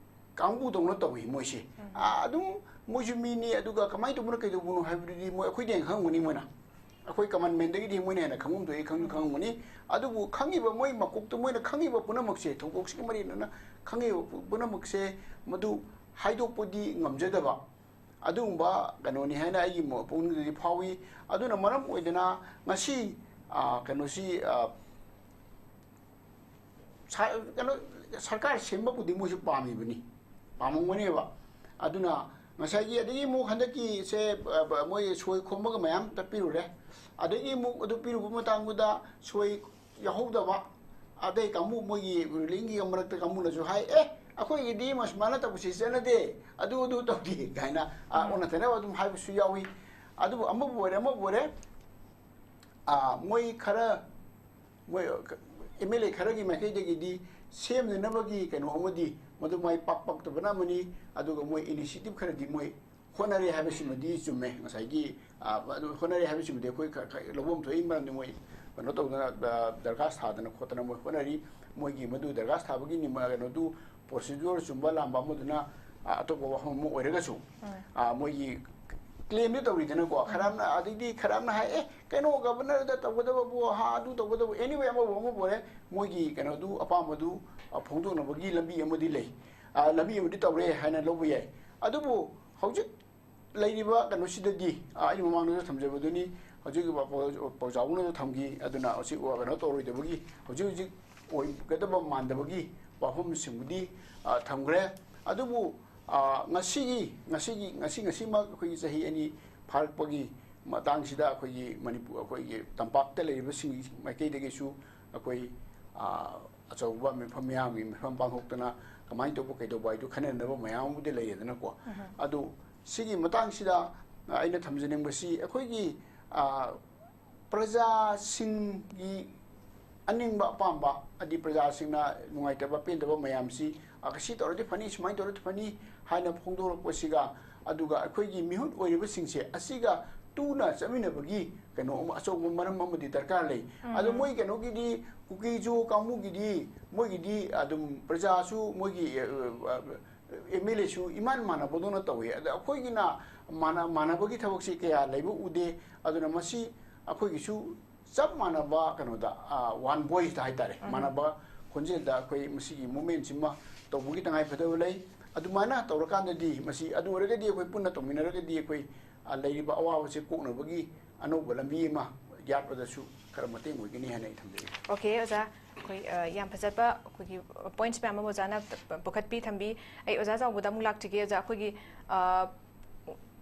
ꯀꯥꯡꯕꯨꯗꯧꯅ ꯇꯧꯏ ꯃꯣꯏꯁꯦ꯫ ꯎꯝ꯫ ꯑꯥ, ꯑꯗꯨꯝ ꯃꯣꯏꯁꯨ ꯃꯤꯅꯤ, ꯑꯗꯨꯒ ꯀꯃꯥꯏꯅ ꯇꯧꯕꯅꯣ, ꯀꯩꯗꯧꯕꯅꯣ ꯍꯥꯏꯕꯗꯨꯗꯤ ꯃꯣꯏ ꯑꯩꯈꯣꯏꯗꯩ ꯍꯦꯟꯅ ꯈꯪꯉꯝꯒꯅꯤ ꯃꯣꯏꯅ꯫ ꯑꯩꯈꯣꯏ ꯀꯃꯟ ꯃꯦꯟꯗꯒꯤꯗꯤ ꯃꯣꯏꯅ ꯍꯦꯟꯅ ꯈꯪꯉꯝꯗꯣꯏ, ꯈꯪꯁꯨ ꯎꯝ꯫ ꯈꯪꯉꯝꯒꯅꯤ꯫ ꯑꯗꯨꯕꯨ ꯈꯪꯉꯤꯕ, ꯃꯣꯏ ꯃꯀꯣꯛꯇ ꯃꯣꯏꯅ ꯈꯪꯉꯤꯕ ꯄꯨꯝꯅꯃꯛꯁꯦ, ꯊꯧꯗꯣꯛꯁꯤꯒꯤ ꯃꯔꯤ ꯂꯩꯅꯅ ꯈꯪꯉꯤꯕ ꯄꯨ-, ꯄꯨꯝꯅꯃꯛꯁꯦ, ꯃꯗꯨ ꯍꯥꯏꯗꯣꯛꯄꯗꯤ ꯉꯝꯖꯗꯕ ꯑꯗꯨꯒꯨꯝꯕ ꯀꯩꯅꯣꯅꯤ ꯍꯥꯏꯅ ꯑꯩꯒꯤ ꯃꯣ-, ꯄꯨꯛꯅꯤꯡꯗꯗꯤ ꯐꯥꯎꯏ꯫ ꯑꯗꯨꯅ ꯃꯔꯝ ꯑꯣꯏꯗꯅ ꯉꯁꯤ, ꯑꯥ, ꯀꯩꯅꯣꯁꯤ, ꯑꯥ, ꯁꯥ-, ꯀꯩꯅꯣ, ꯁꯔꯀꯥꯔ ꯁꯦꯝꯕꯕꯨꯗꯤ ꯃꯣꯏꯁꯨ ꯄꯥꯝꯃꯤꯕꯅꯤ, ꯄꯥꯝꯃꯝꯒꯅꯦꯕ꯫ ꯑꯗꯨꯅ ꯉꯁꯥꯏꯒꯤ, ꯑꯗꯒꯤ ꯑꯃꯨꯛ ꯍꯟꯗꯛꯀꯤꯁꯦ, ꯑ, ꯕ-, ꯃꯣꯏ ꯁꯣꯏ ꯈꯣꯝꯕꯒ ꯃꯌꯥꯝ ꯆꯠꯄꯤꯔꯨꯔꯦ꯫ ꯑꯗꯒꯤ ꯑꯃꯨꯛ ꯑꯗꯨ ꯄꯤꯔꯨꯕ ꯃꯇꯥꯡꯗꯨꯗ ꯁꯣꯏ ꯌꯥꯎꯍꯧꯗꯕ ꯑꯇꯩ ꯀꯥꯡꯕꯨ, ꯃꯣꯏꯒꯤ ꯔꯨꯂꯤꯡꯒꯤ ꯃꯔꯛꯇ ꯀꯥꯡꯕꯨꯅꯁꯨ ꯍꯥꯏ, "ꯑꯦ, ꯑꯩꯈꯣꯏꯒꯤꯗꯤ ꯃꯁꯨꯃꯥꯏꯅ ꯇꯧꯕꯁꯤ ꯆꯠꯅꯗꯦ, ꯑꯗꯨ, ꯑꯗꯨ ꯇꯧꯗꯦ" ꯀꯥꯏꯅ, ꯑ, ꯎꯝ꯫ ꯑꯣꯟꯅ ꯇꯩꯅꯕ ꯑꯗꯨꯝ ꯍꯥꯏꯕꯁꯨ ꯌꯥꯎꯏ꯫ ꯑꯗꯨꯕꯨ ꯑꯃꯕꯨ ꯑꯣꯏꯔꯦ, ꯑꯃꯕꯨ ꯑꯣꯏꯔꯦ, ꯑ, ꯃꯣꯏ ꯈꯔ ꯃꯣꯏ ꯑꯦꯝ ꯑꯦꯜ ꯑꯦ ꯈꯔꯒꯤ ꯃꯥꯏꯀꯩꯗꯒꯤꯗꯤ ꯁꯦꯝꯅꯅꯕꯒꯤ ꯀꯩꯅꯣ ꯑꯃꯗꯤ ꯃꯗꯨ ꯃꯥꯏ ꯄꯥꯛ ꯄꯥꯛꯇꯕꯅ ꯑꯃꯅꯤ, ꯑꯗꯨꯒ ꯃꯣꯏ ꯏꯅꯤꯁꯤꯌꯦꯇꯤꯚ ꯈꯔꯗꯤ ꯃꯣꯏ ꯍꯣꯠꯅꯔꯦ ꯍꯥꯏꯕꯁꯤꯃꯗꯤ ꯆꯨꯝꯃꯦ꯫ ꯉꯁꯥꯏꯒꯤ, ꯑ, ꯑꯗꯨ ꯍꯣꯠꯅꯔꯦ ꯍꯥꯏꯕꯁꯤꯃꯗꯤ ꯑꯩꯈꯣꯏ ꯈ-, ꯈ-, ꯂꯧꯐꯝ ꯊꯣꯛꯏ, ꯃꯔꯝꯗꯤ ꯃꯣꯏ ꯀꯩꯅꯣ ꯇꯧꯗꯅ, ꯑ, ꯗꯔꯈꯥꯁ ꯊꯥꯗꯅ ꯈꯣꯠꯇꯅ ꯃꯣꯏ ꯍꯣꯠꯅꯔꯤ꯫ ꯃꯣꯏꯒꯤ ꯃꯗꯨ ꯗꯔꯈꯥꯁ ꯊꯥꯕꯒꯤ ꯅꯤꯃ-, ꯀꯩꯅꯣꯗꯨ ꯄ꯭ꯔꯣꯁꯤꯗ꯭ꯌꯨꯔ ꯆꯨꯝꯕ ꯂꯥꯟꯕ ꯑꯃꯗꯨꯅ, ꯑ, ꯑꯇꯣꯞꯄ ꯋꯥꯐꯝ ꯑꯃ ꯑꯣꯏꯔꯒꯁꯨ, ꯎꯝ꯫ ꯑ, ꯃꯣꯏꯒꯤ ꯀ꯭ꯂꯦꯝꯗꯤ ꯇꯧꯔꯤꯗꯅꯀꯣ, ꯈꯔ ꯑꯃꯅ, ꯑꯗꯩꯗꯤ ꯈꯔ ꯑꯃꯅ ꯍꯥꯏ, "ꯑꯦ, ꯀꯩꯅꯣ, ꯒꯕꯔꯅꯔꯗ ꯇꯧꯒꯗꯕꯕꯨ, ꯍꯥ, ꯑꯗꯨ ꯇꯧꯒꯗꯕ", anyway, ꯑꯃꯕꯨ ꯑꯃꯕꯨ ꯑꯣꯏꯔꯦ, ꯃꯣꯏꯒꯤ ꯀꯩꯅꯣꯗꯨ, ꯑꯄꯥꯝꯕꯗꯨ, ꯑ, ꯐꯣꯡꯗꯣꯛꯅꯕꯒꯤ ꯂꯝꯕꯤ ꯑꯃꯗꯤ ꯂꯩ꯫ ꯑ, ꯂꯝꯕꯤ ꯑꯃꯗꯤ ꯇꯧꯔꯦ ꯍꯥꯏꯅ ꯂꯧꯕ ꯌꯥꯏ꯫ ꯑꯗꯨꯕꯨ ꯍꯧꯖꯤꯛ ꯂꯩꯔꯤꯕ ꯀꯩꯅꯣꯁꯤꯗꯗꯤ, ꯑ, ꯑꯩꯅ ꯃꯃꯥꯡꯗꯁꯨ ꯊꯝꯖꯕꯗꯨꯅꯤ, ꯍꯧꯖꯤꯛ ꯄꯥꯎ-, ꯄꯥꯎꯖꯥꯎꯅꯁꯨ ꯊꯝꯈꯤ, ꯑꯗꯨꯅ ꯍꯧꯖꯤꯛ ꯀꯩꯅꯣ ꯇꯧꯔꯣꯏꯗꯕꯒꯤ, ꯍꯧꯖꯤꯛ ꯍꯧꯖꯤꯛ ꯑꯣꯏꯒꯗꯕ ꯃꯥꯟꯗꯕꯒꯤ ꯋꯥꯐꯝꯁꯤꯡꯕꯨꯗꯤ, ꯑ, ꯊꯝꯈ꯭ꯔꯦ꯫ ꯑꯗꯨꯕꯨ, ꯑ, ꯉꯁꯤꯒꯤ, ꯉꯁꯤꯒꯤ, ꯉꯁꯤ, ꯉꯁꯤꯃꯛ ꯑꯩꯈꯣꯏꯒꯤ ꯆꯍꯤ ꯑꯅꯤ ꯐꯥꯔꯛꯄꯒꯤ ꯃꯇꯥꯡꯁꯤꯗ ꯑꯩꯈꯣꯏꯒꯤ ꯃꯅꯤꯄꯨꯔ, ꯑꯩꯈꯣꯏꯒꯤ ꯇꯝꯄꯥꯛꯇ ꯂꯩꯔꯤꯕꯁꯤꯡꯒꯤ ꯃꯥꯏꯀꯩꯗꯒꯤꯁꯨ ꯑꯩꯈꯣꯏ, ꯑ, ꯑꯆꯧꯕ ꯃꯤꯐꯝ, ꯃꯤꯌꯥꯝꯒꯤ ꯃꯤꯐꯝ ꯄꯥꯡꯊꯣꯛꯇꯅ ꯀꯃꯥꯏꯅ ꯇꯧꯕ ꯀꯩꯗꯧꯕ ꯍꯥꯏꯗꯨ ꯈꯟꯅꯅꯕ ꯃꯌꯥꯝ ꯑꯃꯗꯤ ꯂꯩꯔꯦꯗꯅꯀꯣ꯫ ꯑꯗꯨ ꯁꯤꯒꯤ ꯃꯇꯥꯡꯁꯤꯗ, ꯑ, ꯑꯩꯅ ꯊꯝꯖꯅꯤꯡꯕꯁꯤ, ꯑꯩꯈꯣꯏꯒꯤ, ꯑ, ꯄ꯭ꯔꯖꯥꯁꯤꯡꯒꯤ ꯑꯅꯤꯡꯕ ꯑꯄꯥꯝꯕ, ꯍꯥꯏꯗꯤ ꯄ꯭ꯔꯖꯥꯁꯤꯡꯅ ꯅꯨꯡꯉꯥꯏꯇꯕ ꯄꯦꯟꯗꯕ ꯃꯌꯥꯝꯁꯤ, "ꯑ, ꯁꯤ ꯇꯧꯔꯗꯤ ꯐꯅꯤ, ꯁꯨꯃꯥꯏꯅ ꯇꯧꯔꯗꯤ ꯐꯅꯤ" ꯍꯥꯏꯅ ꯐꯣꯡꯗꯣꯔꯛꯄꯁꯤꯒ, ꯑꯗꯨꯒ ꯑꯩꯈꯣꯏꯒꯤ ꯃꯤꯍꯨꯠ ꯑꯣꯏꯔꯤꯕꯁꯤꯡꯁꯦ ꯑꯁꯤꯒ ꯇꯨꯅ ꯆꯠꯃꯤꯟꯅꯕꯒꯤ ꯀꯩꯅꯣ ꯑꯃ, ꯑꯆꯧꯕ ꯃꯔꯝ ꯑꯃꯗꯤ ꯗꯔꯀꯥꯔ ꯂꯩ꯫ ꯑꯗꯣ ꯃꯣꯏ ꯀꯩꯅꯣꯒꯤꯗꯤ, ꯀꯨꯀꯤꯖꯣ ꯀꯥꯡꯕꯨꯒꯤꯗꯤ, ꯃꯣꯏꯒꯤꯗꯤ ꯑꯗꯨꯝ ꯄ꯭ꯔꯖꯥꯁꯨ ꯃꯣꯏꯒꯤ, ꯑ, ꯑ, ꯑꯦꯝ ꯑꯦꯜ ꯑꯦꯁꯨ ꯏꯃꯥꯟ ꯃꯥꯟꯅꯕꯗꯧꯅ ꯇꯧꯏ꯫ ꯑꯗ ꯑꯩꯈꯣꯏꯒꯤꯅ ꯃꯥꯟꯅ-, ꯃꯥꯟꯅꯕꯒꯤ ꯊꯕꯛꯁꯤ ꯀꯌꯥ ꯂꯩꯕ ꯎꯗꯦ꯫ ꯑꯗꯨꯅ ꯃꯁꯤ ꯑꯩꯈꯣꯏꯒꯤꯁꯨ ꯆꯞ ꯃꯥꯟꯅꯕ ꯀꯩꯅꯣꯗ, ꯑ, one voice ꯗ ꯍꯥꯏꯇꯥꯔꯦ, ꯃꯥꯟꯅꯕ ꯈꯣꯟꯖꯦꯜꯗ ꯑꯩꯈꯣꯏ ꯃꯁꯤꯒꯤ movement ꯁꯤꯃ ꯇꯧꯕꯒꯤ ꯇꯉꯥꯏ ꯐꯗꯕ ꯂꯩ꯫ ꯑꯗꯨꯃꯥꯏꯅ ꯇꯧꯔꯀꯥꯟꯗꯗꯤ ꯃꯁꯤ, ꯑꯗꯨ ꯑꯣꯏꯔꯒꯗꯤ ꯑꯩꯈꯣꯏ ꯄꯨꯟꯅ ꯇꯧꯃꯤꯟꯅꯔꯒꯗꯤ ꯑꯩꯈꯣꯏ, ꯑ, ꯂꯩꯔꯤꯕ ꯑꯋꯥꯕꯁꯦ ꯀꯣꯛꯅꯕꯒꯤ ꯑꯅꯧꯕ ꯂꯝꯕꯤ ꯑꯃ ꯌꯥꯠꯄꯗꯁꯨ ꯈꯔ ꯃꯇꯦꯡ ꯑꯣꯏꯒꯅꯤ ꯍꯥꯏꯅ ꯑꯩ ꯊꯝꯖꯒꯦ꯫ ꯑꯣꯀꯦ, ꯑꯣꯖꯥ꯫ ꯑꯩꯈꯣꯏ, ꯑ, ꯌꯥꯝ ꯐꯖꯕ ꯑꯩꯈꯣꯏꯒꯤ points ꯃꯌꯥꯝ ꯑꯃ ꯑꯣꯖꯥꯅ ꯄꯨꯈꯠꯄꯤ ꯊꯝꯕꯤ꯫ ꯑꯩ ꯑꯣꯖꯥ ꯆꯥꯎꯕꯗ ꯑꯃꯨꯛ ꯂꯥꯛꯆꯒꯦ꯫ ꯑꯣꯖꯥ, ꯑꯩꯈꯣꯏꯒꯤ, ꯑ,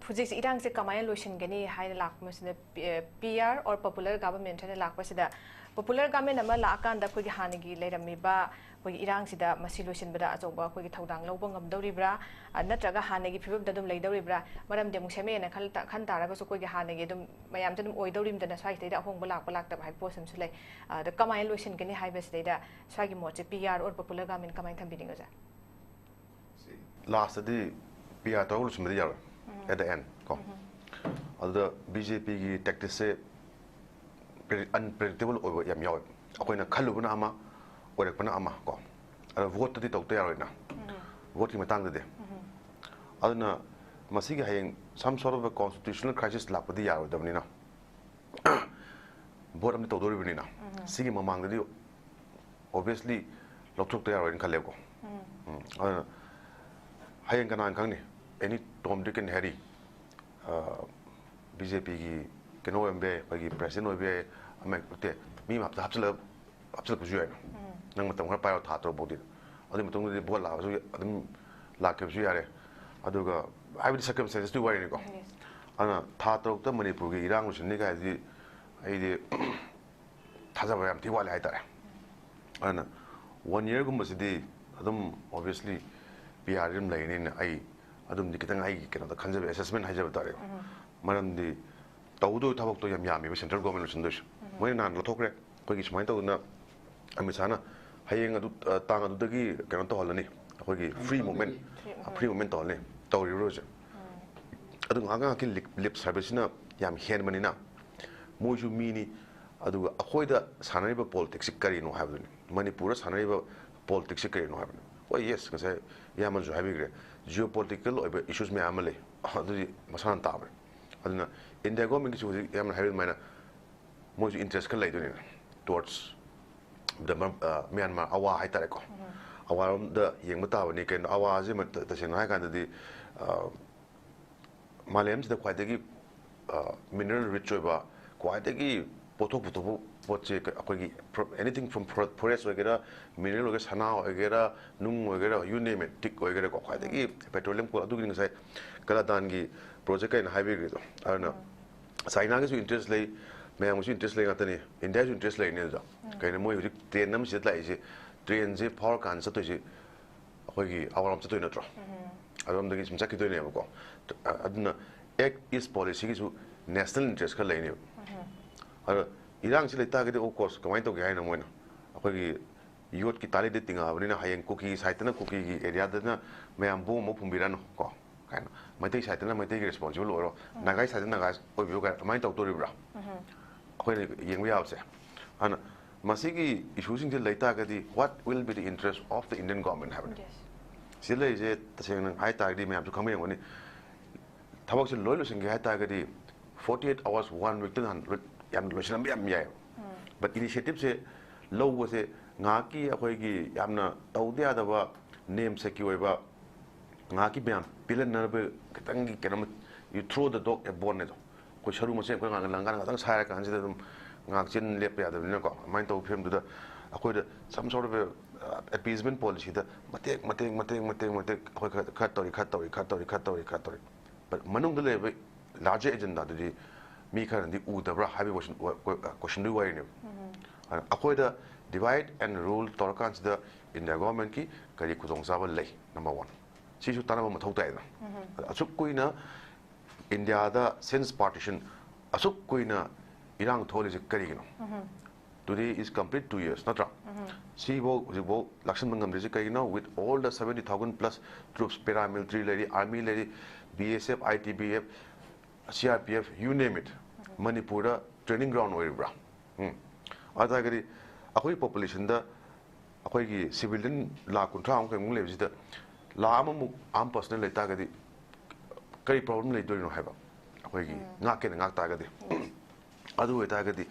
ꯍꯧꯖꯤꯛꯁꯦ ꯏꯔꯥꯡꯁꯦ ꯀꯃꯥꯏꯅ ꯂꯣꯏꯁꯤꯟꯒꯅꯤ ꯍꯥꯏꯅ ꯂꯥꯛꯄꯁꯤꯗ, ꯄꯤ-, ꯑ, P R or popular government ꯍꯥꯏꯅ ꯂꯥꯛꯄꯁꯤꯗ, popular government ꯑꯃ ꯂꯥꯛꯑꯀꯥꯟꯗ ꯑꯩꯈꯣꯏꯒꯤ ꯍꯥꯟꯅꯒꯤ ꯂꯩꯔꯝꯃꯤꯕ ꯑꯩꯈꯣꯏꯒꯤ ꯏꯔꯥꯡꯁꯤꯗ ꯃꯁꯤ ꯂꯣꯏꯁꯤꯟꯕꯗ ꯑꯆꯧꯕ ꯑꯩꯈꯣꯏꯒꯤ ꯊꯧꯗꯥꯡ ꯂꯧꯕ ꯉꯝꯗꯧꯔꯤꯕ꯭ꯔꯥ? ꯑ, ꯅꯠꯇ꯭ꯔꯒ ꯍꯥꯟꯅꯒꯤ ꯐꯤꯕꯝꯗ ꯑꯗꯨꯝ ꯂꯩꯗꯧꯔꯤꯕ꯭ꯔꯥ? ꯃꯔꯝꯗꯤ ꯑꯃꯨꯛ ꯁꯦꯝꯃꯛꯑꯦꯅ ꯈꯟ ꯇꯥ-, ꯈꯟ ꯇꯥꯔꯒꯁꯨ ꯑꯩꯈꯣꯏꯒꯤ ꯍꯥꯟꯅꯒꯤ ꯑꯗꯨꯝ ꯃꯌꯥꯝꯁꯦ ꯑꯗꯨꯝ ꯑꯣꯏꯗꯧꯔꯤꯕꯅꯤꯅ ꯁ꯭ꯋꯥꯏꯁꯤꯗꯩꯗ ꯑꯍꯣꯡꯕ ꯂꯥꯛꯄ ꯂꯥꯛꯇꯕ ꯍꯥꯏꯕ ꯄꯣꯠꯁꯤꯃꯁꯨ ꯂꯩ꯫ ꯑ, ꯑꯗ ꯀꯃꯥꯏꯅ ꯂꯣꯏꯁꯤꯟꯒꯅꯤ ꯍꯥꯏꯕꯁꯤꯗꯩꯗ ꯁ꯭ꯋꯥꯏꯒꯤ ꯃꯣꯠꯁꯦ P R or popular government ꯀꯃꯥꯏꯅ ꯊꯝꯕꯤꯅꯤꯡꯉꯤ, ꯑꯣꯖꯥ? ꯂꯥꯁꯇꯗꯤ ꯄꯤ ꯑꯥꯔ ꯇꯧꯔꯒ ꯂꯣꯏꯁꯤꯟꯕꯗꯤ ꯌꯥꯔꯣꯏ꯫ At the end ꯀꯣ, ꯑꯗꯨꯗ ꯕꯤ ꯖꯦ ꯄꯤꯒꯤ ꯇꯦꯛꯇꯤꯛꯁꯦ ꯑꯟꯄ꯭ꯔꯤꯗꯤꯛꯇꯦꯕꯜ ꯑꯣꯏꯕ ꯌꯥꯝ ꯌꯥꯎꯋꯦ꯫ ꯑꯩꯈꯣꯏꯅ ꯈꯜꯂꯨꯕꯅ ꯑꯃ, ꯑꯣꯏꯔꯛꯄꯅ ꯑꯃ ꯀꯣ꯫ ꯑꯗꯣ ꯚꯣꯠꯇꯗꯤ ꯇꯧꯗ ꯌꯥꯔꯣꯏꯅ, ꯚꯣꯠꯀꯤ ꯃꯇꯥꯡꯗꯗꯤ꯫ ꯑꯗꯨꯅ ꯃꯁꯤꯒꯤ ꯍꯌꯦꯡ some sort of a constitutional crisis ꯂꯥꯛꯄꯗꯤ ꯌꯥꯔꯣꯏꯗꯕꯅꯤꯅ, ꯚꯣꯠ ꯑꯃꯗꯤ ꯇꯧꯗꯣꯔꯤꯕꯅꯤꯅ, ꯁꯤꯒꯤ ꯃꯃꯥꯡꯗꯗꯤ obviously ꯂꯧꯊꯣꯛꯇ ꯌꯥꯔꯣꯏꯅ ꯈꯜꯂꯦꯕꯀꯣ꯫ ꯎꯝ, ꯑꯗꯨꯅ ꯍꯌꯦꯡ ꯀꯅꯥꯅ ꯈꯪꯅꯤ, any Tom, Dick and Harry, B J ꯄꯤꯒꯤ ꯀꯩꯅꯣ ꯑꯣꯏꯔꯝꯕ ꯌꯥꯏ, ꯑꯩꯈꯣꯏꯒꯤ ꯄ꯭ꯔꯦꯁꯤꯗꯦꯟ ꯑꯣꯏꯕ ꯌꯥꯏ, ꯑꯃ ꯅꯠꯇꯦ, ꯃꯤ ꯑꯃ ꯍꯥꯞꯆ-, ꯍꯥꯞꯆꯤꯜꯂꯒ, ꯍꯥꯞꯆꯤꯜꯂꯛꯄꯁꯨ ꯌꯥꯏꯅ꯫ ꯅꯪ ꯃꯇꯝ ꯈꯔ ꯄꯥꯏꯔꯣ, ꯊꯥ ꯇꯔꯨꯛ ꯐꯥꯎꯗꯤ꯫ ꯑꯗꯨꯒꯤ ꯃꯇꯨꯡꯗꯗꯤ ꯚꯣꯠ ꯂꯥꯛꯑꯁꯨ ꯑꯗꯨꯝ ꯂꯥꯛꯈꯤꯕꯁꯨ ꯌꯥꯔꯦ꯫ ꯑꯗꯨꯒ ꯍꯥꯏꯕꯗꯤ circumstances ꯇꯨꯒꯤ ꯋꯥꯔꯤꯅꯤꯀꯣ꯫ ꯑꯗꯨꯅ ꯊꯥ ꯇꯔꯨꯛꯇ ꯃꯅꯤꯄꯨꯔꯒꯤ ꯏꯔꯥꯡ ꯂꯣꯏꯁꯤꯟꯅꯤ ꯀꯥꯏꯗꯤ ꯑꯩꯗꯤ ꯊꯥꯖꯕ ꯌꯥꯝ ꯊꯤ ꯋꯥꯠꯂꯦ ꯍꯥꯏꯇꯥꯔꯦ꯫ ꯑꯗꯨꯅ one year ꯒꯨꯝꯕꯁꯤꯗꯤ ꯑꯗꯨꯝ obviously ꯄꯤ ꯑꯥꯔ ꯑꯗꯨꯝ ꯂꯩꯅꯤꯅ ꯑꯩ ꯑꯗꯨꯝꯗꯤ ꯈꯤꯇꯪ ꯑꯩꯒꯤ ꯀꯩꯅꯣꯗ ꯈꯟꯖꯕ, assessment ꯍꯥꯏꯖꯕ ꯇꯥꯔꯦ꯫ ꯃꯔꯝꯗꯤ ꯇꯧꯗꯣꯏ ꯊꯕꯛꯇꯣ ꯌꯥꯝ ꯌꯥꯝꯃꯤꯕ central government ꯂꯣꯏꯁꯤꯟꯗꯣꯏꯁꯦ꯫ ꯃꯣꯏꯅ ꯅꯍꯥꯟ ꯂꯧꯊꯣꯛꯈ꯭ꯔꯦ꯫ ꯑꯩꯈꯣꯏꯒꯤ ꯁꯨꯃꯥꯏꯅ ꯇꯧꯗꯅ ꯑꯃꯤꯠ ꯁꯥꯍꯅ ꯍꯌꯦꯡ ꯑꯗꯨ, ꯑ, ꯇꯥꯡ ꯑꯗꯨꯗꯒꯤ ꯀꯩꯅꯣ ꯇꯧꯍꯜꯂꯅꯤ, ꯑꯩꯈꯣꯏꯒꯤ free movement, free movement ꯇꯧꯍꯜꯂꯅꯤ, ꯇꯧꯔꯤꯕ꯭ꯔꯥ ꯍꯧꯖꯤꯛ? ꯑꯗꯨ ꯉꯥꯏꯍꯥꯛ ꯉꯥꯏꯍꯥꯛꯀꯤ lip, lip serviceꯁꯤꯅ ꯌꯥꯝ ꯍꯦꯟꯕꯅꯤꯅ ꯃꯣꯏꯁꯨ ꯃꯤꯅꯤ꯫ ꯑꯗꯨꯒ ꯑꯩꯈꯣꯏꯗ ꯁꯥꯟꯅꯔꯤꯕ politicsꯁꯤ ꯀꯔꯤꯅꯣ ꯍꯥꯏꯕꯗꯨꯅꯤ, ꯃꯅꯤꯄꯨꯔꯗ ꯁꯥꯟꯅꯔꯤꯕ politicsꯁꯤ ꯀꯔꯤꯅꯣ ꯍꯥꯏꯕꯅꯤ꯫ ꯍꯣꯏ, yes, ꯉꯁꯥꯏ ꯏꯌꯥꯝꯕꯅꯁꯨ ꯍꯥꯏꯕꯤꯈ꯭ꯔꯦ, geopolitical ꯑꯣꯏꯕ issues ꯃꯌꯥꯝ ꯑꯃ ꯂꯩ, ꯑꯗꯨꯗꯤ ꯃꯁꯥꯅ ꯇꯥꯕꯅꯤ꯫ ꯑꯗꯨꯅ India governmentꯀꯤꯁꯨ ꯍꯧꯖꯤꯛ ꯏꯌꯥꯝꯕꯅ ꯍꯥꯏꯕ ꯑꯗꯨꯃꯥꯏꯅ ꯃꯣꯏꯁꯨ interest ꯈꯔ ꯂꯩꯗꯣꯏꯅꯤꯅ towards the, ꯑ, ꯃ꯭ꯌꯥꯟꯃꯥꯔ, ꯑꯋꯥ ꯍꯥꯏꯇꯥꯔꯦꯀꯣ꯫ ꯑꯋꯥꯔꯣꯝꯗ ꯌꯦꯡꯕ ꯇꯥꯕꯅꯤ꯫ ꯀꯩꯅꯣ, ꯑꯋꯥꯁꯤ ꯃ-, ꯇ-, ꯇꯁꯦꯡꯅ ꯍꯥꯏ ꯀꯥꯟꯗꯗꯤ, ꯑ, ꯃꯥꯂꯦꯝꯁꯤꯗ ꯈ꯭ꯋꯥꯏꯗꯒꯤ, ꯑ, mineral rich ꯑꯣꯏꯕ, ꯈ꯭ꯋꯥꯏꯗꯒꯤ ꯄꯣꯠꯊꯣꯛ ꯄꯨꯊꯣꯛꯄ ꯄꯣꯠꯁꯦ ꯀ-, ꯑꯩꯈꯣꯏꯒꯤ pro-, anything from fro-, forest ꯑꯣꯏꯒꯦꯔꯥ, mineral ꯑꯣꯏꯒꯦꯔꯥ, ꯁꯅꯥ ꯑꯣꯏꯒꯦꯔꯥ, ꯅꯨꯡ ꯑꯣꯏꯒꯦꯔꯥ, you name it, teak ꯑꯣꯏꯒꯦꯔꯥꯀꯣ, ꯈ꯭ꯋꯥꯏꯗꯒꯤ petroleum coal, ꯑꯗꯨꯒꯤꯅꯤ ꯉꯁꯥꯏ ꯀꯂꯥꯗꯥꯟꯒꯤ project ꯀꯩꯅ ꯍꯥꯏꯕꯤꯈ꯭ꯔꯤꯗꯣ꯫ ꯑꯗꯨꯅ Chinaꯒꯤꯁꯨ interest ꯂꯩ, ꯃꯌꯥꯝꯒꯤꯁꯨ interest ꯂꯩ ꯉꯥꯛꯇꯅꯤ, Indiaꯒꯤꯁꯨ interest ꯂꯩꯅꯤ ꯑꯗꯨꯗ꯫ ꯀꯩꯅꯣ, ꯃꯣꯏ ꯍꯧꯖꯤꯛ train ꯑꯃ ꯁꯤꯗ ꯂꯥꯛꯏꯁꯦ, trainꯁꯦ ꯐꯥꯎꯔꯀꯥꯟꯗ ꯆꯠꯇꯣꯏꯁꯦ ꯑꯩꯈꯣꯏꯒꯤ ꯑꯋꯥꯔꯣꯝ ꯆꯠꯇꯣꯏ ꯅꯠꯇ꯭ꯔꯣ? ꯑꯗꯣꯝꯗꯒꯤ ꯁꯨꯝ ꯆꯠꯈꯤꯗꯣꯏꯅꯦꯕꯀꯣ꯫ ꯑ-, ꯑꯗꯨꯅ Act East policyꯒꯤꯁꯨ national interest ꯈꯔ ꯂꯩꯅꯦꯕ꯫ ꯑꯗꯣ ꯏꯔꯥꯡꯁꯤ ꯂꯩꯇꯥꯔꯒꯗꯤ, of course, ꯀꯃꯥꯏꯅ ꯇꯧꯒꯦ ꯍꯥꯏꯅꯣ? ꯃꯣꯏꯅ ꯑꯩꯈꯣꯏꯒꯤ ꯌꯣꯠꯀꯤ ꯇꯥꯂꯤꯗ ꯇꯤꯡꯉꯛꯑꯕꯅꯤꯅ ꯍꯌꯦꯡ ꯀꯨꯀꯤ sideꯇꯅ ꯀꯨꯀꯤꯒꯤ areaꯗꯅ ꯃꯌꯥꯝ bomb ꯑꯃ ꯐꯨꯝꯕꯤꯔꯅꯨ ꯀꯣ, ꯀꯥꯏꯅ, ꯃꯩꯇꯩ sideꯇꯅ ꯃꯩꯇꯩꯒꯤ responsible ꯑꯣꯏꯔꯣ, ꯅꯥꯒꯥꯏ sideꯇꯅ ꯅꯥꯒꯥꯏ ꯑꯣꯏꯕꯤꯌꯨ ꯀꯥꯏꯅ ꯑꯗꯨꯃꯥꯏꯅ ꯇꯧꯗꯣꯔꯤꯕ꯭ꯔꯥ? ꯑꯩꯈꯣꯏꯅ ꯌꯦꯡꯕ ꯌꯥꯕꯁꯦ꯫ ꯑꯗꯨꯅ ꯃꯁꯤꯒꯤ issueꯁꯤꯡꯁꯦ ꯂꯩꯇꯥꯔꯒꯗꯤ, what will be the interest of the Indian government ꯍꯥꯏꯕꯅꯤ꯫ Yes. ꯁꯤꯗ ꯂꯩꯔꯤꯁꯦ ꯇꯁꯦꯡꯅ ꯍꯥꯏ ꯇꯥꯔꯒꯗꯤ ꯃꯌꯥꯝꯁꯨ ꯈꯪꯕ ꯌꯦꯡꯒꯅꯤ, ꯊꯕꯛꯁꯦ ꯂꯣꯏ ꯂꯣꯏꯁꯤꯟꯒꯦ ꯍꯥꯏ ꯇꯥꯔꯒꯗꯤ forty eight hours, one weekꯇ ꯅꯍꯥꯟ ꯂꯣꯏ-, ꯌꯥꯝ ꯂꯣꯏꯁꯤꯜꯂꯝꯕ ꯌꯥꯝ ꯌꯥꯏꯑꯕ꯫ But initiativeꯁꯦ ꯂꯧꯕꯁꯦ ꯉꯥꯏꯍꯥꯛꯀꯤ ꯑꯩꯈꯣꯏꯒꯤ ꯌꯥꯝꯅ ꯇꯧꯗ ꯌꯥꯗꯕ ꯅꯦꯝ ꯁꯦꯛꯀꯤ ꯑꯣꯏꯕ ꯉꯥꯏꯍꯥꯛꯀꯤ ꯃꯌꯥꯝ ꯄꯦꯜꯍꯟꯅꯕ ꯈꯤꯇꯪꯒꯤ ꯀꯩꯅꯣꯝꯃ, you throw the dog a bone ꯍꯥꯏꯗꯣ꯫ ꯑꯩꯈꯣꯏ ꯁꯔꯨ ꯃꯆꯦꯠ ꯑꯩꯈꯣꯏ ꯉꯥꯡ-, ꯂꯪꯀꯥꯟꯗ ꯉꯥꯛꯇꯪ ꯁꯥꯏꯔ ꯀꯥꯟꯁꯤꯗ ꯑꯗꯨꯝ ꯉꯥꯏꯍꯥꯛ ꯆꯤꯟ ꯂꯦꯞꯄ ꯌꯥꯗꯕꯅꯤꯅꯀꯣ, ꯑꯗꯨꯃꯥꯏꯅ ꯇꯧꯕ ꯐꯤꯕꯝꯗꯨꯗ ꯑꯩꯈꯣꯏꯗ some sort of a, uh, appeasement policyꯗ ꯃꯇꯦꯛ, ꯃꯇꯦꯛ, ꯃꯇꯦꯛ, ꯃꯇꯦꯛ, ꯃꯇꯦꯛ ꯑꯩꯈꯣꯏ ꯈꯔ, ꯈꯔ ꯇꯧꯔꯤ, ꯈꯔ ꯇꯧꯔꯤ, ꯈꯔ ꯇꯧꯔꯤ, ꯈꯔ ꯇꯧꯔꯤ, ꯈꯔ ꯇꯧꯔꯤ꯫ But ꯃꯅꯨꯡꯗ ꯂꯩꯔꯤꯕ larger agendaꯗꯨꯗꯤ ꯃꯤ ꯈꯔꯅꯗꯤ ꯎꯗꯕ꯭ꯔꯥ ꯍꯥꯏꯕꯒꯤ question, ꯋꯥ-, ꯀꯣ-, questionꯗꯨꯒꯤ ꯋꯥꯔꯤꯅꯦꯕ꯫ ꯑꯗꯨꯅ ꯑꯩꯈꯣꯏꯗ Divide and rule ꯇꯧꯔꯀꯥꯟꯁꯤꯗ ꯏꯟꯗꯤꯌꯥ ꯒꯣꯔꯃꯦꯟꯠꯀꯤ ꯀꯔꯤ ꯈꯨꯗꯣꯡꯆꯥꯕ ꯂꯩ? ꯅꯝꯕꯔ ꯋꯥꯟ, ꯁꯤꯁꯨ ꯇꯥꯟꯅꯕ ꯃꯊꯧ ꯇꯥꯏꯗꯅ꯫ ꯑꯗ ꯑꯁꯨꯛ ꯀꯨꯏꯅ ꯏꯟꯗꯤꯌꯥꯗ since partition ꯑꯁꯨꯛ ꯀꯨꯏꯅ ꯏꯔꯥꯡ ꯊꯣꯛꯍꯜꯂꯤꯁꯦ ꯀꯔꯤꯒꯤꯅꯣ? Today is complete two years, ꯅꯠꯇ꯭ꯔꯥ? ꯁꯤꯐꯧ ꯍꯧꯖꯤꯛꯐꯥꯎ ꯂꯥꯛꯁꯤꯟꯕ ꯉꯝꯗ꯭ꯔꯤꯁꯦ ꯀꯩꯒꯤꯅꯣ? With all the seventy thousand plus troops, paramilitary ꯂꯩꯔꯤ, army ꯂꯩꯔꯤ, B S F, I T B P, C R P F, you name it, ꯃꯅꯤꯄꯨꯔꯗ training ground ꯑꯣꯏꯔꯤꯕ꯭ꯔꯥ? ꯎꯝ꯫ ꯑꯗꯨ ꯇꯥꯔꯒꯗꯤ ꯑꯩꯈꯣꯏꯒꯤ populationꯗ ꯑꯩꯈꯣꯏꯒꯤ civilian ꯂꯥꯈ ꯀꯨꯟꯊ꯭ꯔꯥꯃꯨꯛ ꯀꯩꯃꯨꯛ ꯂꯩꯕꯁꯤꯗ ꯂꯥꯈ ꯑꯃꯃꯨꯛ armed personnel ꯂꯩ ꯇꯥꯔꯒꯗꯤ ꯀꯔꯤ problem ꯂꯩꯗꯣꯏꯅꯣ ꯍꯥꯏꯕ? ꯑꯩꯈꯣꯏꯒꯤ ꯉꯥꯛꯀꯦꯅ ꯉꯥꯛ ꯇꯥꯔꯒꯗꯤ꯫ ꯑꯗꯨ ꯑꯣꯏꯇꯥꯔꯒꯗꯤ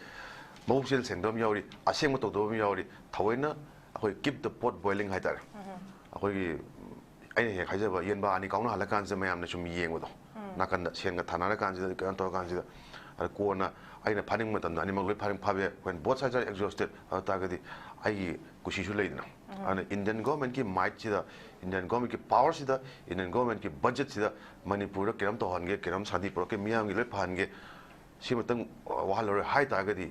ꯃꯕꯨꯛꯆꯦꯜ ꯁꯦꯡꯗꯕ ꯑꯃ ꯌꯥꯎꯔꯤ, ꯑꯁꯦꯡꯕ ꯇꯧꯗꯕ ꯑꯃ ꯌꯥꯎꯔꯤ, ꯊꯑꯣꯏꯅ ꯑꯩꯈꯣꯏ keep the pot boiling ꯍꯥꯏꯇꯥꯔꯦ꯫ ꯑꯩꯈꯣꯏꯒꯤ ꯑꯩꯅ ꯍꯦꯛ ꯍꯥꯏꯖꯕ ꯌꯦꯟꯕꯥ ꯑꯅꯤ ꯀꯥꯎꯅꯍꯜꯂꯀꯥꯟꯁꯤꯗ ꯃꯌꯥꯝꯅ ꯁꯨꯝ ꯌꯦꯡꯕꯗꯣ, ꯅꯥꯀꯟꯗ ꯁꯦꯟꯒ ꯊꯥꯅꯔꯀꯥꯟꯁꯤꯗ ꯀꯩꯅꯣ ꯇꯧꯔꯀꯥꯟꯁꯤꯗ, ꯑꯗ ꯀꯣꯟꯅ ꯑꯩꯅ ꯐꯥꯅꯤꯡꯕ ꯃꯇꯝꯗ ꯑꯅꯤꯃꯛ ꯂꯣꯏ ꯐꯥꯅꯤꯡ ꯐꯥꯕ ꯌꯥꯏ꯫ When both sides are exhausted, ꯑꯗꯨ ꯇꯥꯔꯒꯗꯤ ꯑꯩꯒꯤ ꯀꯨꯁꯤꯁꯨ ꯂꯩꯗꯅ꯫ ꯑꯗꯨꯅ Indian governmentꯀꯤ mightꯁꯤꯗ, Indian governmentꯀꯤ powerꯁꯤꯗ, Indian governmentꯀꯤ budgetꯁꯤꯗ ꯃꯅꯤꯄꯨꯔꯗ ꯀꯩꯅꯣꯝ ꯇꯧꯍꯟꯒꯦ, ꯀꯩꯅꯣꯝ ꯁꯥꯟꯇꯤ ꯄꯨꯔꯛꯀꯦ, ꯃꯤꯌꯥꯝꯒꯤ ꯂꯣꯏ ꯐꯍꯟꯒꯦ, ꯁꯤꯃꯇꯪ ꯋꯥꯍꯜꯂꯔꯣꯏ ꯍꯥꯏ ꯇꯥꯔꯒꯗꯤ,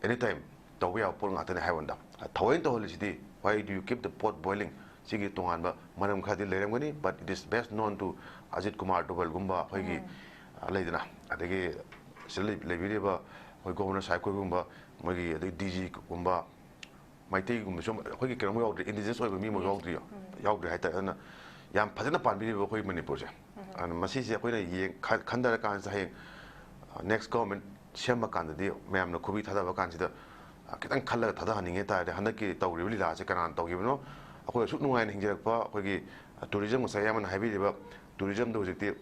anytime ꯇꯧꯕ ꯌꯥꯕ ꯄꯣꯠ ꯉꯥꯛꯇꯅꯦ ꯍꯥꯏꯕꯅꯤꯗ꯫ ꯊꯑꯣꯏꯅ ꯇꯧꯍꯜꯂꯤꯁꯤꯗꯤ, why do you keep the pot boiling? ꯁꯤꯒꯤ ꯇꯣꯉꯥꯟꯕ ꯃꯔꯝ ꯈꯔꯗꯤ ꯂꯩꯔꯝꯒꯅꯤ, but it is best known to Ajit Kumar Dovalꯒꯨꯝꯕ ꯑꯩꯈꯣꯏꯒꯤ, ꯑ, ꯂꯩꯗꯅ, ꯑꯗꯒꯤ ꯁꯤꯗ ꯂꯩ-, ꯂꯩꯕꯤꯔꯤꯕ ꯑꯩꯈꯣꯏ Governor ꯁꯥꯍꯦꯕ ꯑꯩꯈꯣꯏꯒꯨꯝꯕ, ꯃꯣꯏꯒꯤ, ꯑꯗꯩ DGꯒꯨꯝꯕ, ꯃꯩꯇꯩꯒꯨꯝꯕꯁꯨ ꯑꯩꯈꯣꯏꯒꯤ ꯀꯩꯅꯣꯝ ꯌꯥꯎꯗ꯭ꯔꯤ, indigenous ꯑꯣꯏꯕ ꯃꯤ ꯑꯃ ꯌꯥꯎꯗ꯭ꯔꯤ, ꯌꯥꯎꯗ꯭ꯔꯤ ꯍꯥꯏꯇꯥꯔꯦ꯫ ꯑꯗꯨꯅ ꯌꯥꯝ ꯐꯖꯅ ꯄꯥꯟꯕꯤꯔꯤꯕ ꯑꯩꯈꯣꯏ ꯃꯅꯤꯄꯨꯔꯁꯦ꯫ ꯑꯗꯨꯅ ꯃꯁꯤꯁꯦ ꯑꯩꯈꯣꯏꯅ ꯌꯦꯡ-, ꯈ-, ꯈꯟꯊꯔꯀꯥꯟꯁꯤꯗ ꯍꯌꯦꯡ, ꯑ, next government ꯁꯦꯝꯕ ꯀꯥꯟꯗꯗꯤ ꯃꯌꯥꯝꯅ ꯈꯨꯕꯤ ꯊꯥꯗꯕ ꯀꯥꯟꯁꯤꯗ, ꯑ, ꯈꯤꯇꯪ ꯈꯜꯂꯒ ꯊꯥꯗꯍꯟꯅꯤꯡꯉꯦ ꯍꯥꯏꯇꯥꯔꯗꯤ, ꯍꯟꯗꯛꯀꯤ ꯇꯧꯔꯤꯕ ꯂꯤꯂꯥꯁꯦ ꯀꯅꯥꯅ ꯇꯧꯈꯤꯕꯅꯣ? ꯑꯩꯈꯣꯏ ꯑꯁꯨꯛ ꯅꯨꯡꯉꯥꯏꯅ ꯍꯤꯡꯖꯔꯛꯄ ꯑꯩꯈꯣꯏꯒꯤ, ꯑ, tourism, ꯉꯁꯥꯏ ꯑꯌꯥꯝꯕꯅ ꯍꯥꯏꯕꯤꯔꯤꯕ tourismꯗꯣ ꯍꯧꯖꯤꯛꯇꯤ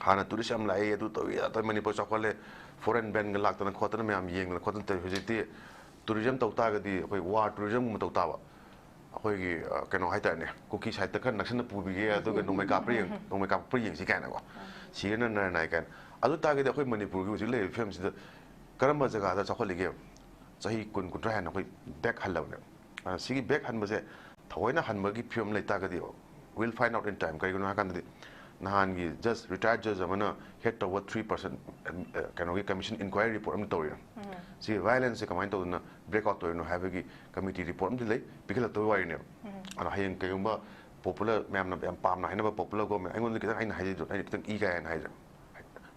ꯍꯥꯟꯅ tourist ꯌꯥꯝ ꯂꯥꯛꯏ, ꯑꯗꯨ ꯇꯧꯏ, ꯑꯗ ꯃꯅꯤꯄꯨꯔ ꯆꯥꯎꯈꯠꯂꯦ, foreign vanꯒ ꯂꯥꯛꯇꯅ ꯈꯣꯠꯇꯅ ꯃꯌꯥꯝ ꯌꯦꯡꯗꯅ ꯈꯣꯠꯇꯅ ꯇꯧꯏ꯫ ꯍꯧꯖꯤꯛꯇꯤ tourism ꯇꯧ ꯇꯥꯔꯒꯗꯤ ꯑꯩꯈꯣꯏ war tourismꯒꯨꯝꯕ ꯇꯧ ꯇꯥꯕ꯫ ꯑꯩꯈꯣꯏꯒꯤ, ꯑ, ꯀꯩꯅꯣ ꯍꯥꯏꯇꯥꯔꯦꯅꯦ, ꯀꯨꯀꯤ sideꯇ ꯈꯔ ꯅꯛꯁꯟꯅ ꯄꯨꯕꯤꯒꯦ, ꯑꯗꯨꯒ ꯅꯣꯡꯃꯩ ꯀꯥꯞꯄ꯭ꯔꯥ ꯌꯦꯡ-, ꯅꯣꯡꯃꯩ ꯀꯥꯞꯄ꯭ꯔꯥ ꯌꯦꯡꯁꯤ ꯀꯥꯏꯅꯀꯣ꯫ ꯁꯤꯔꯅ ꯅꯔꯅꯥꯏ ꯀꯥꯏꯅ꯫ ꯑꯗꯨ ꯇꯥꯔꯒꯗꯤ ꯑꯩꯈꯣꯏ ꯃꯅꯤꯄꯨꯔꯒꯤ ꯍꯧꯖꯤꯛ ꯂꯩꯔꯤꯕ ꯐꯤꯕꯝꯁꯤꯗ ꯀꯔꯝꯕ ꯖꯒꯥꯗ ꯆꯥꯎꯈꯠꯂꯤꯒꯦ? ꯆꯍꯤ ꯀꯨꯟ, ꯀꯨꯟꯊ꯭ꯔꯥ ꯍꯦꯟꯅ ꯑꯩꯈꯣꯏ back ꯍꯜꯂꯕꯅꯦ꯫ ꯑ, ꯁꯤꯒꯤ back ꯍꯟꯕꯁꯦ ꯊꯑꯣꯏꯅ ꯍꯟꯕꯒꯤ ꯐꯤꯕꯝ ꯂꯩ ꯇꯥꯔꯒꯗꯤ, we'll find out in time꯫ ꯀꯔꯤꯒꯤꯅꯣ ꯍꯥꯏ ꯀꯥꯟꯗꯗꯤ ꯅꯍꯥꯟꯒꯤ ꯖꯁ ꯔꯤꯇꯥꯌꯔ ꯖꯁ ꯑꯃꯅ ꯍꯦꯗ ꯇꯧꯕ ꯊ꯭ꯔꯤ ꯄꯔꯁꯟ ꯀꯩꯅꯣꯒꯤ ꯀꯃꯤꯁꯟ ꯏꯟꯀ꯭ꯋꯥꯏꯔꯤ ꯔꯤꯄꯣꯔꯠ ꯑꯃ ꯇꯧꯔꯤꯅ, ꯁꯤ ꯚꯥꯏꯑꯣꯂꯦꯟꯁꯁꯦ ꯀꯃꯥꯏꯅ ꯇꯧꯗꯅ ꯕ꯭ꯔꯦꯛ ꯑꯥꯎꯠ ꯇꯧꯔꯤꯅꯣ ꯍꯥꯏꯕꯒꯤ ꯀꯃꯤꯇꯤ ꯔꯤꯄꯣꯔꯠ ꯑꯃꯗꯤ ꯂꯩ, ꯄꯤꯈꯠꯂꯛꯇꯕꯒꯤ ꯋꯥꯔꯤꯅꯦꯕ꯫ ꯑꯗꯣ ꯍꯌꯦꯡ ꯀꯩꯒꯨꯝꯕ ꯄꯣꯄꯨꯂꯔ, ꯃꯌꯥꯝꯅ ꯌꯥꯝ ꯄꯥꯝꯅ ꯍꯥꯏꯅꯕ ꯄꯣꯄꯨꯂꯔ ꯒꯣꯔꯃꯦꯟ, ꯑꯩꯉꯣꯟꯗ ꯈꯤꯇꯪ, ꯑꯩꯅ ꯍꯥꯏꯖꯩꯗꯣ, ꯑꯩꯅ ꯈꯤꯇꯪ ꯏ ꯀꯥꯏ ꯍꯥꯏꯅ ꯍꯥꯏꯖꯩ꯫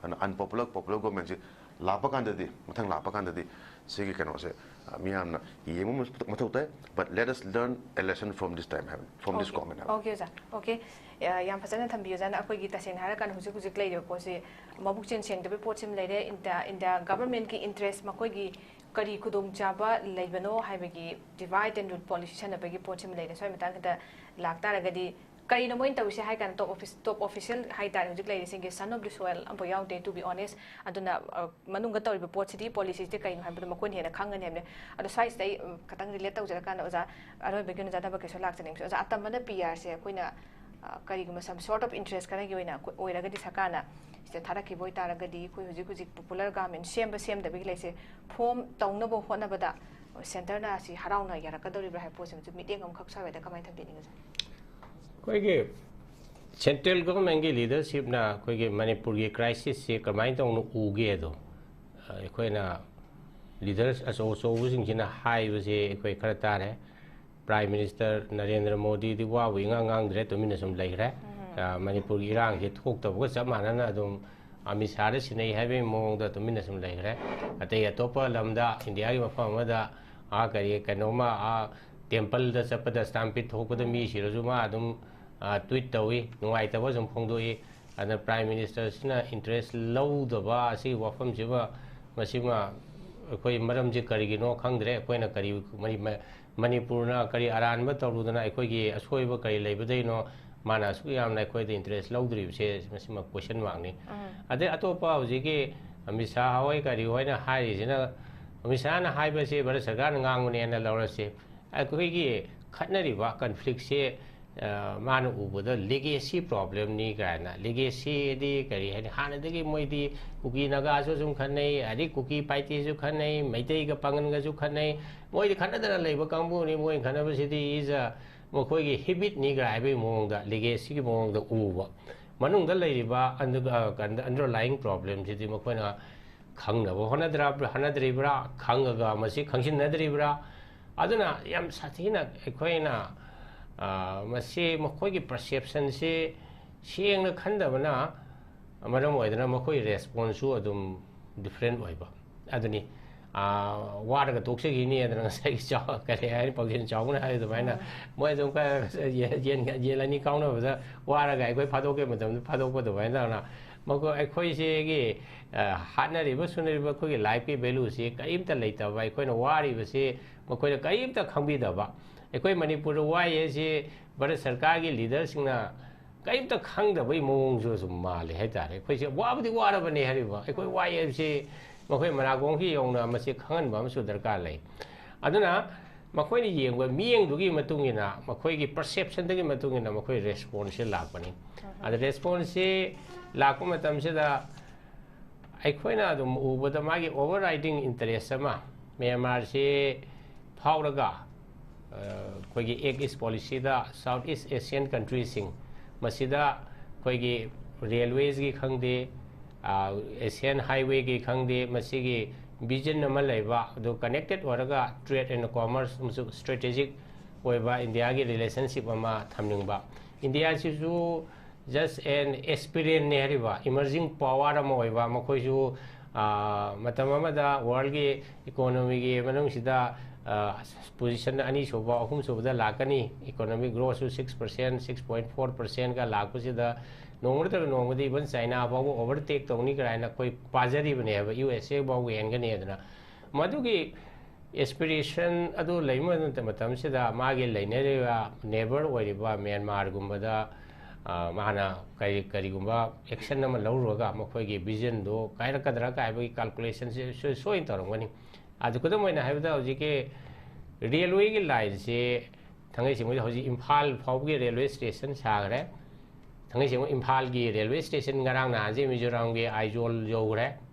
ꯑꯗꯨꯅ ꯑꯟꯄꯣꯄꯨꯂꯔ ꯄꯣꯄꯨꯂꯔ ꯒꯣꯔꯃꯦꯟꯁꯤ ꯂꯥꯛꯄ ꯀꯥꯟꯗꯗꯤ, ꯃꯊꯪ ꯂꯥꯛꯄ ꯀꯥꯟꯗꯗꯤ ꯁꯤꯒꯤ ꯀꯩꯅꯣꯁꯦ, ꯑ, ꯃꯤꯌꯥꯝꯅ ꯌꯦꯡꯕ ꯃꯊꯧ ꯇꯥꯏ꯫ But let us learn a lesson from this time ꯍꯥꯏꯕ, from this government ꯍꯥꯏꯕ꯫ ꯑꯣꯀꯦ ꯑꯣꯖꯥ, ꯑꯣꯀꯦ꯫ ꯑ, ꯌꯥꯝ ꯐꯖꯅ ꯊꯝꯕꯤꯌꯨ ꯑꯣꯖꯥꯅ꯫ ꯑꯩꯈꯣꯏꯒꯤ ꯇꯁꯦꯡꯅ ꯍꯥꯏꯔꯀꯥꯟꯗ ꯍꯧꯖꯤꯛ ꯍꯧꯖꯤꯛ ꯂꯩꯔꯤꯕ ꯄꯣꯠꯁꯤ ꯃꯕꯨꯛ ꯆꯦꯟ ꯁꯦꯡꯗꯕꯒꯤ ꯄꯣꯠꯁꯤꯃ ꯂꯩꯔꯦ꯫ ꯏꯟꯗꯤꯌꯥ, ꯏꯟꯗꯤꯌꯥ ꯒꯚꯔꯟꯃꯦꯟꯠꯀꯤ ꯏꯟꯇꯔꯦꯁ, ꯃꯈꯣꯏꯒꯤ ꯀꯔꯤ ꯈꯨꯗꯣꯡꯆꯥꯕ ꯂꯩꯕꯅꯣ ꯍꯥꯏꯕꯒꯤ divide and rule policy ꯁꯤꯖꯤꯟꯅꯕꯒꯤ ꯄꯣꯠꯁꯤꯃ ꯂꯩꯔꯦ꯫ ꯁ꯭ꯋꯥꯏ ꯃꯇꯥꯡꯁꯤꯗ ꯂꯥꯛꯇꯥꯔꯒꯗꯤ ꯀꯔꯤꯅꯣ ꯃꯣꯏꯅ ꯇꯧꯔꯤꯁꯦ ꯍꯥꯏ ꯀꯥꯟꯗ, ꯇꯣꯞ ꯑꯣꯐꯤꯁ, ꯇꯣꯞ ꯑꯣꯐꯤꯁꯤꯌꯦꯜ ꯍꯥꯏ ꯇꯥꯔꯦ, ꯍꯧꯖꯤꯛ ꯂꯩꯔꯤꯁꯤꯡꯒꯤ son of the soil ꯑꯃꯐꯥꯎ ꯌꯥꯎꯗꯦ, to be honest꯫ ꯑꯗꯨꯅ, ꯑ, ꯃꯅꯨꯡꯗ ꯇꯧꯔꯤꯕ ꯄꯣꯠꯁꯤꯗꯤ, ꯄꯣꯂꯤꯁꯤꯁꯤꯗꯤ ꯀꯩꯅꯣ ꯍꯥꯏꯕꯗꯣ ꯃꯈꯣꯏꯅ ꯍꯦꯟꯅ ꯈꯪꯒꯅꯤ ꯍꯥꯏꯕꯅꯦ꯫ ꯑꯗꯣ ꯁ꯭ꯋꯥꯏꯁꯤꯗ ꯑꯩ, ꯎꯝ, ꯈꯇꯪ ꯔꯤꯂꯦꯠ ꯇꯧꯖꯔꯀꯥꯟꯗ ꯑꯣꯖꯥ ꯑꯔꯣꯏꯕꯒꯤ ꯑꯣꯏꯅ ꯑꯣꯖꯥ ꯊꯕꯛꯀꯤꯁꯨ ꯂꯥꯛꯆꯅꯤꯡꯕꯁꯦ, ꯑꯣꯖꯥ, ꯑꯇꯝꯕꯅ ꯄꯤ ꯑꯥꯔꯁꯦ ꯑꯩꯈꯣꯏꯅ, ꯑ, ꯀꯔꯤꯒꯨꯝꯕ some sort of interest ꯈꯔꯒꯤ ꯑꯣꯏꯅ ꯑꯩꯈꯣꯏ ꯑꯣꯏꯔꯒꯗꯤ ꯁꯔꯀꯥꯔꯅ ꯁꯤꯗ ꯊꯥꯔꯛꯈꯤꯕ ꯑꯣꯏꯇꯥꯔꯒꯗꯤ ꯑꯩꯈꯣꯏ ꯍꯧꯖꯤꯛ ꯍꯧꯖꯤꯛ ꯄꯣꯄꯨꯂꯔ ꯒꯚꯔꯟꯃꯦꯟꯠ ꯁꯦꯝꯕ ꯁꯦꯝꯗꯕꯒꯤ ꯂꯩꯁꯦ ꯐꯣꯝ ꯇꯧꯅꯕ ꯍꯣꯠꯅꯕꯗ ꯁꯦꯟꯇꯔꯅ ꯑꯁꯤ ꯍꯔꯥꯎꯅ ꯌꯥꯔꯛꯀꯗꯧꯔꯤꯕ꯭ꯔꯥ ꯍꯥꯏꯕ ꯄꯣꯠꯁꯤꯃꯁꯨ ꯃꯤꯠꯌꯦꯡ ꯑꯃꯈꯛ ꯁ꯭ꯋꯥꯏꯋꯥꯏꯗ ꯀꯃꯥꯏꯅ ꯊꯝꯕꯤꯅꯤꯡꯉꯤ ꯑꯣꯖꯥ? ꯑꯩꯈꯣꯏꯒꯤ ꯁꯦꯟꯇ꯭ꯔꯦꯜ ꯒꯣꯚꯔꯟꯃꯦꯟꯠꯀꯤ ꯂꯤꯗꯔꯁꯤꯞꯅ ꯑꯩꯈꯣꯏꯒꯤ ꯃꯅꯤꯄꯨꯔꯒꯤ ꯀ꯭ꯔꯥꯏꯁꯤꯁꯁꯤ ꯀꯃꯥꯏꯅ ꯇꯧꯅ ꯎꯒꯦ ꯑꯗꯣ, ꯑ, ꯑꯩꯈꯣꯏꯅ ꯂꯤꯗꯔꯁ ꯑꯆꯧ ꯑꯆꯧꯕꯁꯤꯡꯁꯤꯅ ꯍꯥꯏꯕꯁꯦ ꯑꯩꯈꯣꯏ ꯈꯔ ꯇꯥꯔꯦ꯫ ꯄ꯭ꯔꯥꯏꯝ ꯃꯤꯅꯤꯁꯇꯔ ꯅꯔꯦꯟꯗ꯭ꯔ ꯃꯣꯗꯤꯗꯤ ꯋꯥꯕꯨ ꯏꯉꯥꯡ ꯉꯥꯡꯗ꯭ꯔꯦ, ꯇꯨꯃꯤꯟꯅ ꯁꯨꯝ ꯂꯩꯈ꯭ꯔꯦ꯫ ꯑ, ꯃꯅꯤꯄꯨꯔꯒꯤ ꯏꯔꯥꯡꯁꯦ ꯊꯣꯛꯇꯕꯒ ꯆꯞ ꯃꯥꯟꯅꯅ ꯑꯗꯨꯝ ꯑꯃꯤꯠ ꯁꯥꯍꯗ ꯁꯤꯟꯅꯩ ꯍꯥꯏꯕꯒꯤ ꯃꯑꯣꯡꯗ ꯇꯨꯃꯤꯟꯅ ꯁꯨꯝ ꯂꯩꯈ꯭ꯔꯦ꯫ ꯑꯇꯩ ꯑꯇꯣꯞꯄ ꯂꯝꯗ, ꯏꯟꯗꯤꯌꯥꯒꯤ ꯃꯐꯝ ꯑꯃꯗ, ꯑꯥ, ꯀꯔꯤ, ꯀꯩꯅꯣꯝꯃ, ꯑꯥ, ꯇꯦꯝꯄꯜꯗ ꯆꯠꯄꯗ ꯁ꯭ꯇꯥꯝꯄꯤꯠ ꯊꯣꯛꯄꯗ ꯃꯤ ꯁꯤꯔꯁꯨ ꯃꯥ ꯑꯗꯨꯝ, ꯑꯥ, ꯇ꯭ꯋꯤꯠ ꯇꯧꯏ, ꯅꯨꯡꯉꯥꯏꯇꯕ ꯁꯨꯝ ꯐꯣꯡꯗꯣꯛꯏ꯫ ꯑꯗꯨꯅ ꯄ꯭ꯔꯥꯏꯝ ꯃꯤꯅꯤꯁꯇꯔꯁꯤꯅ ꯏꯟꯇꯔꯦꯁ ꯂꯧꯗꯕ ꯑꯁꯤꯒꯤ ꯋꯥꯐꯝꯁꯤꯃ, ꯃꯁꯤꯃ ꯑꯩꯈꯣꯏ ꯃꯔꯝꯁꯤ ꯀꯔꯤꯒꯤꯅꯣ ꯈꯪꯗ꯭ꯔꯦ꯫ ꯑꯩꯈꯣꯏꯅ ꯀꯔꯤ ꯃꯅꯤ-, ꯃ-, ꯃꯅꯤꯄꯨꯔꯅ ꯀꯔꯤ ꯑꯔꯥꯟꯕ ꯇꯧꯔꯨꯗꯅ ꯑꯩꯈꯣꯏꯒꯤ ꯑꯁꯣꯏꯕ ꯀꯔꯤ ꯂꯩꯕꯗꯩꯅꯣ ꯃꯥꯅ ꯑꯁꯨꯛ ꯌꯥꯝꯅ ꯑꯩꯈꯣꯏꯗ ꯏꯟꯇꯔꯦꯁ ꯂꯧꯗ꯭ꯔꯤꯕꯁꯦ ꯃꯁꯤꯃ ꯀꯣꯏꯁꯟ ꯃꯥꯔꯛꯅꯤ꯫ ꯑꯗꯩ ꯑꯇꯣꯞꯄ ꯍꯧꯖꯤꯛꯀꯤ ꯑꯃꯤꯠ ꯁꯥꯍ ꯍꯣꯏ ꯀꯔꯤ ꯍꯣꯏꯅ ꯍꯥꯏꯔꯤꯁꯤꯅ, ꯑꯃꯤꯠ ꯁꯥꯍꯅ ꯍꯥꯏꯕꯁꯤ ꯚꯥꯔꯠ ꯁꯔꯀꯥꯔꯅ ꯉꯥꯡꯕꯅꯦꯅ ꯂꯧꯔꯁꯤ꯫ ꯑꯩꯈꯣꯏꯒꯤ ꯈꯠꯅꯔꯤꯕ ꯀꯟꯐ꯭ꯂꯤꯛꯁꯦ, ꯑ, ꯃꯥꯅ ꯎꯕꯗ ꯂꯤꯒꯦꯁꯤ ꯄ꯭ꯔꯣꯕ꯭ꯂꯦꯝꯅꯤ ꯀꯥꯏꯅ꯫ ꯂꯤꯒꯦꯁꯤꯗꯤ ꯀꯔꯤ ꯍꯥꯏꯅꯤ? ꯍꯥꯟꯅꯗꯒꯤ ꯃꯣꯏꯗꯤ ꯀꯨꯀꯤ ꯅꯥꯒꯥꯁꯨ ꯑꯗꯨꯝ ꯈꯠꯅꯩ, ꯑꯗꯩ ꯀꯨꯀꯤ ꯄꯥꯏꯇꯦꯁꯨ ꯈꯠꯅꯩ, ꯃꯩꯇꯩꯒ ꯄꯥꯉꯟꯒꯁꯨ ꯈꯠꯅꯩ꯫ ꯃꯣꯏꯗꯤ ꯈꯠꯅꯗꯅ ꯂꯩꯕ ꯀꯥꯡꯕꯨꯅꯤ꯫ ꯃꯣꯏꯅ ꯈꯠꯅꯕꯁꯤꯗꯤ is a ꯃꯈꯣꯏꯒꯤ ꯍꯦꯕꯤꯠꯅꯤ ꯀꯥꯏ ꯍꯥꯏꯕꯒꯤ ꯃꯑꯣꯡꯗ, ꯂꯤꯒꯦꯁꯤꯒꯤ ꯃꯑꯣꯡꯗ ꯎꯕ꯫ ꯃꯅꯨꯡꯗ ꯂꯩꯔꯤꯕ ꯑꯟꯗ-, ꯑ, ꯀꯟꯗ-, underlying problemꯁꯤꯗꯤ ꯃꯈꯣꯏꯅ ꯈꯪꯅꯕ ꯍꯣꯠꯅꯗ꯭ꯔ-, ꯍꯣꯠꯅꯗ꯭ꯔꯤꯕ꯭ꯔꯥ, ꯈꯪꯉꯒ ꯃꯁꯤ ꯈꯪꯖꯤꯟꯅꯗ꯭ꯔꯤꯕ꯭ꯔꯥ? ꯑꯗꯨꯅ ꯌꯥꯝ ꯁꯥꯊꯤꯅ ꯑꯩꯈꯣꯏꯅ, ꯑ, ꯃꯁꯤ ꯃꯈꯣꯏꯒꯤ perceptionꯁꯤ ꯁꯦꯡꯅ ꯈꯟꯗꯕꯅ ꯃꯔꯝ ꯑꯣꯏꯗꯅ ꯃꯈꯣꯏ responseꯁꯨ ꯑꯗꯨꯝ different ꯑꯣꯏꯕ꯫ ꯑꯗꯨꯅꯤ, ꯑꯥ, ꯋꯥꯔꯒ ꯇꯣꯛꯆꯈꯤꯅꯤ ꯑꯗꯨꯅ ꯉꯁꯥꯏꯒꯤ ꯆꯥꯎ-, ꯀꯔꯤ ꯍꯥꯏꯅꯤ, ꯄꯥꯎꯖꯦꯜ ꯆꯥꯎꯕꯅ ꯍꯥꯏ ꯑꯗꯨꯃꯥꯏꯅ ꯎꯝ꯫ ꯃꯣꯏ ꯑꯗꯨꯝ ꯈꯔ ꯌꯦꯟ, ꯌꯦꯟ, ꯌꯦꯟ ꯑꯅꯤ ꯀꯥꯎꯅꯕꯗ ꯋꯥꯔꯒ ꯑꯩꯈꯣꯏ ꯐꯥꯗꯣꯛꯄꯒꯤ ꯃꯇꯝꯗ ꯐꯥꯗꯣꯛꯄ ꯑꯗꯨꯃꯥꯏꯅ ꯇꯧꯅ ꯃꯈꯣꯏ ꯑꯩꯈꯣꯏꯁꯤꯒꯤ, ꯑ, ꯍꯥꯠꯅꯔꯤꯕ ꯁꯨꯅꯔꯤꯕ ꯑꯩꯈꯣꯏꯒꯤ lifeꯀꯤ valueꯁꯤ ꯀꯔꯤꯝꯇ ꯂꯩꯇꯕ, ꯑꯩꯈꯣꯏꯅ ꯋꯥꯔꯤꯕꯁꯤ ꯃꯈꯣꯏꯅ ꯀꯔꯤꯝꯇ ꯈꯪꯕꯤꯗꯕ꯫ ꯑꯩꯈꯣꯏ ꯃꯅꯤꯄꯨꯔꯗ ꯋꯥꯏ ꯍꯥꯏꯁꯤ ꯚꯥꯔꯠ ꯁꯔꯀꯥꯔꯒꯤ leaderꯁꯤꯡꯅ ꯀꯔꯤꯝꯇ ꯈꯪꯗꯕꯒꯤ ꯃꯑꯣꯡꯁꯨ ꯑꯗꯨꯝ ꯃꯥꯜꯂꯦ ꯍꯥꯏꯇꯥꯔꯦ꯫ ꯑꯩꯈꯣꯏꯁꯦ ꯋꯥꯕꯨꯗꯤ ꯋꯥꯔꯕꯅꯦ ꯍꯥꯏꯔꯤꯕ, ꯑꯩꯈꯣꯏ ꯋꯥꯏ ꯍꯥꯏꯕꯁꯤ ꯃꯈꯣꯏ ꯃꯅꯥꯀꯣꯡꯒꯤ ꯌꯧꯅ ꯃꯁꯤ ꯈꯪꯍꯟꯕ ꯑꯃꯁꯨ ꯗꯔꯀꯥꯔ ꯂꯩ꯫ ꯑꯗꯨꯅ ꯃꯈꯣꯏꯅ ꯌꯦꯡꯕ ꯃꯤꯠꯌꯦꯡꯗꯨꯒꯤ ꯃꯇꯨꯡ ꯏꯟꯅ, ꯃꯈꯣꯏꯒꯤ perceptionꯗꯒꯤ ꯃꯇꯨꯡ ꯏꯟꯅ ꯃꯈꯣꯏ responseꯁꯦ ꯂꯥꯛꯄꯅꯤ꯫ ꯑꯗ responseꯁꯦ ꯂꯥꯛꯄ ꯃꯇꯝꯁꯤꯗ ꯑꯩꯈꯣꯏꯅ ꯑꯗꯨꯝ ꯎꯕꯗ ꯃꯥꯒꯤ overriding interest ꯑꯃ ꯃ꯭ꯌꯥꯟꯃꯥꯔꯁꯤ ꯐꯥꯎꯔꯒ, ꯑ, ꯑꯩꯈꯣꯏꯒꯤ Act East Policyꯗ South East Asian countryꯁꯤꯡ ꯃꯁꯤꯗ ꯑꯩꯈꯣꯏꯒꯤ railwaysꯀꯤ ꯈꯪꯗꯦ, ꯑ, Asian Highwayꯒꯤ ꯈꯪꯗꯦ, ꯃꯁꯤꯒꯤ vision ꯑꯃ ꯂꯩꯕ, ꯑꯗꯨ connected ꯑꯣꯏꯔꯒ trade and commerce ꯑꯃꯁꯨꯡ strategic ꯑꯣꯏꯕ ꯏꯟꯗꯤꯌꯥꯒꯤ relationship ꯑꯃ ꯊꯝꯅꯤꯡꯕ꯫ ꯏꯟꯗꯤꯌꯥꯁꯤꯁꯨ just an aspirantꯅꯦ ꯍꯥꯏꯔꯤꯕ, emerging power ꯑꯃ ꯑꯣꯏꯕ, ꯃꯈꯣꯏꯁꯨ, ꯑ, ꯃꯇꯝ ꯑꯃꯗ worldꯀꯤ economyꯒꯤ ꯃꯅꯨꯡꯁꯤꯗ, ꯑ, position ꯑꯅꯤꯁꯨꯕ, ꯑꯍꯨꯝꯁꯨꯕꯗ ꯂꯥꯛꯀꯅꯤ, economic growthꯁꯨ six percent, six point four percentꯀ ꯂꯥꯛꯄꯁꯤꯗ ꯅꯣꯡꯃ ꯅꯠꯇ꯭ꯔꯒ ꯅꯣꯡꯃꯗꯤ even China ꯐꯥꯎꯕ overtake ꯇꯧꯅꯤ ꯀꯥꯏꯅ ꯑꯩꯈꯣꯏ ꯄꯥꯖꯔꯤꯕꯅꯦꯕ, U S A ꯐꯥꯎꯕ ꯍꯦꯟꯒꯅꯤ ꯑꯗꯨꯅ꯫ ꯃꯗꯨꯒꯤ aspiration ꯑꯗꯨ ꯂꯩꯕ ꯃꯇꯝ-, ꯃꯇꯝꯁꯤꯗ ꯃꯥꯒꯤ ꯂꯩꯅꯔꯤꯕ neighbour ꯑꯣꯏꯔꯤꯕ ꯃ꯭ꯌꯥꯟꯃꯥꯔꯒꯨꯝꯕꯗ, ꯑ, ꯃꯥꯅ ꯀꯔꯤ-, ꯀꯔꯤꯒꯨꯝꯕ action ꯑꯃ ꯂꯧꯔꯨꯔꯒ ꯃꯈꯣꯏꯒꯤ visionꯗꯨ ꯀꯥꯏꯔꯛꯀꯗ꯭ꯔꯥ ꯀꯥꯏꯕꯒꯤ calculationꯁꯦ ꯁꯣꯏ-, ꯁꯣꯏꯅ ꯇꯧꯔꯝꯒꯅꯤ꯫ ꯑꯗꯨ ꯈꯨꯗꯝ ꯑꯣꯏꯅ ꯍꯥꯏꯕꯗ ꯍꯧꯖꯤꯛꯀꯤ railwayꯒꯤ lineꯁꯦ ꯊꯥꯡꯒꯩ ꯁꯦꯡꯕꯗ ꯍꯧꯖꯤꯛ ꯏꯝꯐꯥꯜ ꯐꯥꯎꯕꯒꯤ railway station ꯁꯥꯈ꯭ꯔꯦ꯫ ꯊꯥꯡꯒꯩ ꯁꯦꯡꯕ ꯏꯝꯐꯥꯜꯒꯤ railway station ꯉꯔꯥꯡ ꯅꯍꯥꯟꯁꯦ ꯃꯤꯖꯣꯔꯥꯝꯒꯤ ꯑꯥꯏꯖꯣꯜ ꯌꯧꯈ꯭ꯔꯦ꯫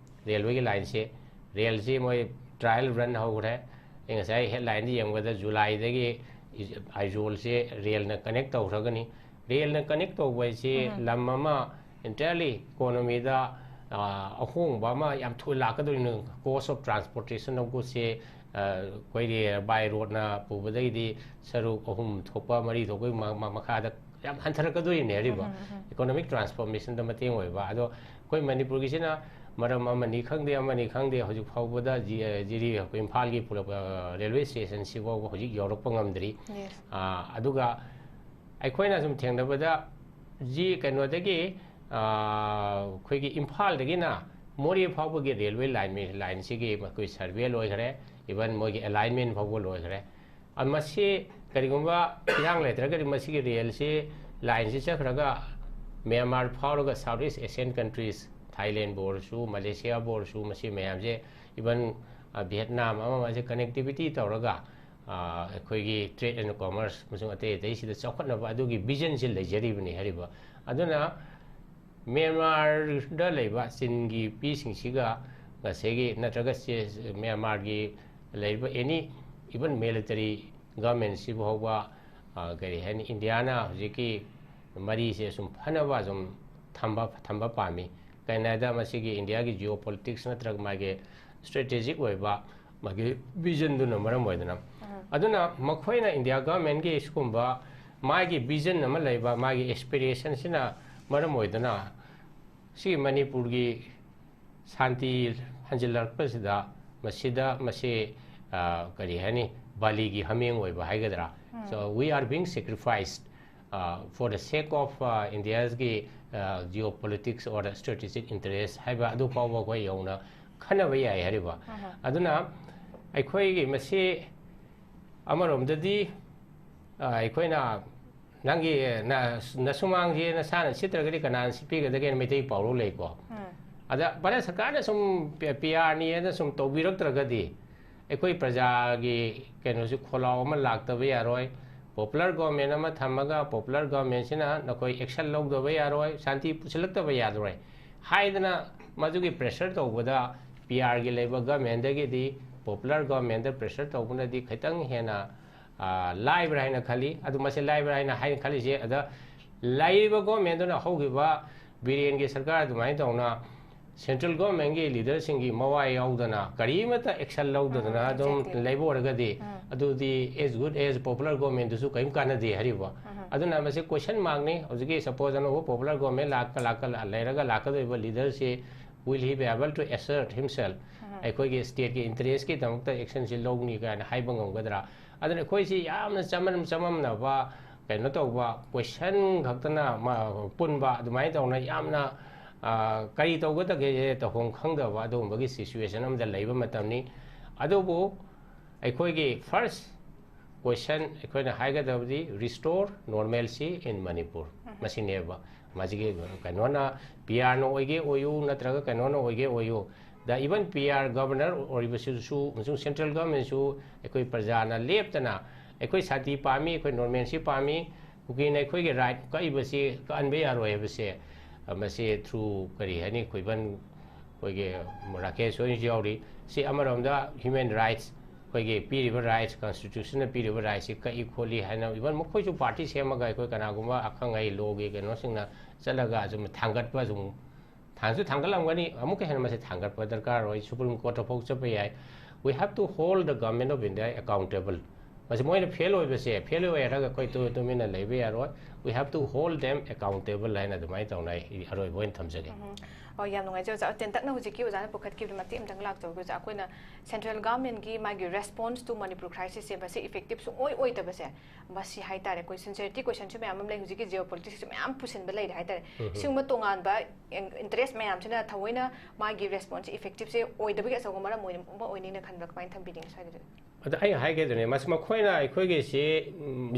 Railwayꯒꯤ lineꯁꯦ, railꯁꯦ ꯃꯣꯏ trial run ꯍꯧꯈ꯭ꯔꯦ꯫ ꯑꯩ ꯉꯁꯥꯏ headlineꯗ ꯌꯦꯡꯕꯗ Julyꯗꯒꯤ ꯑꯥꯏꯖꯣꯜꯁꯦ railꯅ connect ꯇꯧꯈ꯭ꯔꯒꯅꯤ꯫ ꯔꯦꯜꯅ ꯀꯅꯦꯛ ꯇꯧꯕ ꯍꯥꯏꯁꯤ ꯂꯝ ꯑꯃ entirely economyꯗ ꯑꯍꯣꯡꯕ ꯑꯃ ꯌꯥꯝ ꯊꯨꯅ ꯂꯥꯛꯀꯗꯣꯏꯅꯤ꯫ Cost of transportation of goodsꯁꯦ ꯑꯩꯈꯣꯏ ꯔꯦ by roadꯅ ꯄꯨꯕꯗꯒꯤꯗꯤ ꯁꯔꯨꯛ ꯑꯍꯨꯝ ꯊꯣꯛꯄ, ꯃꯔꯤ ꯊꯣꯛꯄꯒꯤ ꯃ- ꯃ- ꯃꯈꯥꯗ ꯌꯥꯝ ꯍꯟꯊꯔꯛꯀꯗꯣꯔꯤꯕꯅꯦ ꯍꯥꯏꯔꯤꯕ꯫ Economic transformationꯗ ꯃꯇꯦꯡ ꯑꯣꯏꯕ꯫ ꯑꯗꯣ ꯑꯩꯈꯣꯏ ꯃꯅꯤꯄꯨꯔꯒꯤꯁꯤꯅ ꯃꯔꯝ ꯑꯃꯅꯤ ꯈꯪꯗꯦ, ꯑꯃꯅꯤ ꯈꯪꯗꯦ, ꯍꯧꯖꯤꯛ ꯐꯥꯎꯕꯗ ꯖꯤ- ꯑ, ꯖꯤꯔꯤ, ꯑꯩꯈꯣꯏ ꯏꯝꯐꯥꯜꯒꯤ ꯄꯨꯂꯞ, ꯑ, ꯔꯦꯜꯋꯦ ꯁ꯭ꯇꯦꯁꯟꯁꯤꯐꯥꯎꯕ ꯍꯧꯖꯤꯛ ꯌꯧꯔꯛꯄ ꯉꯝꯗ꯭ꯔꯤ꯫ ꯑ, ꯑꯗꯨꯒ ꯑꯩꯈꯣꯏꯅ ꯁꯨꯝ ꯊꯦꯡꯅꯕꯗ ꯖꯤ ꯀꯩꯅꯣꯗꯒꯤ, ꯑ, ꯑꯩꯈꯣꯏꯒꯤ ꯏꯝꯐꯥꯜꯗꯒꯤꯅ ꯃꯣꯔꯦ ꯐꯥꯎꯕꯒꯤ ꯔꯦꯜꯋꯦ ꯂꯥꯏꯟ, ꯂꯥꯏꯟꯁꯤꯒꯤ ꯃꯈꯣꯏ ꯁꯔꯚꯦ ꯂꯣꯏꯈ꯭ꯔꯦ, even ꯃꯣꯏꯒꯤ alignment ꯐꯥꯎꯕ ꯂꯣꯏꯈ꯭ꯔꯦ꯫ ꯑ, ꯃꯁꯤ ꯀꯔꯤꯒꯨꯝꯕ ꯏꯔꯥꯡ ꯂꯩꯇ꯭ꯔꯒꯗꯤ ꯃꯁꯤꯒꯤ ꯔꯦꯜꯁꯤ, ꯂꯥꯏꯟꯁꯤ ꯆꯠꯈ꯭ꯔꯒ ꯃ꯭ꯌꯥꯟꯃꯥꯔ ꯐꯥꯎꯔꯒ South East Asian countries, ꯊꯥꯏꯂꯦꯟꯕꯨ ꯑꯣꯏꯔꯁꯨ, ꯃꯂꯦꯁꯤꯌꯥꯕꯨ ꯑꯣꯏꯔꯁꯨ, ꯃꯁꯤ ꯃꯌꯥꯝꯁꯦ, even, ꯑ, ꯚꯤꯌꯦꯠꯅꯥꯝ ꯑꯃ ꯑꯃꯁꯦ connectivity ꯇꯧꯔꯒ, ꯑ, ꯑꯩꯈꯣꯏꯒꯤ trade and commerce ꯑꯃꯁꯨꯡ ꯑꯇꯩ ꯑꯇꯩꯁꯤꯗ ꯆꯥꯎꯈꯠꯅꯕ ꯑꯗꯨꯒꯤ visionꯁꯦ ꯂꯩꯖꯔꯤꯕꯅꯤ ꯍꯥꯏꯔꯤꯕ꯫ ꯑꯗꯨꯅ ꯃ꯭ꯌꯥꯟꯃꯥꯔꯗ ꯂꯩꯕ ꯆꯤꯟꯒꯤ ꯃꯤꯁꯤꯡꯁꯤꯒ ꯉꯁꯤꯒꯤ ꯅꯠꯇ꯭ꯔꯒ ꯆꯦ-, ꯃ꯭ꯌꯥꯟꯃꯥꯔꯒꯤ ꯂꯩꯔꯤꯕ any, even military governmentꯁꯤꯕꯨ ꯐꯥꯎꯕ, ꯑ, ꯀꯔꯤ ꯍꯥꯏꯅꯤ, ꯏꯟꯗꯤꯌꯥꯅ ꯍꯧꯖꯤꯛꯀꯤ ꯃꯔꯤꯁꯦ ꯁꯨꯝ ꯐꯅꯕ ꯁꯨꯝ ꯊꯝꯕ, ꯊꯝꯕ ꯄꯥꯝꯃꯤ꯫ ꯀꯩꯅꯣ ꯍꯥꯏꯗ ꯃꯁꯤꯒꯤ ꯏꯟꯗꯤꯌꯥꯒꯤ geopolitics ꯅꯠꯇ꯭ꯔꯒ ꯃꯥꯒꯤ strategic ꯑꯣꯏꯕ ꯃꯥꯒꯤ visionꯗꯨꯅ ꯃꯔꯝ ꯑꯣꯏꯗꯅ꯫ ꯑꯗꯨꯅ ꯃꯈꯣꯏꯅ ꯏꯟꯗꯤꯌꯥ governmentꯀꯤ ꯁꯤꯒꯨꯝꯕ ꯃꯥꯒꯤ vision ꯑꯃ ꯂꯩꯕ, ꯃꯥꯒꯤ aspirationꯁꯤꯅ ꯃꯔꯝ ꯑꯣꯏꯗꯅ ꯁꯤ ꯃꯅꯤꯄꯨꯔꯒꯤ ꯁꯥꯟꯇꯤ ꯍꯟꯖꯤꯜꯂꯛꯄꯁꯤꯗ ꯃꯁꯤꯗ ꯃꯁꯤ, ꯑ, ꯀꯔꯤ ꯍꯥꯏꯅꯤ, ꯕꯥꯂꯤꯒꯤ ꯍꯥꯃꯦꯡ ꯑꯣꯏꯕ ꯍꯥꯏꯒꯗ꯭ꯔꯥ? So we are being sacrificed, uh, for the sake of, uh, Indiaꯒꯤ, uh, geopolitics or strategic interest ꯍꯥꯏꯕ ꯑꯗꯨ ꯐꯥꯎꯕ ꯑꯩꯈꯣꯏ ꯌꯧꯅ ꯈꯟꯅꯕ ꯌꯥꯏ ꯍꯥꯏꯔꯤꯕ꯫ ꯑꯗꯨꯅ ꯑꯩꯈꯣꯏꯒꯤ ꯃꯁꯤ ꯑꯃꯔꯣꯝꯗꯗꯤ, ꯑ, ꯑꯩꯈꯣꯏꯅ ꯅꯪꯒꯤ, ꯅ-, ꯅꯁꯨꯃꯥꯡꯁꯦ ꯅꯁꯥꯅ ꯁꯤꯠꯇ꯭ꯔꯒꯗꯤ ꯀꯅꯥꯅ ꯁꯤꯠꯄꯤꯒꯗꯒꯦꯅ ꯃꯩꯇꯩ ꯄꯥꯎꯔꯧ ꯂꯩꯀꯣ꯫ ꯑꯗ ꯚꯥꯔꯠ ꯁꯔꯀꯥꯔꯅ ꯁꯨꯝ ꯄꯤ-, ꯄꯤ ꯑꯥꯔꯅꯤ ꯍꯥꯏꯅ ꯁꯨꯝ ꯇꯧꯕꯤꯔꯛꯇ꯭ꯔꯒꯗꯤ ꯑꯩꯈꯣꯏ ꯄ꯭ꯔꯖꯥꯒꯤ ꯀꯩꯅꯣꯁꯤ ꯈꯣꯜꯂꯥꯎ ꯑꯃ ꯂꯥꯛꯇꯕ ꯌꯥꯔꯣꯏ꯫ Popular government ꯑꯃ ꯊꯝꯃꯒ popular governmentꯁꯤꯅ ꯅꯈꯣꯏ action ꯂꯧꯗꯕ ꯌꯥꯔꯣꯏ, ꯁꯥꯟꯇꯤ ꯄꯨꯁꯤꯜꯂꯛꯇꯕ ꯌꯥꯔꯣꯏ ꯍꯥꯏꯗꯅ ꯃꯗꯨꯒꯤ pressure ꯇꯧꯕꯗ ꯄꯤ ꯑꯥꯔꯒꯤ ꯂꯩꯕ governmentꯗꯒꯤꯗꯤ popular governmentꯗ pressure ꯇꯧꯕꯅꯗꯤ ꯈꯤꯇꯪ ꯍꯦꯟꯅ, ꯑ, ꯂꯥꯏꯕ꯭ꯔꯥ ꯍꯥꯏꯅ ꯈꯜꯂꯤ꯫ ꯑꯗꯨ ꯃꯁꯤ ꯂꯥꯏꯕ꯭ꯔꯥ ꯍꯥꯏꯅ, ꯍꯥꯏꯅ ꯈꯜꯂꯤꯁꯦ ꯑꯗ ꯂꯩꯔꯤꯕ ꯒꯣꯔꯃꯦꯟꯗꯨꯅ ꯍꯧꯈꯤꯕ ꯕꯤꯔꯦꯟꯒꯤ ꯁꯔꯀꯥꯔ ꯑꯗꯨꯃꯥꯏꯅ ꯇꯧꯅ ꯁꯦꯟꯇ꯭ꯔꯦꯜ ꯒꯣꯔꯃꯦꯟꯒꯤ ꯂꯤꯗꯔꯁꯤꯡꯒꯤ ꯃꯋꯥ ꯌꯥꯎꯗꯅ ꯀꯔꯤꯃꯇ ꯑꯦꯛꯁꯟ ꯂꯧꯗꯗꯅ ꯑꯗꯨꯝ ꯂꯩꯕ ꯑꯣꯏꯔꯒꯗꯤ ꯑꯗꯨꯗꯤ as good as popular government ꯗꯨꯁꯨ ꯀꯔꯤꯝ ꯀꯥꯟꯅꯗꯦ ꯍꯥꯏꯔꯤꯕ꯫ ꯑꯗꯨꯅ ꯃꯁꯤ ꯀꯣꯏꯁꯟ ꯃꯥꯔꯛꯅꯤ꯫ ꯍꯧꯖꯤꯛꯀꯤ ꯁꯄꯣꯖ ꯑꯅꯧꯕ ꯄꯣꯄꯨꯂꯔ ꯒꯣꯔꯃꯦꯟ ꯂꯥꯛꯀ ꯂꯥꯛꯀ ꯂꯩꯔꯒ ꯂꯥꯛꯀꯗꯧꯔꯤꯕ leadership will he be able to assert himself? ꯑꯩꯈꯣꯏꯒꯤ ꯁ꯭ꯇꯦꯠꯀꯤ ꯏꯟꯇꯔꯦꯁꯀꯤꯗꯃꯛꯇ ꯑꯦꯛꯁꯟꯁꯤ ꯂꯧꯅꯤ ꯀꯥꯏꯅ ꯍꯥꯏꯕ ꯉꯝꯒꯗ꯭ꯔꯥ? ꯑꯗꯨꯅ ꯑꯩꯈꯣꯏꯁꯤ ꯌꯥꯝꯅ ꯆꯃꯝ ꯆꯃꯝꯅꯕ ꯀꯩꯅꯣ ꯇꯧꯕ ꯀꯣꯏꯁꯟ ꯈꯛꯇꯅ ꯄꯨꯟꯕ ꯑꯗꯨꯃꯥꯏꯅ ꯇꯧꯅ ꯌꯥꯝꯅ ꯀꯔꯤ ꯇꯧꯒꯗꯒꯦ ꯇꯧꯐꯝ ꯈꯪꯗꯕ ꯑꯗꯨꯒꯨꯝꯕꯒꯤ ꯁꯤꯆꯨꯋꯦꯁꯟ ꯑꯃꯗ ꯂꯩꯕ ꯃꯇꯝꯅꯤ꯫ ꯑꯗꯨꯕꯨ ꯑꯩꯈꯣꯏꯒꯤ ꯐꯥꯔꯁ ꯀꯣꯏꯁꯟ ꯑꯩꯈꯣꯏꯅ ꯍꯥꯏꯒꯗꯕꯗꯤ restore normalcy in Manipur ꯃꯁꯤꯅꯦꯕ꯫ ꯃꯁꯤꯒꯤ ꯀꯩꯅꯣꯅ ꯄꯤ ꯑꯥꯔꯅ ꯑꯣꯏꯒꯦ ꯑꯣꯏꯌꯨ ꯅꯠꯇ꯭ꯔꯒ ꯀꯩꯅꯣꯅ ꯑꯣꯏꯒꯦ ꯑꯣꯏꯌꯨ, the even P R governor ꯑꯣꯏꯔꯤꯕꯁꯤꯁꯨ ꯑꯃꯁꯨꯡ ꯁꯦꯟꯇ꯭ꯔꯦꯜ ꯒꯚꯔꯟꯃꯦꯟꯁꯨ ꯑꯩꯈꯣꯏ ꯄ꯭ꯔꯖꯥꯅ ꯂꯦꯞꯇꯅ ꯑꯩꯈꯣꯏ ꯁꯥꯟꯇꯤ ꯄꯥꯝꯃꯤ, ꯑꯩꯈꯣꯏ ꯅꯣꯔꯃꯦꯜꯁꯤ ꯄꯥꯝꯃꯤ, ꯀꯨꯀꯤꯅ ꯑꯩꯈꯣꯏꯒꯤ ꯔꯥꯏꯠ ꯀꯛꯏꯕꯁꯤ ꯀꯛꯍꯟꯕ ꯌꯥꯔꯣꯏ ꯍꯥꯏꯕꯁꯦ, ꯃꯁꯤ ꯊ꯭ꯔꯨ ꯀꯔꯤ ꯍꯥꯏꯅꯤ, ꯑꯩꯈꯣꯏ ꯏꯚꯟ ꯑꯩꯈꯣꯏꯒꯤ ꯔꯥꯀꯦꯁ ꯍꯣꯏꯅꯁꯨ ꯌꯥꯎꯔꯤ꯫ ꯁꯤ ꯑꯃꯔꯣꯝꯗ ꯍ꯭ꯌꯨꯃꯦꯟ ꯔꯥꯏꯠꯁ ꯑꯩꯈꯣꯏꯒꯤ ꯄꯤꯔꯤꯕ ꯔꯥꯏꯠꯁ, ꯀꯟꯁꯇꯤꯇ꯭ꯌꯨꯁꯟꯅ ꯄꯤꯔꯤꯕ ꯔꯥꯏꯠꯁꯤ ꯀꯛꯏ ꯈꯣꯠꯂꯤ ꯍꯥꯏꯅ ꯏꯚꯟ ꯃꯈꯣꯏꯁꯨ ꯄꯥꯔꯇꯤ ꯁꯦꯝꯃꯒ ꯑꯩꯈꯣꯏ ꯀꯅꯥꯒꯨꯝꯕ ꯑꯈꯪ ꯑꯍꯩ ꯂꯣꯒꯤ ꯀꯩꯅꯣꯁꯤꯡꯅ ꯆꯠꯂꯒ ꯑꯁꯨꯝ ꯊꯥꯡꯒꯠꯄ ꯑꯗꯨꯝ ꯊꯥꯡꯁꯨ ꯊꯥꯡꯒꯠꯂꯝꯒꯅꯤ, ꯑꯃꯨꯛꯀ ꯍꯦꯟꯅ ꯃꯁꯤ ꯊꯥꯡꯒꯠꯄ ꯗꯔꯀꯥꯔ ꯑꯣꯏ꯫ ꯁꯨꯄ꯭ꯔꯤꯝ ꯀꯣꯔꯠꯇ ꯐꯥꯎ ꯆꯠꯄ ꯌꯥꯏ꯫ We have to hold the government of India accountable. ꯃꯁꯤ ꯃꯣꯏꯅ ꯐꯦꯜ ꯑꯣꯏꯕꯁꯦ, ꯐꯦꯜ ꯑꯣꯏ ꯍꯥꯏꯔꯒ ꯑꯩꯈꯣꯏ ꯇꯨ- ꯇꯨꯃꯤꯟꯅ ꯂꯩꯕ ꯌꯥꯔꯣꯏ꯫ We have to hold them accountable ꯍꯥꯏꯅ ꯑꯗꯨꯃꯥꯏꯅ ꯇꯧꯅ ꯑꯩ ꯑꯔꯣꯏꯕ ꯑꯣꯏꯅ ꯊꯝꯖꯒꯦ꯫ ꯎꯝ꯫ ꯑꯣ, ꯌꯥꯝ ꯅꯨꯡꯉꯥꯏꯖꯩ ꯑꯣꯖꯥ꯫ ꯇꯦꯟꯇꯛꯅ ꯍꯧꯖꯤꯛꯀꯤ ꯑꯣꯖꯥꯅ ꯄꯨꯈꯠꯈꯤꯕꯗ ꯃꯇꯦꯛ ꯑꯃꯇꯪ ꯂꯥꯛꯆꯧꯒꯦ ꯑꯣꯖꯥ꯫ ꯑꯩꯈꯣꯏꯅ ꯁꯦꯟꯇ꯭ꯔꯦꯜ ꯒꯚꯔꯟꯃꯦꯟꯠꯀꯤ ꯃꯥꯒꯤ ꯔꯦꯁꯄꯣꯟꯁ ꯇꯨ ꯃꯅꯤꯄꯨꯔ ꯀ꯭ꯔꯥꯏꯁꯤꯁꯁꯦ ꯃꯁꯤ ꯏꯐꯦꯛꯇꯤꯞ ꯁꯨꯡꯑꯣꯏ ꯑꯣꯏꯗꯕꯁꯦ, ꯃꯁꯤ ꯍꯥꯏꯇꯥꯔꯦ, ꯑꯩꯈꯣꯏ ꯁꯤꯟꯁꯤꯌꯔꯤꯇꯤ ꯀꯣꯏꯁꯟꯁꯨ ꯃꯌꯥꯝ ꯑꯃ ꯂꯩ, ꯍꯧꯖꯤꯛꯀꯤ ꯖꯤꯑꯣ ꯄꯣꯂꯤꯇꯤꯛꯁꯁꯨ ꯃꯌꯥꯝ ꯄꯨꯁꯤꯟꯕ ꯂꯩꯔꯦ ꯍꯥꯏꯇꯥꯔꯦ꯫ ꯁꯤꯒꯨꯝꯕ ꯇꯣꯉꯥꯟꯕ ꯏꯟꯇꯔꯦꯁ ꯃꯌꯥꯝꯁꯤꯅ ꯊꯑꯣꯏꯅ ꯃꯥꯒꯤ ꯔꯦꯁꯄꯣꯟꯁꯁꯦ ꯏꯐꯦꯛꯇꯤꯞꯁꯦ ꯑꯣꯏꯗꯕꯒꯤ ꯑꯆꯧꯕ ꯃꯔꯝ ꯑꯣꯏꯅ ꯑꯃ ꯑꯣꯏꯅꯤꯅ ꯈꯟꯕ꯭ꯔꯥ? ꯀꯃꯥꯏꯅ ꯊꯝꯕꯤꯅꯤꯡꯉꯤ ꯁ꯭ꯋꯥꯏꯗꯗꯤ? ꯑꯗ ꯑꯩ ꯍꯥꯏꯒꯗꯣꯏꯅꯦ, ꯃꯁꯤ ꯃꯈꯣꯏꯅ ꯑꯩꯈꯣꯏꯒꯤꯁꯤ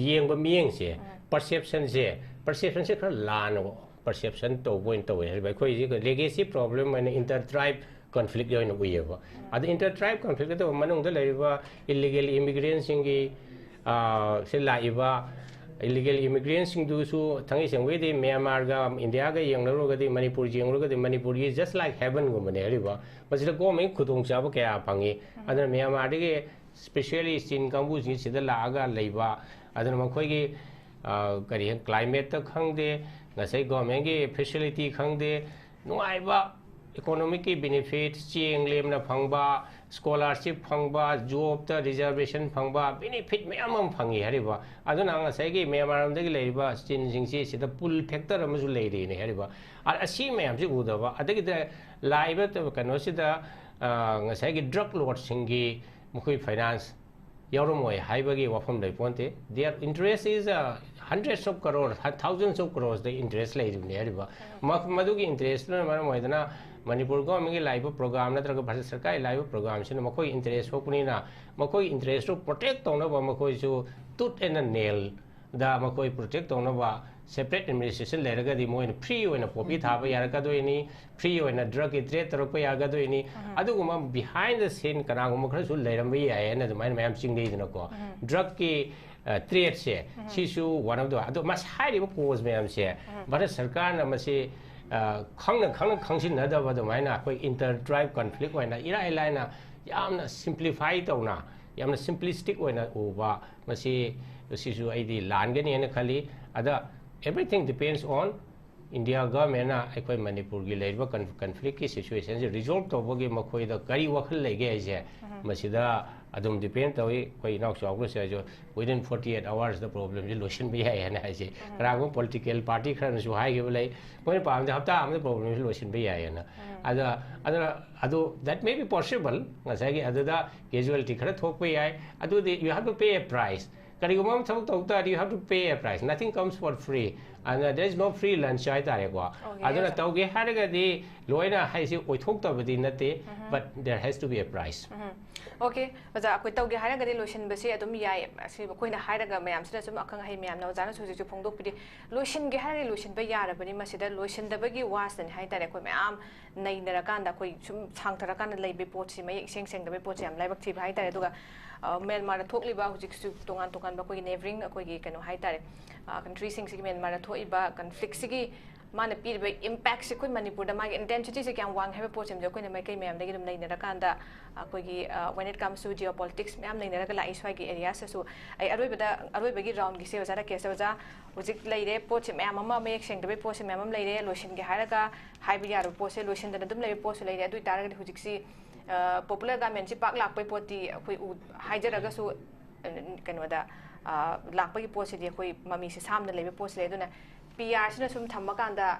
ꯌꯦꯡꯕ ꯃꯤꯠꯌꯦꯡꯁꯦ, ꯄꯔꯁꯦꯞꯁꯟꯁꯦ, ꯄꯔꯁꯦꯞꯁꯟꯁꯦ ꯈꯔ ꯂꯥꯟꯅ ꯄꯔꯁꯦꯞꯁꯟ ꯇꯧꯕ ꯑꯣꯏꯅ ꯇꯧꯋꯦ ꯍꯥꯏꯕ꯫ ꯑꯩꯈꯣꯏꯁꯤ ꯂꯤꯒꯦꯁꯤ ꯄ꯭ꯔꯣꯕ꯭ꯂꯦꯝ ꯑꯣꯏꯅ ꯏꯟꯇꯔ ꯇ꯭ꯔꯥꯏꯕ ꯀꯟꯐ꯭ꯂꯤꯛ ꯑꯣꯏꯅ ꯎꯏꯌꯦꯕ꯫ ꯑꯗ ꯏꯟꯇꯔ ꯇ꯭ꯔꯥꯏꯕ ꯀꯟꯐ꯭ꯂꯤꯛ ꯅꯠꯇꯕ ꯃꯅꯨꯡꯗ ꯂꯩꯔꯤꯕ ꯏꯜꯂꯤꯒꯦꯜ ꯏꯃꯤꯒ꯭ꯔꯦꯟꯁꯤꯡꯒꯤ ꯁꯤ ꯂꯥꯛꯏꯕ ꯏꯜꯂꯤꯒꯦꯜ ꯏꯃꯤꯒ꯭ꯔꯦꯟꯁꯤꯡꯗꯨꯁꯨ ꯊꯥꯡꯉꯩ ꯁꯦꯡꯕꯒꯤꯗꯤ ꯃ꯭ꯌꯥꯟꯃꯥꯔꯒ ꯏꯟꯗꯤꯌꯥꯒ ꯌꯦꯡꯅꯔꯨꯔꯒꯗꯤ, ꯃꯅꯤꯄꯨꯔ ꯌꯦꯡꯂꯨꯔꯒꯗꯤ ꯃꯅꯤꯄꯨꯔꯒꯤ just like ꯍꯦꯕꯟꯒꯨꯝꯕꯅꯦ ꯍꯥꯏꯔꯤꯕ꯫ ꯃꯁꯤꯗ ꯒꯣꯔꯃꯦꯟꯒꯤ ꯈꯨꯗꯣꯡꯆꯥꯕ ꯀꯌꯥ ꯐꯪꯉꯤ꯫ ꯑꯗꯨꯅ ꯃ꯭ꯌꯥꯟꯃꯥꯔꯗꯒꯤ ꯁ꯭ꯄꯦꯁꯤꯌꯦꯂꯤ ꯆꯤꯟ ꯀꯥꯡꯕꯨꯁꯤꯡ ꯁꯤꯗ ꯂꯥꯛꯑꯒ ꯂꯩꯕ, ꯑꯗꯨꯅ ꯃꯈꯣꯏꯒꯤ ꯑ, ꯀꯔꯤ ꯍꯥꯏ, ꯀ꯭ꯂꯥꯏꯃꯦꯠꯇ ꯈꯪꯗꯦ, ꯉꯁꯥꯏ ꯒꯣꯔꯃꯦꯟꯒꯤ ꯐꯦꯁꯤꯂꯤꯇꯤ ꯈꯪꯗꯦ, ꯅꯨꯡꯉꯥꯏꯕ ꯏꯀꯣꯅꯣꯃꯤꯛꯀꯤ ꯕꯦꯅꯤꯐꯤꯠ, ꯆꯦꯡ ꯂꯦꯝꯅ ꯐꯪꯕ, ꯁ꯭ꯀꯣꯂꯥꯔꯁꯤꯞ ꯐꯪꯕ, ꯖꯣꯕꯇ ꯔꯤꯖꯥꯔꯕꯦꯁꯟ ꯐꯪꯕ, ꯕꯦꯅꯤꯐꯤꯠ ꯃꯌꯥꯝ ꯑꯃ ꯐꯪꯉꯤ ꯍꯥꯏꯔꯤꯕ꯫ ꯑꯗꯨꯅ ꯉꯁꯥꯏꯒꯤ ꯃ꯭ꯌꯥꯟꯃꯥꯔ ꯂꯣꯝꯗꯒꯤ ꯂꯩꯔꯤꯕ ꯆꯤꯟꯁꯤꯡꯁꯤ ꯁꯤꯗ ꯄꯨꯜ ꯐꯦꯛꯇꯔ ꯑꯃꯁꯨ ꯂꯩꯔꯤꯅꯦ ꯍꯥꯏꯔꯤꯕ꯫ ꯑ-, ꯑꯁꯤ ꯃꯌꯥꯝꯁꯤ ꯎꯗꯕ, ꯑꯗꯒꯤꯗꯤ ꯂꯥꯛꯏꯕ ꯀꯩꯅꯣꯁꯤꯗ, ꯑ, ꯉꯁꯥꯏꯒꯤ ꯗ꯭ꯔꯒ ꯂꯣꯔꯗꯁꯤꯡꯒꯤ ꯃꯈꯣꯏ ꯐꯥꯏꯅꯥꯟꯁ ꯌꯥꯎꯔꯝꯃꯣꯏ ꯍꯥꯏꯕꯒꯤ ꯋꯥꯐꯝ ꯂꯩꯄꯣꯟꯇꯦ꯫ Their interest is a hundreds of crores, thousands of crores the interest ꯂꯩꯔꯤꯕꯅꯤ ꯍꯥꯏꯔꯤꯕ꯫ ꯃ-, ꯃꯗꯨꯒꯤ interest ꯇꯨꯅ ꯃꯔꯝ ꯑꯣꯏꯗꯅ ꯃꯅꯤꯄꯨꯔ ꯒꯣꯔꯃꯦꯟꯒꯤ ꯂꯥꯛꯏꯕ ꯄ꯭ꯔꯣꯒ꯭ꯔꯥꯝ ꯅꯠꯇ꯭ꯔꯒ ꯚꯥꯔꯠ ꯁꯔꯀꯥꯔꯒꯤ ꯂꯥꯛꯏꯕ ꯄ꯭ꯔꯣꯒ꯭ꯔꯥꯝꯁꯤꯅ ꯃꯈꯣꯏꯒꯤ interest ꯁꯣꯛꯄꯅꯤꯅ, ꯃꯈꯣꯏꯒꯤ interest ꯇꯨ protect ꯇꯧꯅꯕ ꯃꯈꯣꯏꯁꯨ tooth and nail ꯗ ꯃꯈꯣꯏ protect ꯇꯧꯅꯕ separate administration ꯂꯩꯔꯒꯗꯤ ꯃꯣꯏꯅ free ꯑꯣꯏꯅ poppy ꯊꯥꯕ ꯌꯥꯔꯛꯀꯗꯣꯏꯅꯤ, free ꯑꯣꯏꯅ ꯗ꯭ꯔꯒꯀꯤ ꯇ꯭ꯔꯦꯠ ꯇꯧꯔꯛꯄ ꯌꯥꯒꯗꯣꯏꯅꯤ꯫ ꯑꯗꯨꯒꯨꯝꯕ behind the scene ꯀꯅꯥꯒꯨꯝꯕ ꯈꯔꯁꯨ ꯂꯩꯔꯝꯕ ꯌꯥꯏ ꯍꯥꯏꯅ ꯑꯗꯨꯃꯥꯏꯅ ꯃꯌꯥꯝ ꯆꯤꯡꯅꯩꯗꯅꯀꯣ꯫ ꯗ꯭ꯔꯒꯀꯤ, ꯑ, ꯇ꯭ꯔꯦꯠꯁꯦ, ꯁꯤꯁꯨ one of the, ꯑꯗꯣ ꯃꯁꯤ ꯍꯥꯏꯔꯤꯕ cause ꯃꯌꯥꯝꯁꯦ ꯚꯥꯔꯠ ꯁꯔꯀꯥꯔꯅ ꯃꯁꯤ, ꯑ, ꯈꯪꯅ ꯈꯪꯅ ꯈꯪꯖꯤꯟꯅꯗꯕ ꯑꯗꯨꯃꯥꯏꯅ ꯑꯩꯈꯣꯏ inter tribe conflict ꯑꯣꯏꯅ ꯏꯔꯥꯏ ꯂꯥꯏꯅ ꯌꯥꯝꯅ simplify ꯇꯧꯅ, ꯌꯥꯝꯅ simplistic ꯑꯣꯏꯅ ꯎꯕ, ꯃꯁꯤ, ꯃꯁꯤꯁꯨ ꯑꯩꯗꯤ ꯂꯥꯟꯒꯅꯤ ꯍꯥꯏꯅ ꯈꯜꯂꯤ꯫ ꯑꯗ everything depends on India ꯒꯣꯔꯃꯦꯟꯅ ꯑꯩꯈꯣꯏ ꯃꯅꯤꯄꯨꯔꯒꯤ ꯂꯩꯔꯤꯕ ꯀꯟ-, ꯀꯟꯐ꯭ꯂꯤꯛꯀꯤ ꯁꯤꯆꯨꯋꯦꯁꯟꯁꯦ ꯔꯤꯖꯣꯜꯕ ꯇꯧꯕꯒꯤ ꯃꯈꯣꯏꯗ ꯀꯔꯤ ꯋꯥꯈꯜ ꯂꯩꯒꯦ ꯍꯥꯏꯁꯦ ꯃꯁꯤꯗ ꯑꯗꯨꯝ ꯗꯤꯄꯦꯟ ꯇꯧꯏ꯫ ꯑꯩꯈꯣꯏ ꯏꯅꯥꯎꯆꯥ ꯒ꯭ꯔꯨꯞꯁꯦ ꯍꯥꯏꯁꯨ within forty eight hours ꯗ ꯄ꯭ꯔꯣꯕ꯭ꯂꯦꯝꯁꯦ ꯂꯣꯏꯁꯤꯟꯕ ꯌꯥꯏ ꯍꯥꯏꯅ ꯍꯥꯏꯁꯦ꯫ ꯀꯅꯥꯒꯨꯝꯕ ꯄꯣꯂꯤꯇꯤꯀꯦꯜ ꯄꯥꯔꯇꯤ ꯈꯔꯅꯁꯨ ꯍꯥꯏꯈꯤꯕ ꯂꯩ, ꯃꯣꯏꯅ ꯄꯥꯝꯃꯤꯗꯤ ꯍꯞꯇꯥ ꯑꯃꯗ ꯄ꯭ꯔꯣꯕ꯭ꯂꯦꯝꯁꯦ ꯂꯣꯏꯁꯤꯟꯕ ꯌꯥꯏ ꯍꯥꯏꯅ꯫ ꯑꯗ, ꯑꯗꯨꯅ ꯑꯗꯨ, that may be possible, ꯉꯁꯥꯏꯒꯤ ꯑꯗꯨꯗ ꯀꯦꯖꯨꯋꯦꯂꯤꯇꯤ ꯈꯔ ꯊꯣꯛꯄ ꯌꯥꯏ꯫ ꯑꯗꯨꯗꯤ you have to pay a price. ꯀꯔꯤꯒꯨꯝꯕ ꯑꯃ ꯊꯕꯛ ꯇꯧ ꯇꯥꯔꯗꯤ you have to pay a price, nothing comes for free, and there is no free lunch ꯍꯥꯏꯇꯥꯔꯦꯀꯣ꯫ ꯑꯗꯨꯅ ꯇꯧꯒꯦ ꯍꯥꯏꯔꯒꯗꯤ ꯂꯣꯏꯅ ꯍꯥꯏꯁꯤ ꯑꯣꯏꯊꯣꯛꯇꯕꯗꯤ ꯅꯠꯇꯦ, but there has to be a price. Okay ꯑꯣꯖꯥ, ꯑꯩꯈꯣꯏ ꯇꯧꯒꯦ ꯍꯥꯏꯔꯒꯗꯤ ꯂꯣꯏꯁꯤꯟꯕꯁꯦ ꯑꯗꯨꯝ ꯌꯥꯏ꯫ ꯑꯁꯤ ꯑꯩꯈꯣꯏꯅ ꯍꯥꯏꯔꯒ ꯃꯌꯥꯝꯁꯤꯅ ꯁꯨꯝ ꯑꯈꯪ ꯑꯍꯩ ꯃꯌꯥꯝꯅ ꯑꯣꯖꯥꯅꯁꯨ ꯍꯧꯖꯤꯛꯁꯨ ꯐꯣꯡꯗꯣꯛꯄꯤꯔꯤ꯫ ꯂꯣꯏꯁꯤꯟꯒꯦ ꯍꯥꯏꯔꯒꯗꯤ ꯂꯣꯏꯁꯤꯟꯕ ꯌꯥꯔꯕꯅꯤ꯫ ꯃꯁꯤꯗ ꯂꯣꯏꯁꯤꯟꯗꯕꯒꯤ ꯋꯥꯁꯇꯅꯤ ꯍꯥꯏꯇꯥꯔꯦ꯫ ꯑꯩꯈꯣꯏ ꯃꯌꯥꯝ ꯅꯩꯅꯔꯀꯥꯟꯗ, ꯑꯩꯈꯣꯏ ꯁꯨꯝ ꯁꯥꯡꯊꯔꯀꯥꯟꯗ ꯂꯩꯕꯒꯤ ꯄꯣꯠꯁꯤ, ꯃꯌꯦꯛ ꯏꯁꯦꯡ ꯁꯦꯡꯗꯕꯒꯤ ꯄꯣꯠꯁꯤ ꯌꯥꯝ ꯂꯥꯏꯕꯛ ꯊꯤꯕ ꯍꯥꯏꯇꯥꯔꯦ꯫ ꯑꯗꯨꯒ, ꯑ, ꯃ꯭ꯌꯥꯟꯃꯥꯔꯗ ꯊꯣꯛꯂꯤꯕ ꯍꯧꯖꯤꯛꯁꯨ ꯇꯣꯉꯥꯟ ꯇꯣꯉꯥꯟꯕ ꯑꯩꯈꯣꯏꯒꯤ neighbouring ꯑꯩꯈꯣꯏꯒꯤ ꯀꯩꯅꯣ ꯍꯥꯏꯇꯥꯔꯦ, ꯑ, country ꯁꯤꯡꯁꯤꯒꯤ ꯃ꯭ꯌꯥꯟꯃꯥꯔꯗ ꯊꯣꯛꯏꯕ conflict ꯁꯤꯒꯤ ꯃꯥꯅ ꯄꯤꯔꯤꯕ ꯏꯝꯄꯦꯛꯁꯦ ꯑꯩꯈꯣꯏ ꯃꯅꯤꯄꯨꯔꯗ ꯃꯥꯒꯤ ꯏꯟꯇꯦꯟꯁꯤꯇꯤꯁꯦ ꯀꯌꯥꯝ ꯋꯥꯡꯉꯦ ꯍꯥꯏꯕ ꯄꯣꯠꯁꯤꯃꯁꯨ ꯑꯩꯈꯣꯏꯅ ꯃꯥꯏꯀꯩ ꯃꯌꯥꯝꯗꯒꯤ ꯑꯗꯨꯝ ꯅꯩꯅꯔꯀꯥꯟꯗ, ꯑꯩꯈꯣꯏꯒꯤ, ꯑ, when it comes to geopolitics ꯃꯌꯥꯝ ꯅꯩꯅꯔꯒ ꯂꯥꯛꯏ ꯁ꯭ꯋꯥꯏꯒꯤ ꯑꯦꯔꯤꯌꯥꯁꯇꯁꯨ꯫ ꯑꯩ ꯑꯔꯣꯏꯕꯗ, ꯑꯔꯣꯏꯕꯒꯤ ꯔꯥꯎꯟꯒꯤꯁꯦ ꯑꯣꯖꯥ ꯔꯥꯀꯦꯁ, ꯑꯣꯖꯥ, ꯍꯧꯖꯤꯛ ꯂꯩꯔꯦ ꯄꯣꯠꯁꯦ ꯃꯌꯥꯝ ꯑꯃ, ꯃꯌꯦꯛ ꯁꯦꯡꯗꯕꯩ ꯄꯣꯠꯁꯦ ꯃꯌꯥꯝ ꯑꯃ ꯂꯩꯔꯦ, ꯂꯣꯏꯁꯤꯟꯒꯦ ꯍꯥꯏꯔꯒ ꯍꯥꯏꯕ ꯌꯥꯔꯕ ꯄꯣꯠꯁꯦ ꯂꯣꯏꯁꯤꯟꯗꯅ ꯑꯗꯨꯝ ꯂꯩꯕ ꯄꯣꯠꯁꯨ ꯂꯩꯔꯦ꯫ ꯑꯗꯨ ꯑꯣꯏ ꯇꯥꯔꯒꯗꯤ ꯍꯧꯖꯤꯛꯁꯤ, ꯑ, ꯄꯣꯄꯨꯂꯔ ꯒꯥꯔꯃꯦꯟꯁꯤ ꯄꯥꯛ ꯂꯥꯛꯄꯩ ꯄꯣꯠꯇꯤ ꯑꯩꯈꯣꯏ ꯎ-, ꯍꯥꯏꯖꯔꯒꯁꯨ, ꯑ, ꯀꯩꯅꯣꯗ, ꯑ, ꯂꯥꯛꯄꯒꯤ ꯄꯣꯠꯁꯤꯗꯤ ꯑꯩꯈꯣꯏ ꯃꯃꯤꯁꯦ ꯁꯥꯝꯅ ꯂꯩꯕ ꯄꯣꯠꯁꯤ ꯂꯩ꯫ ꯑꯗꯨꯅ ꯄꯤ ꯑꯥꯔꯁꯤꯅ ꯁꯨꯝ ꯊꯝꯃꯀꯥꯟꯗ,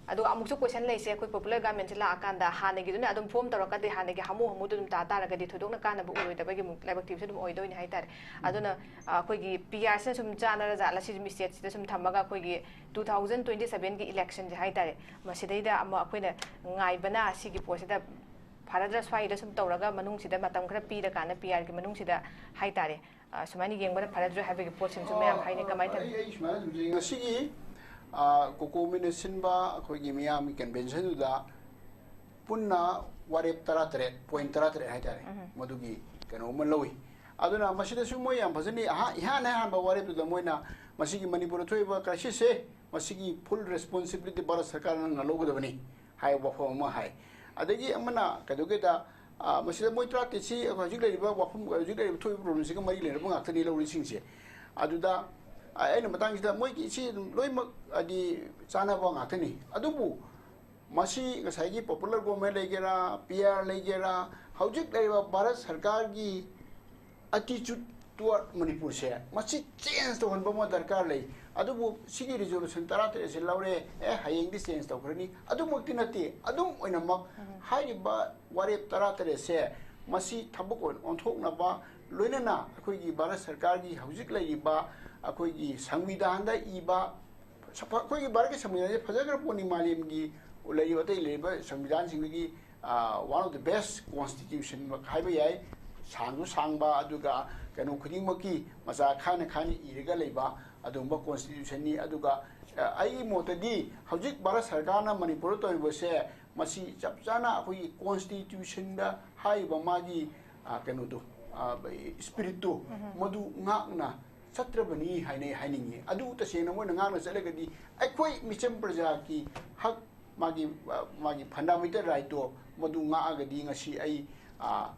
ꯑꯗꯣ ꯑꯃꯨꯛꯁꯨ ꯀꯣꯏꯁꯟ ꯂꯩꯁꯦ, ꯑꯩꯈꯣꯏ ꯄꯣꯄꯨꯂꯔ ꯒꯥꯔꯃꯦꯟꯁꯤ ꯂꯥꯛꯑꯀꯥꯟꯗ ꯍꯥꯟꯅꯒꯤꯗꯨꯅ ꯑꯗꯨꯝ ꯐꯣꯝ ꯇꯧꯔꯛꯀꯗꯤ, ꯍꯥꯟꯅꯒꯤ ꯍꯥꯃꯨ ꯍꯥꯃꯨꯗꯨ ꯑꯗꯨꯝ ꯇꯥ ꯇꯥꯔꯒꯗꯤ ꯊꯣꯏꯗꯣꯛꯅ ꯀꯥꯟꯅꯕ ꯑꯣꯏꯔꯣꯏꯗꯕꯒꯤ ꯑꯃꯨꯛ ꯂꯥꯏꯕꯛ ꯊꯤꯕꯁꯨ ꯑꯗꯨꯝ ꯑꯣꯏꯗꯣꯏꯅꯤ ꯍꯥꯏꯇꯥꯔꯦ꯫ ꯑꯗꯨꯅ, ꯑ, ꯑꯩꯈꯣꯏꯒꯤ ꯄꯤ ꯑꯥꯔꯁꯤꯅ ꯁꯨꯝ ꯆꯥꯟꯅꯔ ꯖꯥꯠꯂ ꯁꯤ ꯁꯨꯝ ꯁ꯭ꯇꯦꯠꯁꯤꯗ ꯁꯨꯝ ꯊꯝꯃꯒ ꯑꯩꯈꯣꯏꯒꯤ ꯇꯨ ꯊꯥꯎꯖꯟ ꯇ꯭ꯋꯦꯟꯇꯤ ꯁꯕꯦꯟꯒꯤ ꯏꯂꯦꯛꯁꯟꯁꯦ ꯍꯥꯏꯇꯥꯔꯦ, ꯃꯁꯤꯗꯩꯗ ꯑꯃ ꯑꯩꯈꯣꯏꯅ ꯉꯥꯏꯕꯅ ꯁꯤꯒꯤ ꯄꯣꯠꯁꯤꯗ ꯐꯔꯗ꯭ꯔꯥ ꯁ꯭ꯋꯥꯏꯗ ꯁꯨꯝ ꯇꯧꯔꯒ ꯃꯅꯨꯡꯁꯤꯗ ꯃꯇꯝ ꯈꯔ ꯄꯤꯔꯀꯥꯟꯗ ꯄꯤ ꯑꯥꯔꯒꯤ ꯃꯅꯨꯡꯁꯤꯗ ꯍꯥꯏꯇꯥꯔꯦ, ꯑ, ꯁꯨꯃꯥꯏꯅ ꯌꯦꯡꯕꯅ ꯐꯔꯗ꯭ꯔꯥ ꯍꯥꯏꯕꯒꯤ ꯄꯣꯠꯁꯤꯡꯁꯨ ꯃꯌꯥꯝ ꯍꯥꯏꯅꯩ꯫ ꯀꯃꯥꯏꯅ ꯇꯧꯏ? ꯑꯩ, ꯑꯩ ꯁꯨꯃꯥꯏꯅ ꯁꯨꯝ ꯌꯦꯡꯉꯤ꯫ ꯉꯁꯤꯒꯤ, ꯑ, ꯀꯣꯀꯣꯃꯤꯅ ꯁꯤꯟꯕ ꯑꯩꯈꯣꯏꯒꯤ ꯃꯤꯌꯥꯝꯒꯤ ꯀꯟꯚꯦꯟꯁꯟꯗꯨꯗ ꯄꯨꯟꯅ ꯋꯥꯔꯦꯞ ꯇꯔꯥꯇꯔꯦꯠ, ꯄꯣꯏꯟ ꯇꯔꯥꯇꯔꯦꯠ ꯍꯥꯏꯇꯥꯔꯦ, ꯎꯝ꯫ ꯃꯗꯨꯒꯤ ꯀꯩꯅꯣ ꯑꯃ ꯂꯧꯏ꯫ ꯑꯗꯨꯅ ꯃꯁꯤꯗꯁꯨ ꯃꯣꯏ ꯌꯥꯝ ꯐꯖꯅ ꯑꯍꯥ-, ꯏꯍꯥꯟ ꯑꯍꯥꯟꯕ ꯋꯥꯔꯦꯞꯇꯨꯗ ꯃꯣꯏꯅ ꯃꯁꯤꯒꯤ ꯃꯅꯤꯄꯨꯔꯗ ꯊꯣꯛꯏꯕ ꯀ꯭ꯔꯥꯏꯁꯤꯁꯁꯦ, ꯃꯁꯤꯒꯤ ꯐꯨꯜ ꯔꯦꯁꯄꯣꯟꯁꯤꯕꯤꯂꯤꯇꯤ ꯚꯥꯔꯠ ꯁꯔꯀꯥꯔꯅ ꯂꯧꯒꯗꯕꯅꯤ ꯍꯥꯏꯕ ꯋꯥꯐꯝ ꯑꯃ ꯍꯥꯏ꯫ ꯑꯗꯒꯤ ꯑꯃꯅ ꯀꯩꯗꯧꯒꯦꯗ, ꯑ, ꯃꯁꯤꯗ ꯃꯣꯏ ꯇꯔꯥꯇꯔꯦꯠꯁꯤ ꯍꯧꯖꯤꯛ ꯂꯩꯔꯤꯕ ꯋꯥꯐꯝ, ꯍꯧꯖꯤꯛ ꯂꯩꯔꯤꯕ ꯊꯣꯛꯏꯕ ꯄ꯭ꯔꯣꯕ꯭ꯂꯦꯝꯁꯤꯒ ꯃꯔꯤ ꯂꯩꯅꯕ ꯉꯥꯛꯇꯅꯤ ꯂꯧꯔꯤꯁꯤꯡꯁꯦ꯫ ꯑꯗꯨꯗ, ꯑ, ꯑꯩꯅ ꯃꯇꯥꯡꯁꯤꯗ ꯃꯣꯏꯒꯤ ꯁꯤ ꯑꯗꯨꯝ ꯂꯣꯏꯅꯃꯛ ꯍꯥꯏꯗꯤ ꯆꯥꯟꯅꯕ ꯉꯥꯛꯇꯅꯤ꯫ ꯑꯗꯨꯕꯨ ꯃꯁꯤ ꯉꯁꯥꯏꯒꯤ ꯄꯣꯄꯨꯂꯔ ꯒꯣꯚꯔꯟꯃꯦꯟꯠ ꯂꯩꯒꯦꯔꯥ, ꯄꯤ ꯑꯥꯔ ꯂꯩꯒꯦꯔꯥ, ꯍꯧꯖꯤꯛ ꯂꯩꯔꯤꯕ ꯚꯥꯔꯠ ꯁꯔꯀꯥꯔꯒꯤ attitude toward ꯃꯅꯤꯄꯨꯔꯁꯦ, ꯃꯁꯤ ꯆꯦꯟꯖ ꯇꯧꯍꯟꯕ ꯑꯃ ꯗꯔꯀꯥꯔ ꯂꯩ꯫ ꯑꯗꯨꯕꯨ ꯁꯤꯒꯤ ꯔꯤꯖꯣꯂꯨꯁꯟ ꯇꯔꯥꯇꯔꯦꯠꯁꯦ ꯂꯧꯔꯦ, ꯑꯦ, ꯍꯌꯦꯡꯗꯤ ꯆꯦꯟꯖ ꯇꯧꯈ꯭ꯔꯅꯤ, ꯑꯗꯨꯃꯛꯇꯤ ꯅꯠꯇꯦ꯫ ꯑꯗꯨꯝ ꯑꯣꯏꯅꯃꯛ ꯎꯝ꯫ ꯍꯥꯏꯔꯤꯕ ꯋꯥꯔꯦꯞ ꯇꯔꯥꯇꯔꯦꯠꯁꯦ ꯃꯁꯤ ꯊꯕꯛ ꯑꯣꯏꯅ ꯑꯣꯟꯊꯣꯛꯅꯕ, ꯂꯣꯏꯅꯅ ꯑꯩꯈꯣꯏꯒꯤ ꯚꯥꯔꯠ ꯁꯔꯀꯥꯔꯒꯤ ꯍꯧꯖꯤꯛ ꯂꯩꯔꯤꯕ ꯑꯩꯈꯣꯏꯒꯤ ꯁꯪꯕꯤꯙꯥꯟꯗ ꯏꯕ ꯁꯐ-, ꯑꯩꯈꯣꯏꯒꯤ ꯚꯥꯔꯠꯀꯤ ꯁꯪꯕꯤꯙꯥꯟꯁꯦ ꯐꯖꯈ꯭ꯔ ꯄꯣꯠꯅꯤ, ꯃꯥꯂꯦꯝꯒꯤ ꯂꯩꯔꯤꯕ, ꯑꯇꯩ ꯂꯩꯔꯤꯕ ꯁꯪꯕꯤꯙꯥꯟꯁꯤꯡꯗꯒꯤ, ꯑ, one of the best constitution ꯍꯥꯏꯕ ꯌꯥꯏ꯫ ꯁꯥꯡꯁꯨ ꯁꯥꯡꯕ, ꯑꯗꯨꯒ ꯀꯩꯅꯣ ꯈꯨꯗꯤꯡꯃꯛꯀꯤ ꯃꯆꯥ ꯈꯥꯏꯅ ꯈꯥꯏꯅ ꯏꯔꯒ ꯂꯩꯕ ꯑꯗꯨꯒꯨꯝꯕ ꯀꯣꯟꯁꯇꯤꯇ꯭ꯌꯨꯁꯟꯅꯤ꯫ ꯑꯗꯨꯒ, ꯑ, ꯑꯩꯒꯤ ꯃꯣꯠꯇꯗꯤ ꯍꯧꯖꯤꯛ ꯚꯥꯔꯠ ꯁꯔꯀꯥꯔꯅ ꯃꯅꯤꯄꯨꯔꯗ ꯇꯧꯔꯤꯕꯁꯦ, ꯃꯁꯤ ꯆꯞ ꯆꯥꯅ ꯑꯩꯈꯣꯏꯒꯤ ꯀꯣꯟꯁꯇꯤꯇ꯭ꯌꯨꯁꯟꯗ ꯍꯥꯏꯔꯤꯕ ꯃꯥꯒꯤ, ꯑ, ꯀꯩꯅꯣꯗꯣ, ꯑ, ꯏꯁꯄꯤꯔꯤꯠꯇꯣ, ꯎꯝ꯫ ꯃꯗꯨ ꯉꯥꯛꯅ ꯆꯠꯇ꯭ꯔꯕꯅꯤ ꯍꯥꯏꯅ ꯑꯩ ꯍꯥꯏꯅꯤꯡꯉꯤ꯫ ꯑꯗꯨ ꯇꯁꯦꯡꯅ ꯃꯣꯏꯅ ꯉꯥꯡꯅ ꯆꯠꯂꯒꯗꯤ ꯑꯩꯈꯣꯏ ꯃꯤꯆꯝ ꯄ꯭ꯔꯖꯥꯒꯤ ꯍꯛ, ꯃꯥꯒꯤ, ꯃꯥꯒꯤ fundamental rightꯇꯣ ꯃꯗꯨ ꯉꯥꯛꯑꯒꯗꯤ ꯉꯁꯤ ꯑꯩ, ꯑ,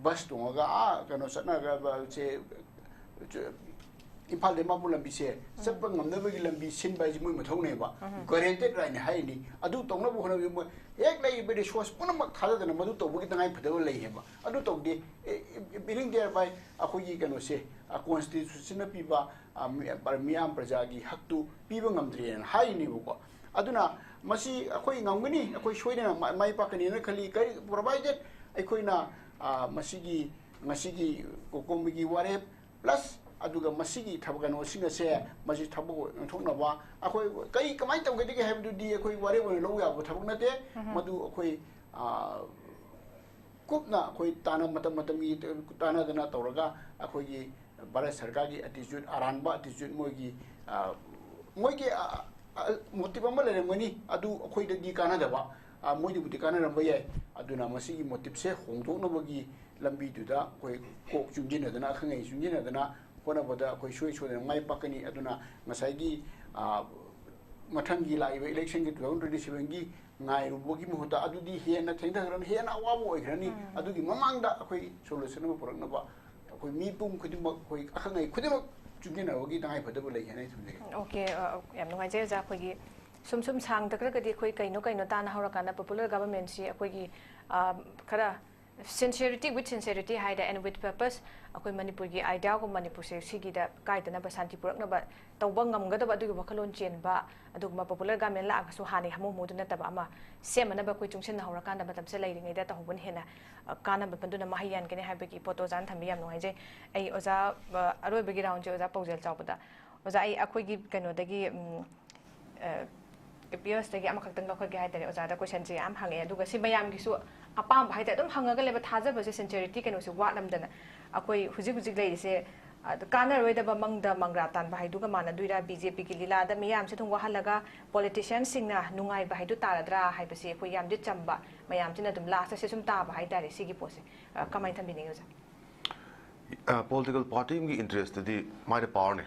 bus ꯇꯣꯡꯉꯒ, ꯑ, ꯀꯩꯅꯣ ꯆꯠꯅꯒ, ꯁꯦ, ꯏꯝꯐꯥꯜꯗꯩ ꯃꯥꯕꯨ ꯂꯝꯕꯤꯁꯦ ꯆꯠꯄ ꯉꯝꯅꯕꯒꯤ ꯂꯝꯕꯤ ꯁꯤꯟꯕ ꯍꯥꯏꯁꯦ ꯃꯣꯏ ꯃꯊꯧꯅꯦꯕ꯫ Guaranteed rightꯅꯦ ꯍꯥꯏꯔꯤꯅꯤ꯫ ꯑꯗꯨ ꯇꯧꯅꯕ ꯍꯣꯠꯅꯕꯗ ꯃꯣꯏ ꯍꯦꯛ ꯂꯩꯔꯤꯕ resource ꯄꯨꯝꯅꯃꯛ ꯊꯥꯗꯗꯅ ꯃꯗꯨ ꯇꯧꯕꯒꯤ ꯇꯉꯥꯏ ꯐꯗꯕ ꯂꯩꯌꯦꯕ꯫ ꯑꯗꯨ ꯇꯧꯗꯦ꯫ ꯑꯦ, ꯑꯦ, meaning thereby ꯑꯩꯈꯣꯏꯒꯤ ꯀꯩꯅꯣꯁꯦ, ꯑ, constitutionꯅ ꯄꯤꯕ, ꯑ, ꯃꯤ-, ꯃꯤꯌꯥꯝ ꯄ꯭ꯔꯖꯥꯒꯤ ꯍꯛꯇꯨ ꯄꯤꯕ ꯉꯝꯗ꯭ꯔꯦꯅ ꯍꯥꯏꯔꯤꯅꯦꯕꯀꯣ꯫ ꯑꯗꯨꯅ ꯃꯁꯤ ꯑꯩꯈꯣꯏ ꯉꯝꯒꯅꯤ, ꯑꯩꯈꯣꯏ ꯁꯣꯏꯗꯅ ꯃ-, ꯃꯥꯏ ꯄꯥꯛꯀꯅꯤꯅ ꯈꯜꯂꯤ꯫ ꯀꯔꯤ, provided ꯑꯩꯈꯣꯏꯅ, ꯑ, ꯃꯁꯤꯒꯤ, ꯉꯁꯤꯒꯤ ꯀꯣꯀꯣꯃꯤꯒꯤ ꯋꯥꯔꯦꯞ plus ꯑꯗꯨꯒ ꯃꯁꯤꯒꯤ ꯊꯕꯛ ꯀꯩꯅꯣꯁꯤꯡ ꯑꯁꯦ ꯃꯁꯤ ꯊꯕꯛ ꯑꯣꯏꯅ ꯑꯣꯟꯊꯣꯛꯅꯕ ꯑꯩꯈꯣꯏ ꯀꯔꯤ ꯀꯃꯥꯏꯅ ꯇꯧꯒꯗꯒꯦ ꯍꯥꯏꯕꯗꯨꯗꯤ ꯑꯩꯈꯣꯏ ꯋꯥꯔꯦꯞ ꯑꯣꯏꯅ ꯂꯧꯕ ꯌꯥꯕ ꯊꯕꯛ ꯅꯠꯇꯦ꯫ ꯃꯗꯨ ꯑꯩꯈꯣꯏ, ꯑ, ꯀꯨꯞꯅ ꯑꯩꯈꯣꯏ ꯇꯥꯟꯅ-, ꯃꯇꯝ ꯃꯇꯝꯒꯤ ꯇꯥꯟꯅꯗꯅ ꯇꯧꯔꯒ ꯑꯩꯈꯣꯏꯒꯤ ꯚꯥꯔꯠ ꯁꯔꯀꯥꯔꯒꯤ attitude, ꯑꯔꯥꯟꯕ attitude, ꯃꯣꯏꯒꯤ, ꯑ, ꯃꯣꯏꯒꯤ, ꯑ, ꯑ, motive ꯑꯃ ꯂꯩꯔꯝꯒꯅꯤ, ꯑꯗꯨ ꯑꯩꯈꯣꯏꯗꯗꯤ ꯀꯥꯟꯅꯗꯕ, ꯑ, ꯃꯣꯏꯗꯕꯨꯗꯤ ꯀꯥꯟꯅꯔꯝꯕ ꯌꯥꯏ꯫ ꯑꯗꯨꯅ ꯃꯁꯤꯒꯤ motiveꯁꯦ ꯍꯣꯡꯗꯣꯛꯅꯕꯒꯤ ꯂꯝꯕꯤꯗꯨꯗ ꯑꯩꯈꯣꯏ ꯀꯣꯛ ꯆꯨꯡꯁꯤꯟꯅꯗꯅ, ꯑꯈꯪ ꯑꯍꯩ ꯆꯨꯡꯁꯤꯟꯅꯗꯅ ꯍꯣꯠꯅꯕꯗ ꯑꯩꯈꯣꯏ ꯁꯣꯏ ꯁꯣꯏꯗꯅ ꯃꯥꯏ ꯄꯥꯛꯀꯅꯤ꯫ ꯑꯗꯨꯅ ꯉꯁꯥꯏꯒꯤ, ꯑ, ꯃꯊꯪꯒꯤ ꯂꯥꯛꯏꯕ election two thousand twenty sevenꯒꯤ ꯉꯥꯏꯔꯨꯕꯒꯤ ꯃꯍꯨꯠꯇ ꯑꯗꯨꯗꯤ ꯍꯦꯟꯅ ꯊꯦꯡꯊꯈ꯭ꯔꯅꯤ, ꯍꯦꯟꯅ ꯑꯋꯥꯕ ꯑꯣꯏꯈ꯭ꯔꯅꯤ꯫ ꯎꯝ꯫ ꯑꯗꯨꯒꯤ ꯃꯃꯥꯡꯗ ꯑꯩꯈꯣꯏ solution ꯑꯃ ꯄꯨꯔꯛꯅꯕ ꯑꯩꯈꯣꯏ ꯃꯤꯄꯨꯝ ꯈꯨꯗꯤꯡꯃꯛ, ꯑꯩꯈꯣꯏ ꯑꯈꯪ ꯑꯍꯩ ꯈꯨꯗꯤꯡꯃꯛ ꯆꯨꯡꯁꯤꯟꯅꯕꯒꯤ ꯇꯉꯥꯏꯐꯗꯕ ꯂꯩ ꯍꯥꯏꯅ ꯑꯩ ꯊꯝꯖꯒꯦ꯫ Okay, ꯑ, ꯌꯥꯝ ꯅꯨꯡꯉꯥꯏꯖꯩ ꯑꯣꯖꯥ꯫ ꯑꯩꯈꯣꯏꯒꯤ ꯁꯨꯝ ꯁꯨꯝ ꯁꯥꯡꯊꯈ꯭ꯔꯒꯗꯤ ꯑꯩꯈꯣꯏ ꯀꯩꯅꯣ ꯀꯩꯅꯣ ꯇꯥꯟꯅ ꯍꯧꯔꯀꯥꯟꯗ popular governmentꯁꯤ ꯑꯩꯈꯣꯏꯒꯤ, ꯑ, ꯈꯔ sincerity, with sincerity ꯍꯥꯏꯗ and with purpose, ꯑꯩꯈꯣꯏ ꯃꯅꯤꯄꯨꯔꯒꯤ ideaꯒꯨꯝꯕ ꯃꯅꯤꯄꯨꯔꯁꯦ ꯁꯤꯒꯤꯗ ꯀꯥꯏꯗꯅꯕ ꯁꯥꯟꯇꯤ ꯄꯨꯔꯛꯅꯕ ꯇꯧꯕ ꯉꯝꯒꯗꯕ ꯑꯗꯨꯒꯤ ꯋꯥꯈꯜꯂꯣꯟ ꯆꯦꯟꯕ ꯑꯗꯨꯒꯨꯝꯕ popular government ꯂꯥꯛꯑꯒꯁꯨ ꯍꯥꯟꯅꯒꯤ ꯍꯥꯃꯨ ꯍꯥꯃꯨꯗꯨ ꯅꯠꯇꯕ ꯑꯃ ꯁꯦꯝꯅꯅꯕ ꯑꯩꯈꯣꯏ ꯆꯨꯡꯁꯤꯟꯅꯍꯧꯔꯀꯥꯟꯗ ꯃꯇꯝꯁꯦ ꯂꯩꯔꯤꯉꯩꯗ ꯇꯧꯍꯧꯕꯅ ꯍꯦꯟꯅ, ꯑ, ꯀꯥꯟꯅꯕ ꯃꯗꯨꯅ ꯃꯍꯩ ꯌꯥꯟꯒꯅꯤ ꯍꯥꯏꯕꯒꯤ ꯄꯣꯠꯇꯣ ꯑꯣꯖꯥꯅ ꯊꯝꯕꯤ ꯌꯥꯝ ꯅꯨꯡꯉꯥꯏꯖꯩ꯫ ꯑꯩ ꯑꯣꯖꯥ, ꯑ, ꯑꯔꯣꯏꯕꯒꯤ roundꯁꯦ ꯑꯣꯖꯥ ꯄꯥꯎꯖꯦꯜ ꯆꯥꯎꯕꯗ꯫ ꯑꯣꯖꯥ, ꯑꯩ ꯑꯩꯈꯣꯏꯒꯤ ꯀꯩꯅꯣꯗꯒꯤ, ꯎꯝ, ꯑ, APSꯇꯒꯤ ꯑꯃꯈꯛꯇꯪ ꯂꯧꯈꯠꯀꯦ ꯍꯥꯏ ꯇꯥꯔꯦ꯫ ꯑꯣꯖꯥꯗ questionꯁꯦ ꯌꯥꯝ ꯍꯪꯉꯛꯑꯦ, ꯑꯗꯨꯒ ꯁꯤ ꯃꯌꯥꯝꯒꯤꯁꯨ ꯑꯄꯥꯝꯕ ꯍꯥꯏ ꯇꯥꯔꯦ, ꯑꯗꯨꯝ ꯍꯪꯉꯒ ꯂꯩꯕ ꯊꯥꯖꯕꯁꯦ, sincerity ꯀꯩꯅꯣꯁꯦ ꯋꯥꯠꯂꯝꯗꯅ ꯑꯩꯈꯣꯏ ꯍꯧꯖꯤꯛ ꯍꯧꯖꯤꯛ ꯂꯩꯔꯤꯁꯦ, ꯑ, ꯀꯥꯟꯅꯔꯣꯏꯗꯕ ꯃꯪꯗ ꯃꯪꯒ꯭ꯔꯥ ꯇꯥꯟꯕ ꯍꯥꯏꯗꯨꯒ ꯃꯥꯟꯅꯗꯣꯏꯔꯥ? BJPꯒꯤ ꯂꯤꯂꯥꯗ ꯃꯤꯌꯥꯝꯁꯦ ꯑꯗꯨꯝ ꯋꯥꯍꯜꯂꯒ politicianꯁꯤꯡꯅ ꯅꯨꯡꯉꯥꯏꯕ ꯍꯥꯏꯗꯨ ꯇꯥꯔꯗ꯭ꯔꯥ ꯍꯥꯏꯕꯁꯤ ꯑꯩꯈꯣꯏ ꯌꯥꯝꯗꯤ ꯆꯝꯕ ꯃꯌꯥꯝꯁꯤꯅ ꯑꯗꯨꯝ lastꯁꯦ ꯁꯨꯝ ꯇꯥꯕ ꯍꯥꯏ ꯇꯥꯔꯦ꯫ ꯁꯤꯒꯤ ꯄꯣꯠꯁꯦ, ꯑ, ꯀꯃꯥꯏꯅ ꯊꯝꯕꯤꯅꯤꯡꯉꯤ ꯑꯣꯖꯥ? ꯄꯣꯂꯤꯇꯤꯀꯦꯜ ꯄꯥꯔꯇꯤ ꯑꯃꯒꯤ ꯏꯟꯇꯔꯦꯁꯇꯗꯤ ꯃꯥꯏꯗ ꯄꯥꯋꯔꯅꯦ,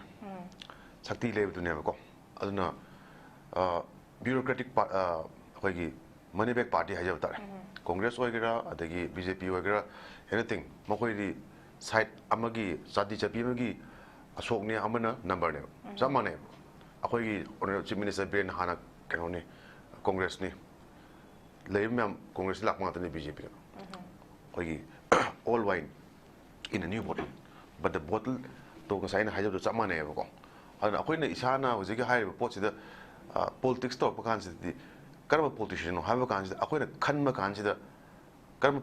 ꯁꯛꯇꯤ ꯂꯩꯕꯗꯨꯅꯦꯕꯀꯣ꯫ ꯑꯗꯨꯅ ꯕ꯭ꯌꯨꯔꯣꯀ꯭ꯔꯦꯇꯤꯛ, ꯑꯩꯈꯣꯏꯒꯤ ꯃꯅꯤ ꯕꯦꯛ ꯄꯥꯔꯇꯤ ꯍꯥꯏꯖꯕ ꯇꯥꯔꯦ꯫ ꯀꯣꯡꯒ꯭ꯔꯦꯁ ꯑꯣꯏꯒꯦꯔꯥ, ꯑꯗꯒꯤ ꯕꯤ ꯖꯦ ꯄꯤ ꯑꯣꯏꯒꯦꯔꯥ, ꯑꯦꯅꯤꯊꯤꯡ, ꯃꯈꯣꯏꯗꯤ ꯁꯥꯏꯠ ꯑꯃꯒꯤ, ꯆꯥꯇꯤ ꯆꯠꯄꯤ ꯑꯃꯒꯤ ꯑꯁꯣꯛꯅꯦ, ꯑꯃꯅ ꯅꯝꯕꯔꯅꯦꯕ꯫ ꯆꯞ ꯃꯥꯟꯅꯩꯕ꯫ ꯑꯩꯈꯣꯏꯒꯤ ꯑꯣꯅꯔꯦꯕꯜ ꯆꯤꯐ ꯃꯤꯅꯤꯁꯇꯔ ꯕꯤꯔꯦꯟ ꯍꯥꯟꯅ ꯀꯩꯅꯣꯅꯤ, ꯀꯣꯡꯒ꯭ꯔꯦꯁꯅꯤ꯫ ꯂꯩꯔꯤꯕ ꯃꯌꯥꯝ ꯀꯣꯡꯒ꯭ꯔꯦꯁꯇ ꯂꯥꯛꯄ ꯉꯥꯛꯇꯅꯤ, ꯕꯤ ꯖꯦ ꯄꯤꯗ꯫ ꯑꯩꯈꯣꯏꯒꯤ all wine in a new bottle, but the bottle ꯇꯣ ꯉꯁꯥꯏ ꯑꯩꯅ ꯍꯥꯏꯖꯕꯗꯣ ꯆꯞ ꯃꯥꯟꯅꯩꯌꯦꯕꯀꯣ꯫ ꯑꯗꯨꯅ ꯑꯩꯈꯣꯏꯅ ꯏꯁꯥꯅ ꯍꯧꯖꯤꯛꯀꯤ ꯍꯥꯏꯔꯤꯕ ꯄꯣꯠꯁꯤꯗ ꯄꯣꯂꯤꯇꯤꯛꯁ ꯇꯧꯔꯛꯄ ꯀꯥꯟꯁꯤꯗꯗꯤ ꯀꯔꯝꯕ ꯄꯣꯂꯤꯇꯤꯁꯤꯌꯟꯅꯣ ꯍꯥꯏꯕ ꯀꯥꯟꯁꯤꯗ ꯑꯩꯈꯣꯏꯅ ꯈꯟꯕ ꯀꯥꯟꯁꯤꯗ ꯀꯔꯝꯕ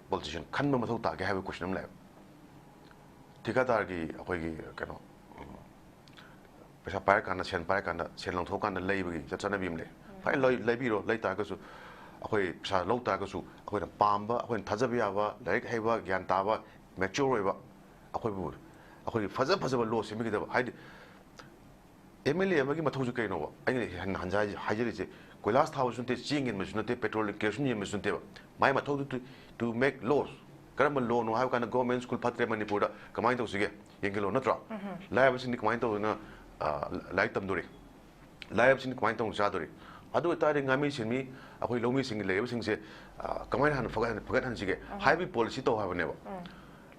ꯄꯣꯂꯤꯇꯤꯁꯤꯌꯟ ꯈꯟꯕ ꯃꯊꯧ ꯇꯥꯒꯦ ꯍꯥꯏꯕ ꯀꯣꯏꯁꯟ ꯑꯃ ꯂꯩꯌꯦꯕ꯫ ꯊꯤꯀꯥꯗꯥꯔꯒꯤ ꯑꯩꯈꯣꯏꯒꯤ ꯀꯩꯅꯣ, ꯎꯝ, ꯄꯩꯁꯥ ꯄꯥꯏꯔꯀꯥꯟꯗ, ꯁꯦꯟ ꯄꯥꯏꯔꯀꯥꯟꯗ, ꯁꯦꯟ ꯂꯪꯊꯣꯛꯀꯥꯟꯗ ꯂꯩꯕꯒꯤ ꯆꯠ-, ꯆꯠꯅꯕꯤ ꯑꯃ ꯂꯩ꯫ ꯐꯥꯏꯅ ꯂꯩ-, ꯂꯩꯕꯤꯔꯣ, ꯂꯩ ꯇꯥꯔꯒꯁꯨ ꯑꯩꯈꯣꯏ ꯄꯩꯁꯥ ꯂꯧ ꯇꯥꯔꯒꯁꯨ ꯑꯩꯈꯣꯏꯅ ꯄꯥꯝꯕ, ꯑꯩꯈꯣꯏꯅ ꯊꯥꯖꯕ ꯌꯥꯕ, ꯂꯥꯏꯔꯤꯛ ꯍꯩꯕ, ꯒ꯭ꯌꯥꯟ ꯇꯥꯕ, ꯃꯦꯆ꯭ꯌꯣꯔ ꯑꯣꯏꯕ, ꯑꯩꯈꯣꯏꯕꯨ, ꯑꯩꯈꯣꯏꯒꯤ ꯐꯖ ꯐꯖꯕ ꯂꯣ ꯁꯦꯝꯕꯤꯒꯗꯕ꯫ ꯍꯥꯏꯗꯤ ꯑꯦꯝ ꯑꯦꯜ ꯑꯦ ꯑꯃꯒꯤ ꯃꯊꯧꯁꯤ ꯀꯩꯅꯣꯕ? ꯑꯩꯅ ꯍꯟꯅ ꯍꯟꯖ-, ꯍꯥꯏꯖꯔꯤꯁꯦ, ꯀꯣꯏꯂꯥꯁ ꯊꯥꯕꯁꯨ ꯅꯠꯇꯦ, ꯆꯦꯡ ꯌꯦꯟꯕꯁꯨ ꯅꯠꯇꯦ, ꯄꯦꯇ꯭ꯔꯣꯜ ꯀꯦꯔꯣꯁꯤꯟ ꯌꯦꯟꯕꯁꯨ ꯅꯠꯇꯦꯕ꯫ ꯃꯥꯏ ꯃꯊꯧꯗꯨ to, to make laws꯫ ꯀꯔꯝꯕ ꯂꯣꯅꯣ ꯍꯥꯏꯕ ꯀꯥꯟꯗ, ꯒꯣꯔꯃꯦꯟ ꯁ꯭ꯀꯨꯜ ꯐꯠꯇ꯭ꯔꯦ ꯃꯅꯤꯄꯨꯔꯗ, ꯀꯃꯥꯏꯅ ꯇꯧꯁꯤꯒꯦ? ꯌꯦꯡꯁꯤꯜꯂꯣ, ꯅꯠꯇ꯭ꯔꯣ? ꯂꯥꯏꯔꯕꯁꯤꯡꯗꯤ ꯀꯃꯥꯏꯅ ꯇꯧꯗꯅ, ꯑ, ꯂꯥꯏꯔꯤꯛ ꯇꯝꯗꯣꯔꯤ? ꯂꯥꯏꯔꯕꯁꯤꯡꯗꯤ ꯀꯃꯥꯏꯅ ꯇꯧꯅ ꯆꯥꯗꯣꯔꯤ? ꯑꯗꯨ ꯑꯣꯏꯇꯥꯔꯗꯤ ꯉꯥꯃꯤ ꯁꯦꯟꯃꯤ, ꯑꯩꯈꯣꯏ ꯂꯧꯃꯤꯁꯤꯡꯒꯤ ꯂꯩꯔꯤꯕꯁꯤꯡꯁꯦ, ꯑ, ꯀꯃꯥꯏꯅ ꯍꯥꯟꯅ ꯐꯒꯠꯍꯟ-, ꯐꯒꯠꯍꯟꯁꯤꯒꯦ ꯍꯥꯏꯕꯒꯤ ꯄꯣꯂꯤꯁꯤ ꯇꯧ ꯍꯥꯏꯕꯅꯦꯕ꯫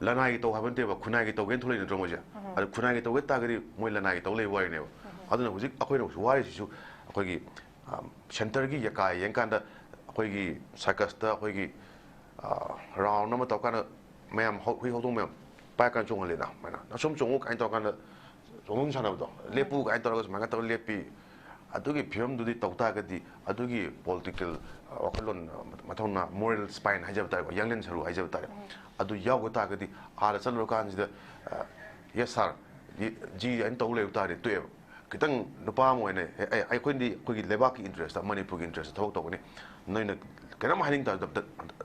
ꯂꯅꯥꯏꯒꯤ ꯇꯧ ꯍꯥꯏꯕ ꯅꯠꯇꯦꯕ, ꯈꯨꯟꯅꯥꯏꯒꯤ ꯇꯧꯒꯦꯅ ꯊꯣꯛꯂꯛꯏ ꯅꯠꯇ꯭ꯔꯣ ꯃꯣꯏꯁꯦ? ꯑꯗꯨ ꯈꯨꯟꯅꯥꯏꯒꯤ ꯇꯧꯒꯦ ꯇꯥꯔꯒꯗꯤ ꯃꯣꯏ ꯂꯅꯥꯏꯒꯤ ꯇꯧ ꯂꯩꯕ ꯋꯥꯔꯤꯅꯦꯕ꯫ ꯑꯗꯨꯅ ꯍꯧꯖꯤꯛ ꯑꯩꯈꯣꯏꯅ ꯍꯧꯖꯤꯛ ꯋꯥꯔꯤꯁꯤꯁꯨ ꯑꯩꯈꯣꯏꯒꯤ, ꯑ, ꯁꯦꯟꯇꯔꯒꯤ ꯌꯦꯀꯥꯏ ꯌꯦꯡꯀꯥꯟꯗ, ꯑꯩꯈꯣꯏꯒꯤ ꯁꯔꯀꯁꯇ ꯑꯩꯈꯣꯏꯒꯤ, ꯑ, ꯔꯥꯎꯟ ꯑꯃ ꯇꯧꯔꯀꯥꯟꯗ ꯃꯌꯥꯝ ꯍꯧ-, ꯍꯨꯏ ꯍꯧꯗꯣꯡ ꯃꯌꯥꯝ ꯄꯥꯏꯔ ꯀꯥꯟꯗ ꯆꯣꯡꯍꯜꯂꯦꯅ, ꯑꯗꯨꯃꯥꯏꯅ, "ꯑꯁꯣꯝ ꯆꯣꯡꯉꯨ" ꯀꯥꯏꯅ ꯇꯧꯔꯀꯥꯟꯗ ꯆꯣꯡꯐꯝ ꯁꯥꯟꯅꯕꯗꯣ, "ꯂꯦꯞꯄꯨ" ꯀꯥꯏꯅ ꯇꯧꯔꯒ ꯁꯨꯃꯥꯏꯅ ꯇꯧꯔꯒ ꯂꯦꯞꯄꯤ꯫ ꯑꯗꯨꯒꯤ ꯐꯤꯕꯝꯗꯨꯗꯤ ꯇꯧ ꯇꯥꯔꯒꯗꯤ, ꯑꯗꯨꯒꯤ ꯄꯣꯂꯤꯇꯤꯀꯦꯜ, ꯑ, ꯋꯥꯈꯜꯂꯣꯟ, ꯑ, ꯃꯊꯧꯅꯥ, ꯃꯣꯔꯦꯜ ꯁ꯭ꯄꯥꯏꯟ ꯍꯥꯏꯖꯕ ꯇꯥꯔꯦꯀꯣ, ꯌꯥꯡꯂꯦꯟ ꯁꯔꯨ ꯍꯥꯏꯖꯕ ꯇꯥꯔꯦ, ꯑꯗꯨ ꯌꯥꯎꯕ ꯇꯥꯔꯒꯗꯤ, ꯑꯥꯗ ꯆꯠꯂꯨꯔꯀꯥꯟꯁꯤꯗ, ꯑ, "ꯌꯦꯁ ꯁꯥꯔ, ꯖꯤ" ꯍꯥꯏꯅ ꯇꯧ ꯂꯩꯕ ꯇꯥꯔꯗꯤ ꯇꯣꯛꯑꯦꯕ꯫ ꯈꯤꯇꯪ ꯅꯨꯄꯥ ꯑꯃ ꯑꯣꯏꯅ, "ꯑꯦ, ꯑꯦ, ꯑꯩꯈꯣꯏꯗꯤ ꯑꯩꯈꯣꯏꯒꯤ ꯂꯩꯕꯥꯛꯀꯤ ꯏꯟꯇꯔꯦꯁꯇ, ꯃꯅꯤꯄꯨꯔꯒꯤ ꯏꯟꯇꯔꯦꯁꯇ ꯊꯕꯛ ꯇꯧꯒꯅꯤ, ꯅꯣꯏꯅ ꯀꯩꯅꯣꯝ ꯍꯥꯏꯅꯤꯡ ꯇꯥꯔꯗꯤ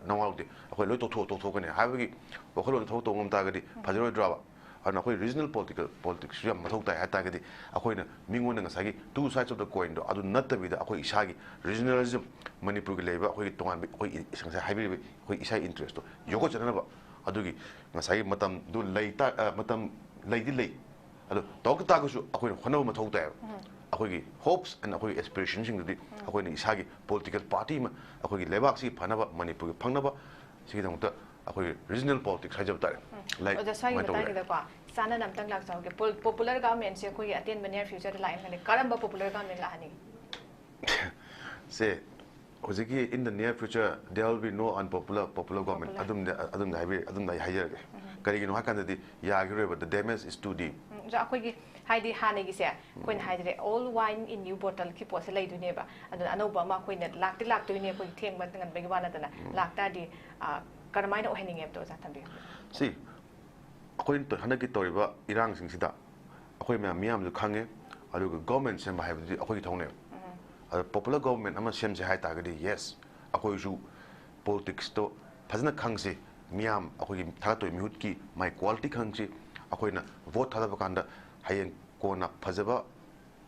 ꯅꯋꯥ ꯂꯧꯗꯦ, ꯑꯩꯈꯣꯏ ꯂꯣꯏ ꯇꯧꯊꯣꯛ-, ꯇꯧꯊꯣꯛꯀꯅꯤ" ꯍꯥꯏꯕꯒꯤ ꯋꯥꯈꯜꯂꯣꯟꯗ ꯊꯕꯛ ꯇꯧꯕ ꯉꯝ ꯇꯥꯔꯒꯗꯤ ꯐꯖꯔꯣꯏꯗ꯭ꯔꯕ? ꯑꯗꯨꯅ ꯑꯩꯈꯣꯏ ꯔꯤꯖꯅꯦꯜ ꯄꯣꯂꯤꯇꯤꯀꯦꯜ, ꯄꯣꯂꯤꯇꯤꯛꯁꯁꯨ ꯌꯥꯝ ꯃꯊꯧ ꯇꯥꯏ ꯍꯥꯏ ꯇꯥꯔꯒꯗꯤ, ꯑꯩꯈꯣꯏꯅ ꯃꯤꯉꯣꯟꯗ ꯉꯁꯥꯏꯒꯤ two sides of the coin ꯗꯣ ꯑꯗꯨ ꯅꯠꯇꯕꯤꯗ, ꯑꯩꯈꯣꯏ ꯏꯁꯥꯒꯤ ꯔꯤꯖꯅꯦꯂꯤꯖꯝ, ꯃꯅꯤꯄꯨꯔꯒꯤ ꯂꯩꯔꯤꯕ ꯑꯩꯈꯣꯏꯒꯤ ꯇꯣꯉꯥꯟꯕ, ꯑꯩꯈꯣꯏ ꯉꯁꯥꯏ ꯍꯥꯏꯕꯤꯔꯤꯕ ꯑꯩꯈꯣꯏ ꯏꯁꯥ ꯏꯟꯇꯔꯦꯁꯇꯣ ꯌꯣꯛꯈꯠꯆꯅꯅꯕ ꯑꯗꯨꯒꯤ ꯉꯁꯥꯏꯒꯤ ꯃꯇꯝꯗꯨ ꯂꯩ ꯇꯥ-, ꯑ, ꯃꯇꯝ ꯂꯩꯗꯤ ꯂꯩ, ꯑꯗꯣ ꯇꯧꯔꯛꯇ ꯇꯥꯔꯒꯁꯨ ꯑꯩꯈꯣꯏꯅ ꯍꯣꯠꯅꯕ ꯃꯊꯧ ꯇꯥꯏꯌꯦꯕ꯫ ꯑꯩꯈꯣꯏꯒꯤ hopes and ꯑꯩꯈꯣꯏꯒꯤ aspirationꯁꯤꯡꯗꯨꯗꯤ ꯑꯩꯈꯣꯏꯅ ꯏꯁꯥꯒꯤ political party ꯑꯃ, ꯑꯩꯈꯣꯏꯒꯤ ꯂꯩꯕꯥꯛꯁꯤꯒꯤ ꯐꯅꯕ, ꯃꯅꯤꯄꯨꯔꯒꯤ ꯐꯪꯅꯕ, ꯁꯤꯒꯤꯗꯃꯛꯇ ꯑꯩꯈꯣꯏꯒꯤ regional politics ꯍꯥꯏꯖꯕ ꯇꯥꯔꯦ꯫ Like ꯑꯣꯖꯥ, ꯁ꯭ꯋꯥꯏꯒꯤ ꯑꯗꯨꯃꯥꯏꯅ ꯇꯧꯕ ꯌꯥꯏ꯫ ꯃꯇꯥꯡꯁꯤꯗꯀꯣ ꯆꯥꯅꯅ ꯑꯝꯇꯪ ꯂꯥꯛꯆꯍꯧꯒꯦ꯫ Pol-, popular governmentꯁꯦ ꯑꯩꯈꯣꯏꯒꯤ ꯑꯇꯦꯟꯕ near futureꯗ ꯂꯥꯛꯑꯦꯅ ꯈꯜꯂꯤ꯫ ꯀꯔꯝꯕ popular government ꯂꯥꯛꯍꯟꯅꯤꯡꯉꯤ? ꯁꯦ, ꯍꯧꯖꯤꯛꯀꯤ in the near future there will be no unpopular popular government꯫ Popular꯫ ꯑꯗꯨꯝꯗꯤ ꯑꯗꯨꯝꯗꯤ ꯍꯥꯏꯕꯤ ꯑꯗꯨꯝꯗꯤ ꯑꯩ ꯍꯥꯏꯖꯔꯒꯦ꯫ ꯀꯔꯤꯒꯤꯅꯣ ꯍꯥꯏꯀꯥꯟꯗꯗꯤ ꯌꯥꯈꯤꯔꯣꯏꯕ, the damage is too deep꯫ ꯎꯝ, ꯑꯣꯖꯥ, ꯑꯩꯈꯣꯏꯒꯤ ꯍꯥꯏꯗꯤ ꯍꯥꯟꯅꯒꯤꯁꯦ ꯑꯩꯈꯣꯏꯅ ꯍꯥꯏꯗ꯭ꯔꯦ, old wine in new bottleꯒꯤ ꯄꯣꯠꯁꯦ ꯂꯩꯗꯣꯏꯅꯦꯕ꯫ ꯑꯗꯨꯅ ꯑꯅꯧꯕ ꯑꯃ ꯑꯩꯈꯣꯏꯅ ꯂꯥꯛꯇꯤ ꯂꯥꯛꯇꯣꯏꯅꯦ, ꯑꯩꯈꯣꯏ ꯊꯦꯡꯕ ꯉꯟꯕꯒꯤ ꯋꯥ ꯅꯠꯇꯅ꯫ ꯂꯥꯛꯇꯥꯔꯗꯤ, ꯑ, ꯀꯔꯝꯍꯥꯏꯅ ꯑꯣꯏꯍꯟꯅꯤꯡꯉꯦꯕꯗꯣ ꯑꯣꯖꯥ ꯊꯝꯕꯤꯌꯨ꯫ ꯁꯤ ꯑꯩꯈꯣꯏꯅ ꯇ-, ꯍꯟꯗꯛꯀꯤ ꯇꯧꯔꯤꯕ ꯏꯔꯥꯡꯁꯤꯡꯁꯤꯗ ꯑꯩꯈꯣꯏ ꯃꯌꯥꯝ, ꯃꯤꯌꯥꯝꯁꯨ ꯈꯪꯉꯦ, ꯑꯗꯨꯒ government ꯁꯦꯝꯕ ꯍꯥꯏꯕꯗꯨꯗꯤ ꯑꯩꯈꯣꯏꯒꯤ ꯊꯧꯅꯦꯕ꯫ ꯑꯗ popular government ꯑꯃ ꯁꯦꯝꯁꯦ ꯍꯥꯏ ꯇꯥꯔꯒꯗꯤ, yes, ꯑꯩꯈꯣꯏꯁꯨ politicsꯇꯣ ꯐꯖꯅ ꯈꯪꯁꯤ, ꯃꯤꯌꯥꯝ ꯑꯩꯈꯣꯏꯒꯤ ꯊꯥꯒꯠꯇꯣꯏ ꯃꯤꯍꯨꯠꯀꯤ ꯃꯥꯏ quality ꯈꯪꯁꯤ, ꯑꯩꯈꯣꯏꯅ vote ꯊꯥꯗꯕ ꯀꯥꯟꯗ ꯍꯌꯦꯡ ꯀꯣꯟꯅ ꯐꯖꯕ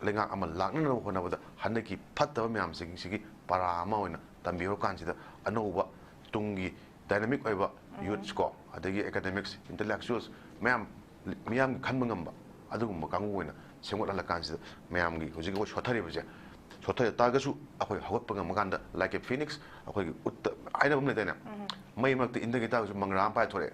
ꯂꯩꯉꯥꯛ ꯑꯃ ꯂꯥꯛꯅꯅꯕ ꯍꯣꯠꯅꯕꯗ ꯍꯟꯗꯛꯀꯤ ꯐꯠꯇꯕ ꯃꯌꯥꯝꯁꯤꯡꯁꯤꯒꯤ ꯄꯔꯥ ꯑꯃ ꯑꯣꯏꯅ ꯇꯝꯕꯤꯍꯧꯔꯀꯥꯟꯁꯤꯗ ꯑꯅꯧꯕ ꯇꯨꯡꯒꯤ dynamic ꯑꯣꯏꯕ youths ꯀꯣ, ꯑꯗꯒꯤ academics, intellectuals ꯃꯌꯥꯝ, ꯃꯤꯌꯥꯝꯒꯤ ꯈꯟꯕ ꯉꯝꯕ ꯑꯗꯨꯒꯨꯝꯕ ꯀꯥꯡꯕꯨ ꯑꯣꯏꯅ ꯁꯦꯝꯒꯠꯍꯜꯂꯀꯥꯟꯁꯤꯗ ꯃꯌꯥꯝꯒꯤ ꯍꯧꯖꯤꯛ ꯑꯩꯈꯣꯏ ꯁꯣꯠꯊꯔꯤꯕꯁꯦ, ꯁꯣꯠꯊꯔ ꯇꯥꯔꯒꯁꯨ ꯑꯩꯈꯣꯏ ꯍꯧꯒꯠꯄ ꯉꯝꯃꯀꯥꯟꯗ, like a phoenix, ꯑꯩꯈꯣꯏꯒꯤ ꯎꯠꯇ ꯍꯥꯏꯅꯕ ꯑꯃ ꯂꯩꯗꯥꯏꯅꯦ? ꯃꯩ ꯃꯔꯛꯇ ꯏꯟꯗꯒꯦ ꯇꯥꯔꯒꯁꯨ ꯃꯪꯒ꯭ꯔꯥ ꯑꯃ ꯄꯥꯏ ꯊꯣꯛꯂꯛꯑꯦ꯫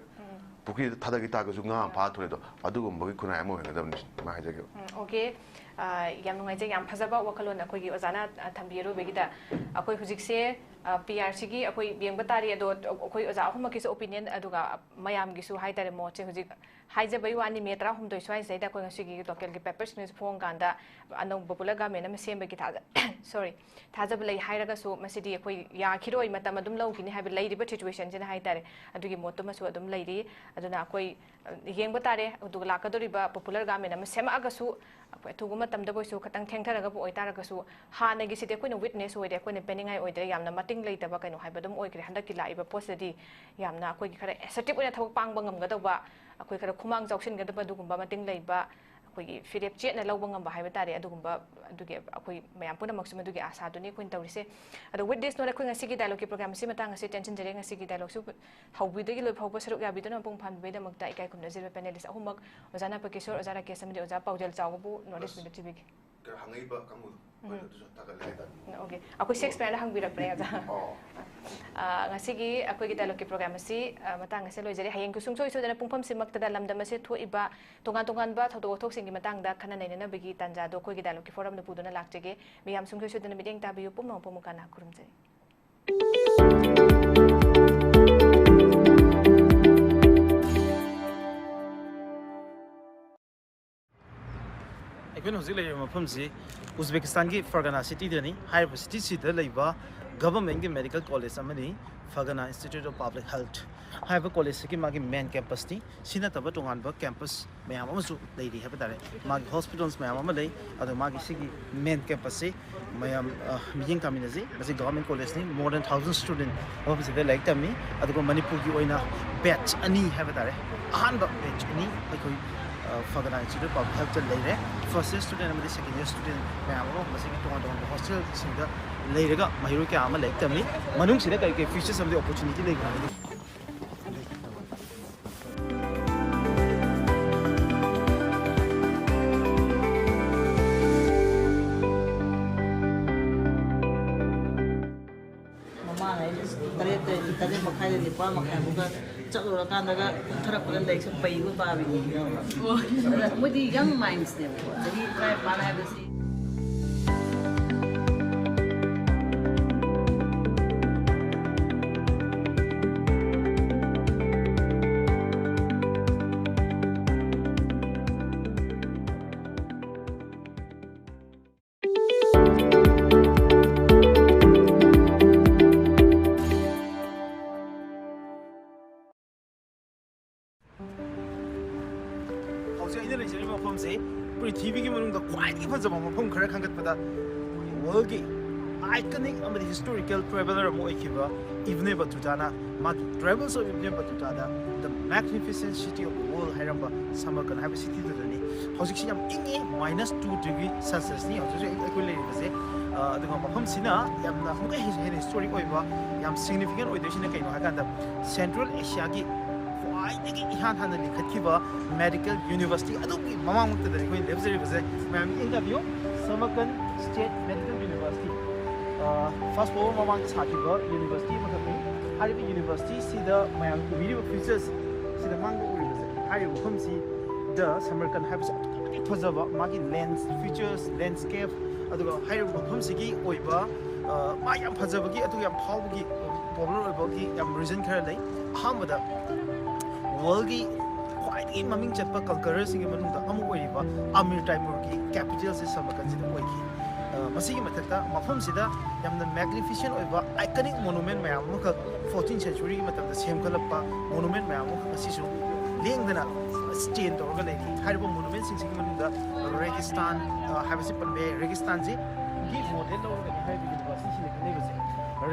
ꯄꯨꯈ꯭ꯔꯤꯗ ꯊꯥꯗꯈꯤ ꯇꯥꯔꯒꯁꯨ ꯉꯥ ꯑꯃ ꯐꯥ ꯊꯣꯛꯂꯛꯑꯦ ꯑꯗꯣ, ꯑꯗꯨꯒꯨꯝꯕꯒꯤ ꯈꯨꯟꯅꯥꯏ ꯑꯃ ꯑꯣꯏꯍꯟꯒꯗꯕꯅꯤ, ꯑꯗꯨꯃꯥꯏꯅ ꯍꯥꯏꯖꯒꯦꯕ꯫ ꯎꯝ, okay꯫ ꯑ, ꯌꯥꯝ ꯅꯨꯡꯉꯥꯏꯖꯩ, ꯌꯥꯝ ꯐꯖꯕ ꯋꯥꯈꯜꯂꯣꯟ ꯑꯩꯈꯣꯏꯒꯤ ꯑꯣꯖꯥꯅ, ꯑ, ꯊꯝꯕꯤꯔꯨꯕꯒꯤꯗ꯫ ꯑꯩꯈꯣꯏ ꯍꯧꯖꯤꯛꯁꯦ, ꯑ, PRCꯒꯤ ꯑꯩꯈꯣꯏ ꯌꯦꯡꯕ ꯇꯥꯔꯤ, ꯑꯗꯣ ꯑꯩꯈꯣꯏ ꯑꯣꯖꯥ ꯑꯍꯨꯝꯃꯛꯀꯤꯁꯨ opinion, ꯑꯗꯨꯒ ꯃꯌꯥꯝꯒꯤꯁꯨ ꯍꯥꯏꯇꯥꯔꯦ, ꯃꯣꯠꯁꯦ ꯍꯧꯖꯤꯛ ꯍꯥꯏꯖꯕꯩ ꯋꯥꯅꯤ, May ꯇꯔꯥꯍꯨꯝꯗꯣꯏ ꯁ꯭ꯋꯥꯏꯁꯤꯗꯩꯗ ꯑꯩꯈꯣꯏ ꯉꯁꯤꯒꯤ localꯒꯤ papers news ꯐꯣꯡꯀꯥꯟꯗ ꯑꯅꯧꯕ popular government ꯑꯃ ꯁꯦꯝꯕꯒꯤ ꯊꯥꯖ-, sorry, ꯊꯥꯖꯕ ꯂꯩ ꯍꯥꯏꯔꯒꯁꯨ ꯃꯁꯤꯗꯤ ꯑꯩꯈꯣꯏ ꯌꯥꯈꯤꯔꯣꯏ, ꯃꯇꯝ ꯑꯗꯨꯝ ꯂꯧꯈꯤꯅꯤ ꯍꯥꯏꯕ ꯂꯩꯔꯤꯕ situationꯁꯤꯅ ꯍꯥꯏꯇꯥꯔꯦ, ꯑꯗꯨꯒꯤ ꯃꯣꯠꯇꯨꯃꯁꯨ ꯑꯗꯨꯝ ꯂꯩꯔꯤ꯫ ꯑꯗꯨꯅ ꯑꯩꯈꯣꯏ, ꯑ, ꯌꯦꯡꯕ ꯇꯥꯔꯦ, ꯑꯗꯨꯒ ꯂꯥꯛꯀꯗꯧꯔꯤꯕ popular government ꯑꯃ ꯁꯦꯝꯃꯛꯑꯒꯁꯨ ꯑꯩꯈꯣꯏ ꯑꯊꯨꯕ ꯃꯇꯝꯗꯕꯨ ꯑꯣꯏꯁꯨ ꯈꯇꯪ ꯊꯦꯡꯊꯔꯒꯕꯨ ꯑꯣꯏꯇꯥꯔꯒꯁꯨ ꯍꯥꯟꯅꯒꯤꯁꯤꯗꯤ ꯑꯩꯈꯣꯏꯅ witness ꯑꯣꯏꯔꯦ, ꯑꯩꯈꯣꯏꯅ ꯄꯦꯟꯅꯤꯡꯉꯥꯏ ꯑꯣꯏꯗ꯭ꯔꯦ, ꯌꯥꯝꯅ ꯃꯇꯤꯡ ꯂꯩꯇꯕ ꯀꯩꯅꯣ ꯍꯥꯏꯕ ꯑꯗꯨꯝ ꯑꯣꯏꯈ꯭ꯔꯦ꯫ ꯍꯟꯗꯛꯀꯤ ꯂꯥꯛꯏꯕ ꯄꯣꯠꯁꯤꯗꯗꯤ ꯌꯥꯝꯅ ꯑꯩꯈꯣꯏꯒꯤ ꯈꯔ assertive ꯑꯣꯏꯅ ꯊꯕꯛ ꯄꯥꯡꯕ ꯉꯝꯒꯗꯧꯕ, ꯑꯩꯈꯣꯏ ꯈꯔ ꯈꯨꯃꯥꯡ ꯆꯥꯎꯁꯤꯟꯒꯗꯕ ꯑꯗꯨꯒꯨꯝꯕ ꯃꯇꯤꯡ ꯂꯩꯕ ꯑꯩꯈꯣꯏꯒꯤ ꯐꯤꯔꯦꯞ ꯆꯦꯠꯅ ꯂꯧꯕ ꯉꯝꯕ ꯍꯥꯏꯕ ꯇꯥꯔꯦ꯫ ꯑꯗꯨꯒꯨꯝꯕ ꯑꯗꯨꯒꯤ ꯑꯩꯈꯣꯏ ꯃꯌꯥꯝ ꯄꯨꯝꯅꯃꯛꯁꯨ ꯃꯗꯨꯒꯤ ꯑꯥꯁꯥꯗꯨꯅꯤ ꯑꯩꯈꯣꯏꯅ ꯇꯧꯔꯤꯁꯦ꯫ ꯑꯗꯣ with this note ꯑꯩꯈꯣꯏ ꯉꯁꯤꯒꯤ dialogue ꯀꯤ program ꯑꯁꯤ ꯃꯇꯥꯡ ꯑꯁꯤ ꯇꯦꯟꯁꯤꯟꯖꯔꯦ꯫ ꯉꯁꯤꯒꯤ dialogue ꯁꯨ ꯍꯧꯕꯗꯒꯤ ꯂꯣꯏ ꯐꯥꯎꯕ ꯁꯔꯨꯛ ꯌꯥꯕꯤꯗꯨꯅ ꯃꯄꯨꯡ ꯐꯥꯍꯟꯕꯤꯕꯒꯤꯗꯃꯛꯇ ꯏꯀꯥꯏ ꯈꯨꯝꯅꯖꯔꯤꯕ panelist ꯑꯍꯨꯝꯃꯛ, ꯑꯣꯖꯥ ꯅꯥꯄꯀꯤꯁꯣꯔ, ꯑꯣꯖꯥ ꯔꯥꯀꯦꯁ ꯑꯃꯗꯤ ꯑꯣꯖꯥ ꯄꯥꯎꯖꯦꯜ ꯆꯥꯎꯕꯕꯨ Knowledge ꯑꯁ꯫ Meet ꯇ ꯊꯤꯕꯤꯒꯦ꯫ ꯍꯪꯉꯛꯏꯕ ꯀꯥꯡꯕꯨꯗꯣ, ꯎꯝ꯫ ꯑꯗꯨꯁꯨ ꯊꯥꯒꯠꯂꯦ ꯍꯥꯏꯇꯥꯔꯦ꯫ ꯎꯝ, okay꯫ ꯑꯩꯈꯣꯏ Shakespeare ꯅ ꯍꯪꯕꯤꯔꯛꯄꯅꯦ, ꯑꯣꯖꯥ꯫ ꯑꯣ꯫ ꯑ, ꯉꯁꯤꯒꯤ ꯑꯩꯈꯣꯏꯒꯤ dialogue ꯀꯤ program ꯑꯁꯤ, ꯑ, ꯃꯇꯥꯡ ꯑꯁꯤꯗ ꯂꯣꯏꯖꯔꯦ꯫ ꯍꯌꯦꯡ ꯁꯨꯡꯁꯣꯏ ꯁꯣꯏꯗꯅ ꯄꯨꯡꯐꯝꯁꯤꯃꯛꯇꯗ ꯂꯝꯗꯝ ꯑꯁꯤꯗ ꯊꯣꯛꯏꯕ ꯇꯣꯉꯥꯟ ꯇꯣꯉꯥꯟꯕ ꯊꯧꯗꯣꯛ ꯋꯥꯊꯣꯛꯁꯤꯡꯒꯤ ꯃꯇꯥꯡꯗ ꯈꯟꯅ ꯅꯩꯅꯅꯕꯒꯤ ꯇꯥꯟꯖꯥꯗꯣ ꯑꯩꯈꯣꯏꯒꯤ dialogue ꯀꯤ forum ꯗ ꯄꯨꯗꯨꯅ ꯂꯥꯛꯆꯒꯦ꯫ ꯃꯤꯌꯥꯝ ꯁꯨꯡꯁꯣꯏ ꯁꯣꯏꯗꯅ ꯃꯤꯠꯌꯦꯡ ꯇꯥꯕꯤꯌꯨ꯫ ꯄꯨꯝꯅꯃꯛꯄꯨ ꯑꯃꯨꯛ ꯍꯟꯅ ꯈꯨꯔꯨꯝꯖꯔꯤ꯫ ꯑꯩꯈꯣꯏꯅ ꯍꯧꯖꯤꯛ ꯂꯩꯔꯤꯕ ꯃꯐꯝꯁꯤ ꯎꯖꯕꯦꯀꯤꯁꯇꯥꯟꯒꯤ ꯐꯔꯒꯅꯥ ꯁꯤꯇꯤꯗꯅꯤ꯫ ꯍꯥꯏꯔꯤꯕ ꯁꯤꯇꯤꯁꯤꯗ ꯂꯩꯕ government ꯀꯤ medical college ꯑꯃꯅꯤ, Fargana Institute of Public Health ꯍꯥꯏꯕ college ꯁꯤꯒꯤ ꯃꯥꯒꯤ main campus ꯅꯤ꯫ ꯁꯤ ꯅꯠꯇꯕ ꯇꯣꯉꯥꯟꯕ campus ꯃꯌꯥꯝ ꯑꯃꯁꯨ ꯂꯩꯔꯤ ꯍꯥꯏꯕ ꯇꯥꯔꯦ꯫ ꯃꯥꯒꯤ hospitals ꯃꯌꯥꯝ ꯑꯃ ꯂꯩ꯫ ꯑꯗꯣ ꯃꯥꯒꯤ ꯁꯤꯒꯤ main campus ꯁꯤ ꯃꯌꯥꯝ, ꯑ, ꯃꯤꯠꯌꯦꯡ ꯇꯥꯃꯤꯟꯅꯁꯤ꯫ ꯃꯁꯤ government college ꯅꯤ꯫ More than thousand student ꯃꯐꯝꯁꯤꯗ ꯂꯥꯏꯔꯤꯛ ꯇꯝꯃꯤ꯫ ꯑꯗꯨꯒ ꯃꯅꯤꯄꯨꯔꯒꯤ ꯑꯣꯏꯅ batch ꯑꯅꯤ ꯍꯥꯏꯕ ꯇꯥꯔꯦ, ꯑꯍꯥꯟꯕ batch ꯑꯅꯤ ꯑꯩꯈꯣꯏ, ꯑ, Fargana Institute of Public Health ꯇ ꯂꯩꯔꯦ꯫ First year student ꯑꯃꯗꯤ second year student ꯃꯌꯥꯝ ꯑꯃ ꯃꯁꯤꯒꯤ ꯇꯣꯉꯥꯟ ꯇꯣꯉꯥꯟꯕ hostel ꯁꯤꯡꯗ ꯂꯩꯔꯒ ꯃꯍꯩꯔꯣꯏ ꯀꯌꯥ ꯑꯃ ꯂꯥꯏꯔꯤꯛ ꯇꯝꯃꯤ꯫ ꯃꯅꯨꯡꯁꯤꯗ ꯀꯔꯤ ꯀꯔꯤ features ꯑꯃꯗꯤ opportunity ꯂꯩꯕ ꯍꯥꯏꯕꯗꯤ ꯃꯃꯥꯡ ꯑꯩꯅ ꯇꯔꯦꯠꯇ, ꯇꯔꯦꯠ ꯃꯈꯥꯏꯗ ꯅꯤꯄꯥꯜ ꯃꯈꯥꯏ ꯐꯥꯎꯕ ꯆꯠꯂꯨꯔꯀꯥꯟꯗꯒ ꯀꯨꯝꯊꯔꯛꯄꯗ ꯂꯥꯏꯔꯤꯛꯁꯦ ꯄꯩꯕ ꯄꯥꯕꯤꯅꯦ꯫ ꯑꯗ ꯃꯣꯏꯗꯤ young minds ꯅꯦꯕꯀꯣ, ꯆꯍꯤ ꯇꯔꯥꯅꯤꯄꯥꯜ ꯍꯥꯏꯕꯁꯤ꯫ ꯍꯧꯖꯤꯛ ꯑꯩꯅ ꯂꯩꯖꯔꯤꯕ ꯃꯐꯝꯁꯤ ꯄ꯭ꯔꯤꯊꯤꯕꯤꯒꯤ ꯃꯅꯨꯡꯗ ꯈ꯭ꯋꯥꯏꯗꯒꯤ ꯐꯖꯕ ꯃꯐꯝ ꯈꯔ ꯈꯟꯒꯠꯄꯗ world ꯒꯤ iconic ꯑꯃꯗꯤ historical traveller ꯑꯃ ꯑꯣꯏꯈꯤꯕ ꯏꯕꯅꯦ ꯕꯇꯨꯇꯥꯅ ꯃꯥꯒꯤ Travels of Ibn Battuta the The Magnificent City of the World ꯍꯥꯏꯔꯝꯕ ꯁꯃꯔꯀꯟ ꯍꯥꯏꯕ ꯁꯤꯇꯤꯗꯨꯗꯅꯤ꯫ ꯍꯧꯖꯤꯛꯁꯤ ꯌꯥꯝ ꯏꯪꯉꯤ, minus two degree Celsius ꯅꯤ ꯍꯧꯖꯤꯛ ꯍꯧꯖꯤꯛ ꯑꯩꯈꯣꯏ ꯂꯩꯔꯤꯕꯁꯦ꯫ ꯑ, ꯑꯗꯨꯒ ꯃꯐꯝꯁꯤꯅ ꯌꯥꯝꯅ ꯑꯃꯨꯛꯀ ꯍꯦꯟꯅ ꯍꯦꯟꯅ ꯍꯤꯁꯇꯣꯔꯤꯛ ꯑꯣꯏꯕ, ꯌꯥꯝ ꯁꯤꯒꯅꯤꯐꯤꯀꯦꯟ ꯑꯣꯏꯗꯣꯏꯁꯤꯅ ꯀꯩꯅꯣ ꯍꯥꯏ ꯀꯥꯟꯗ, ꯁꯦꯟꯇ꯭ꯔꯦꯜ ꯑꯦꯁꯤꯌꯥꯒꯤ ꯈ꯭ꯋꯥꯏꯗꯒꯤ ꯏꯍꯥꯟ ꯍꯥꯟꯅ ꯂꯤꯡꯈꯠꯈꯤꯕ ꯃꯦꯗꯤꯀꯦꯜ ꯌꯨꯅꯤꯚꯔꯁꯤꯇꯤ ꯑꯗꯨꯒꯤ ꯃꯃꯥꯡꯃꯛꯇꯗꯅꯤ ꯑꯩꯈꯣꯏꯅ ꯂꯦꯞꯆꯔꯤꯕꯁꯦ꯫ ꯃꯌꯥꯝ ꯌꯦꯡꯕꯤꯌꯨ, ꯁꯃꯔꯀꯟ ꯁ꯭ꯇꯦꯠ ꯃꯦꯗꯤꯀꯦꯜ ꯌꯨꯅꯤꯚꯔꯁꯤꯇꯤ꯫ ꯐꯥꯁ ꯋꯥꯔꯜ ꯃꯃꯥꯡꯗ ꯁꯥꯈꯤꯕ ꯌꯨꯅꯤꯚꯔꯁꯤꯇꯤ ꯑꯃꯈꯛꯅꯤ꯫ ꯍꯥꯏꯔꯤꯕ ꯌꯨꯅꯤꯚꯔꯁꯤꯇꯤꯁꯤꯗ ꯃꯌꯥꯝ ꯎꯕꯤꯔꯤꯕ ꯐꯤꯆꯔꯁ ꯁꯤꯗ ꯃꯥꯡꯗ ꯎꯔꯤꯕꯁꯦ, ꯍꯥꯏꯔꯤꯕ ꯃꯐꯝꯁꯤꯗ ꯁꯃꯔꯀꯟ ꯍꯥꯏꯕꯁꯦ ꯑꯗꯨꯛꯀꯤ ꯃꯇꯤꯛ ꯐꯖꯕ, ꯃꯥꯒꯤ ꯂꯦꯟꯁ ꯐꯤꯆꯔꯁ, ꯂꯦꯟꯁꯀꯦꯞ, ꯑꯗꯨꯒ ꯍꯥꯏꯔꯤꯕ ꯃꯐꯝꯁꯤꯒꯤ ꯑꯣꯏꯕ, ꯑ, ꯃꯥ ꯌꯥꯝ ꯐꯖꯕꯒꯤ, ꯑꯗꯨꯒ ꯌꯥꯝ ꯐꯥꯎꯕꯒꯤ, ꯄꯣꯄꯨꯂꯔ ꯑꯣꯏꯕꯒꯤ ꯌꯥꯝ ꯔꯤꯖꯟ ꯈꯔ ꯂꯩ꯫ ꯑꯍꯥꯟꯕꯗ, ꯋꯥꯔꯜꯒꯤ ꯈ꯭ꯋꯥꯏꯗꯒꯤ ꯃꯃꯤꯡ ꯆꯠꯄ ꯀꯟꯀꯔꯔꯁꯤꯡꯒꯤ ꯃꯅꯨꯡꯗ ꯑꯃ ꯑꯣꯏꯔꯤꯕ ꯑꯃꯤꯔ ꯇꯥꯏꯃꯨꯔꯒꯤ ꯀꯦꯄꯤꯇꯦꯜꯁꯦ ꯁꯃꯔꯀꯟꯁꯤꯗ ꯑꯣꯏꯈꯤ꯫ ꯑ, ꯃꯁꯤꯒꯤ ꯃꯊꯛꯇ ꯃꯐꯝꯁꯤꯗ ꯌꯥꯝꯅ ꯃꯦꯒꯅꯤꯐꯤꯁꯦꯟ ꯑꯣꯏꯕ ꯑꯥꯏꯀꯅꯤꯛ ꯃꯣꯅꯨꯃꯦꯟ ꯃꯌꯥꯝ ꯑꯃꯈꯛ ꯐꯣꯔꯇꯤꯟ ꯁꯦꯟꯆꯨꯔꯤꯒꯤ ꯃꯇꯝꯗ ꯁꯦꯝꯒꯠꯂꯛꯄ ꯃꯣꯅꯨꯃꯦꯟ ꯃꯌꯥꯝ ꯑꯃꯈꯛ ꯉꯁꯤꯁꯨ ꯂꯦꯡꯗꯅ ꯁ꯭ꯇꯦꯟ ꯇꯧꯔꯒ ꯂꯩꯔꯤ꯫ ꯍꯥꯏꯔꯤꯕ ꯃꯣꯅꯨꯃꯦꯟꯁꯤꯡꯁꯤꯒꯤ ꯃꯅꯨꯡꯗ ꯔꯦꯒꯤꯁꯇꯥꯟ, ꯑ, ꯍꯥꯏꯕꯁꯤ ꯄꯟꯕ ꯌꯥꯏ꯫ ꯔꯦꯒꯤꯁꯇꯥꯟꯁꯤꯒꯤ ꯃꯣꯗꯦꯜ ꯂꯧꯔꯒꯅꯤ ꯍꯥꯏꯔꯤꯕ ꯌꯨꯅꯤꯚꯔꯁꯤꯇꯤꯁꯤꯅ ꯈꯟꯅꯔꯤꯕꯁꯦ꯫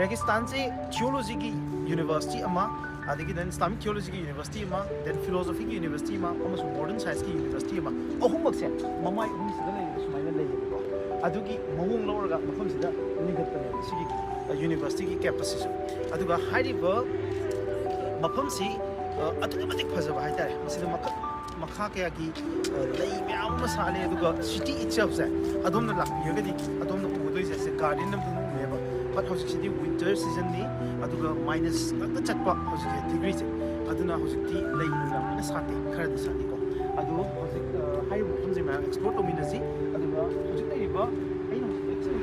ꯔꯦꯒꯤꯁꯇꯥꯟꯁꯤ ꯊꯤꯑꯣꯂꯣꯖꯤꯒꯤ ꯌꯨꯅꯤꯚꯔꯁꯤꯇꯤ ꯑꯃ, ꯑꯗꯒꯤ then Islamic theologyꯒꯤ ꯌꯨꯅꯤꯚꯔꯁꯤꯇꯤ ꯑꯃ, then philosophyꯒꯤ ꯌꯨꯅꯤꯚꯔꯁꯤꯇꯤ ꯑꯃ, ꯑꯃꯁꯨꯡ modern scienceꯀꯤ ꯌꯨꯅꯤꯚꯔꯁꯤꯇꯤ ꯑꯃ, ꯑꯍꯨꯝꯃꯛꯁꯦ ꯃꯃꯥꯏ ꯑꯍꯨꯝꯁꯤꯗ ꯂꯩꯔꯤꯕ ꯁꯨꯃꯥꯏꯅ ꯂꯩꯌꯦꯕꯀꯣ꯫ ꯑꯗꯨꯒꯤ ꯃꯑꯣꯡ ꯂꯧꯔꯒ ꯃꯐꯝꯁꯤꯗ ꯂꯤꯡꯈꯠꯄꯅꯦꯕ ꯁꯤꯒꯤ, ꯑ, ꯌꯨꯅꯤꯚꯔꯁꯤꯇꯤꯒꯤ ꯀꯦꯝꯄꯁꯁꯤꯁꯨ꯫ ꯑꯗꯨꯒ ꯍꯥꯏꯔꯤꯕ ꯃꯐꯝꯁꯤ, ꯑ, ꯑꯗꯨꯛꯀꯤ ꯃꯇꯤꯛ ꯐꯖꯕ ꯍꯥꯏꯇꯥꯔꯦ꯫ ꯃꯁꯤꯗ ꯃꯈꯜ ꯃꯈꯥ ꯀꯌꯥꯒꯤ, ꯑ, ꯂꯩ ꯃꯌꯥꯝ ꯑꯃ ꯁꯥꯠꯂꯦ꯫ ꯑꯗꯨꯒ city itselfꯁꯦ ꯑꯗꯣꯝꯅ ꯂꯥꯛꯄꯤꯔꯒꯗꯤ ꯑꯗꯣꯝꯅ ꯎꯒꯗꯣꯏꯁꯦ ꯁꯦ garden ꯑꯃ ꯎꯅꯦꯕ꯫ But ꯍꯧꯖꯤꯛꯁꯤꯗꯤ winter seasonꯅꯤ, ꯑꯗꯨꯒ minus ꯉꯥꯛꯇ ꯆꯠꯄ ꯍꯧꯖꯤꯛꯁꯦ degreeꯁꯦ꯫ ꯑꯗꯨꯅ ꯍꯧꯖꯤꯛꯇꯤ ꯂꯩ ꯌꯥꯝꯅ ꯁꯥꯠꯇꯦ, ꯈꯔꯗꯤ ꯁꯥꯠꯂꯤꯀꯣ꯫ ꯑꯗꯨ ꯍꯧꯖꯤꯛ, ꯑ, ꯍꯥꯏꯔꯤꯕ ꯃꯐꯝꯁꯦ ꯃꯌꯥꯝ explore ꯇꯧꯃꯤꯟꯅꯁꯤ꯫ ꯑꯗꯨꯒ ꯍꯧꯖꯤꯛ ꯂꯩꯔꯤꯕ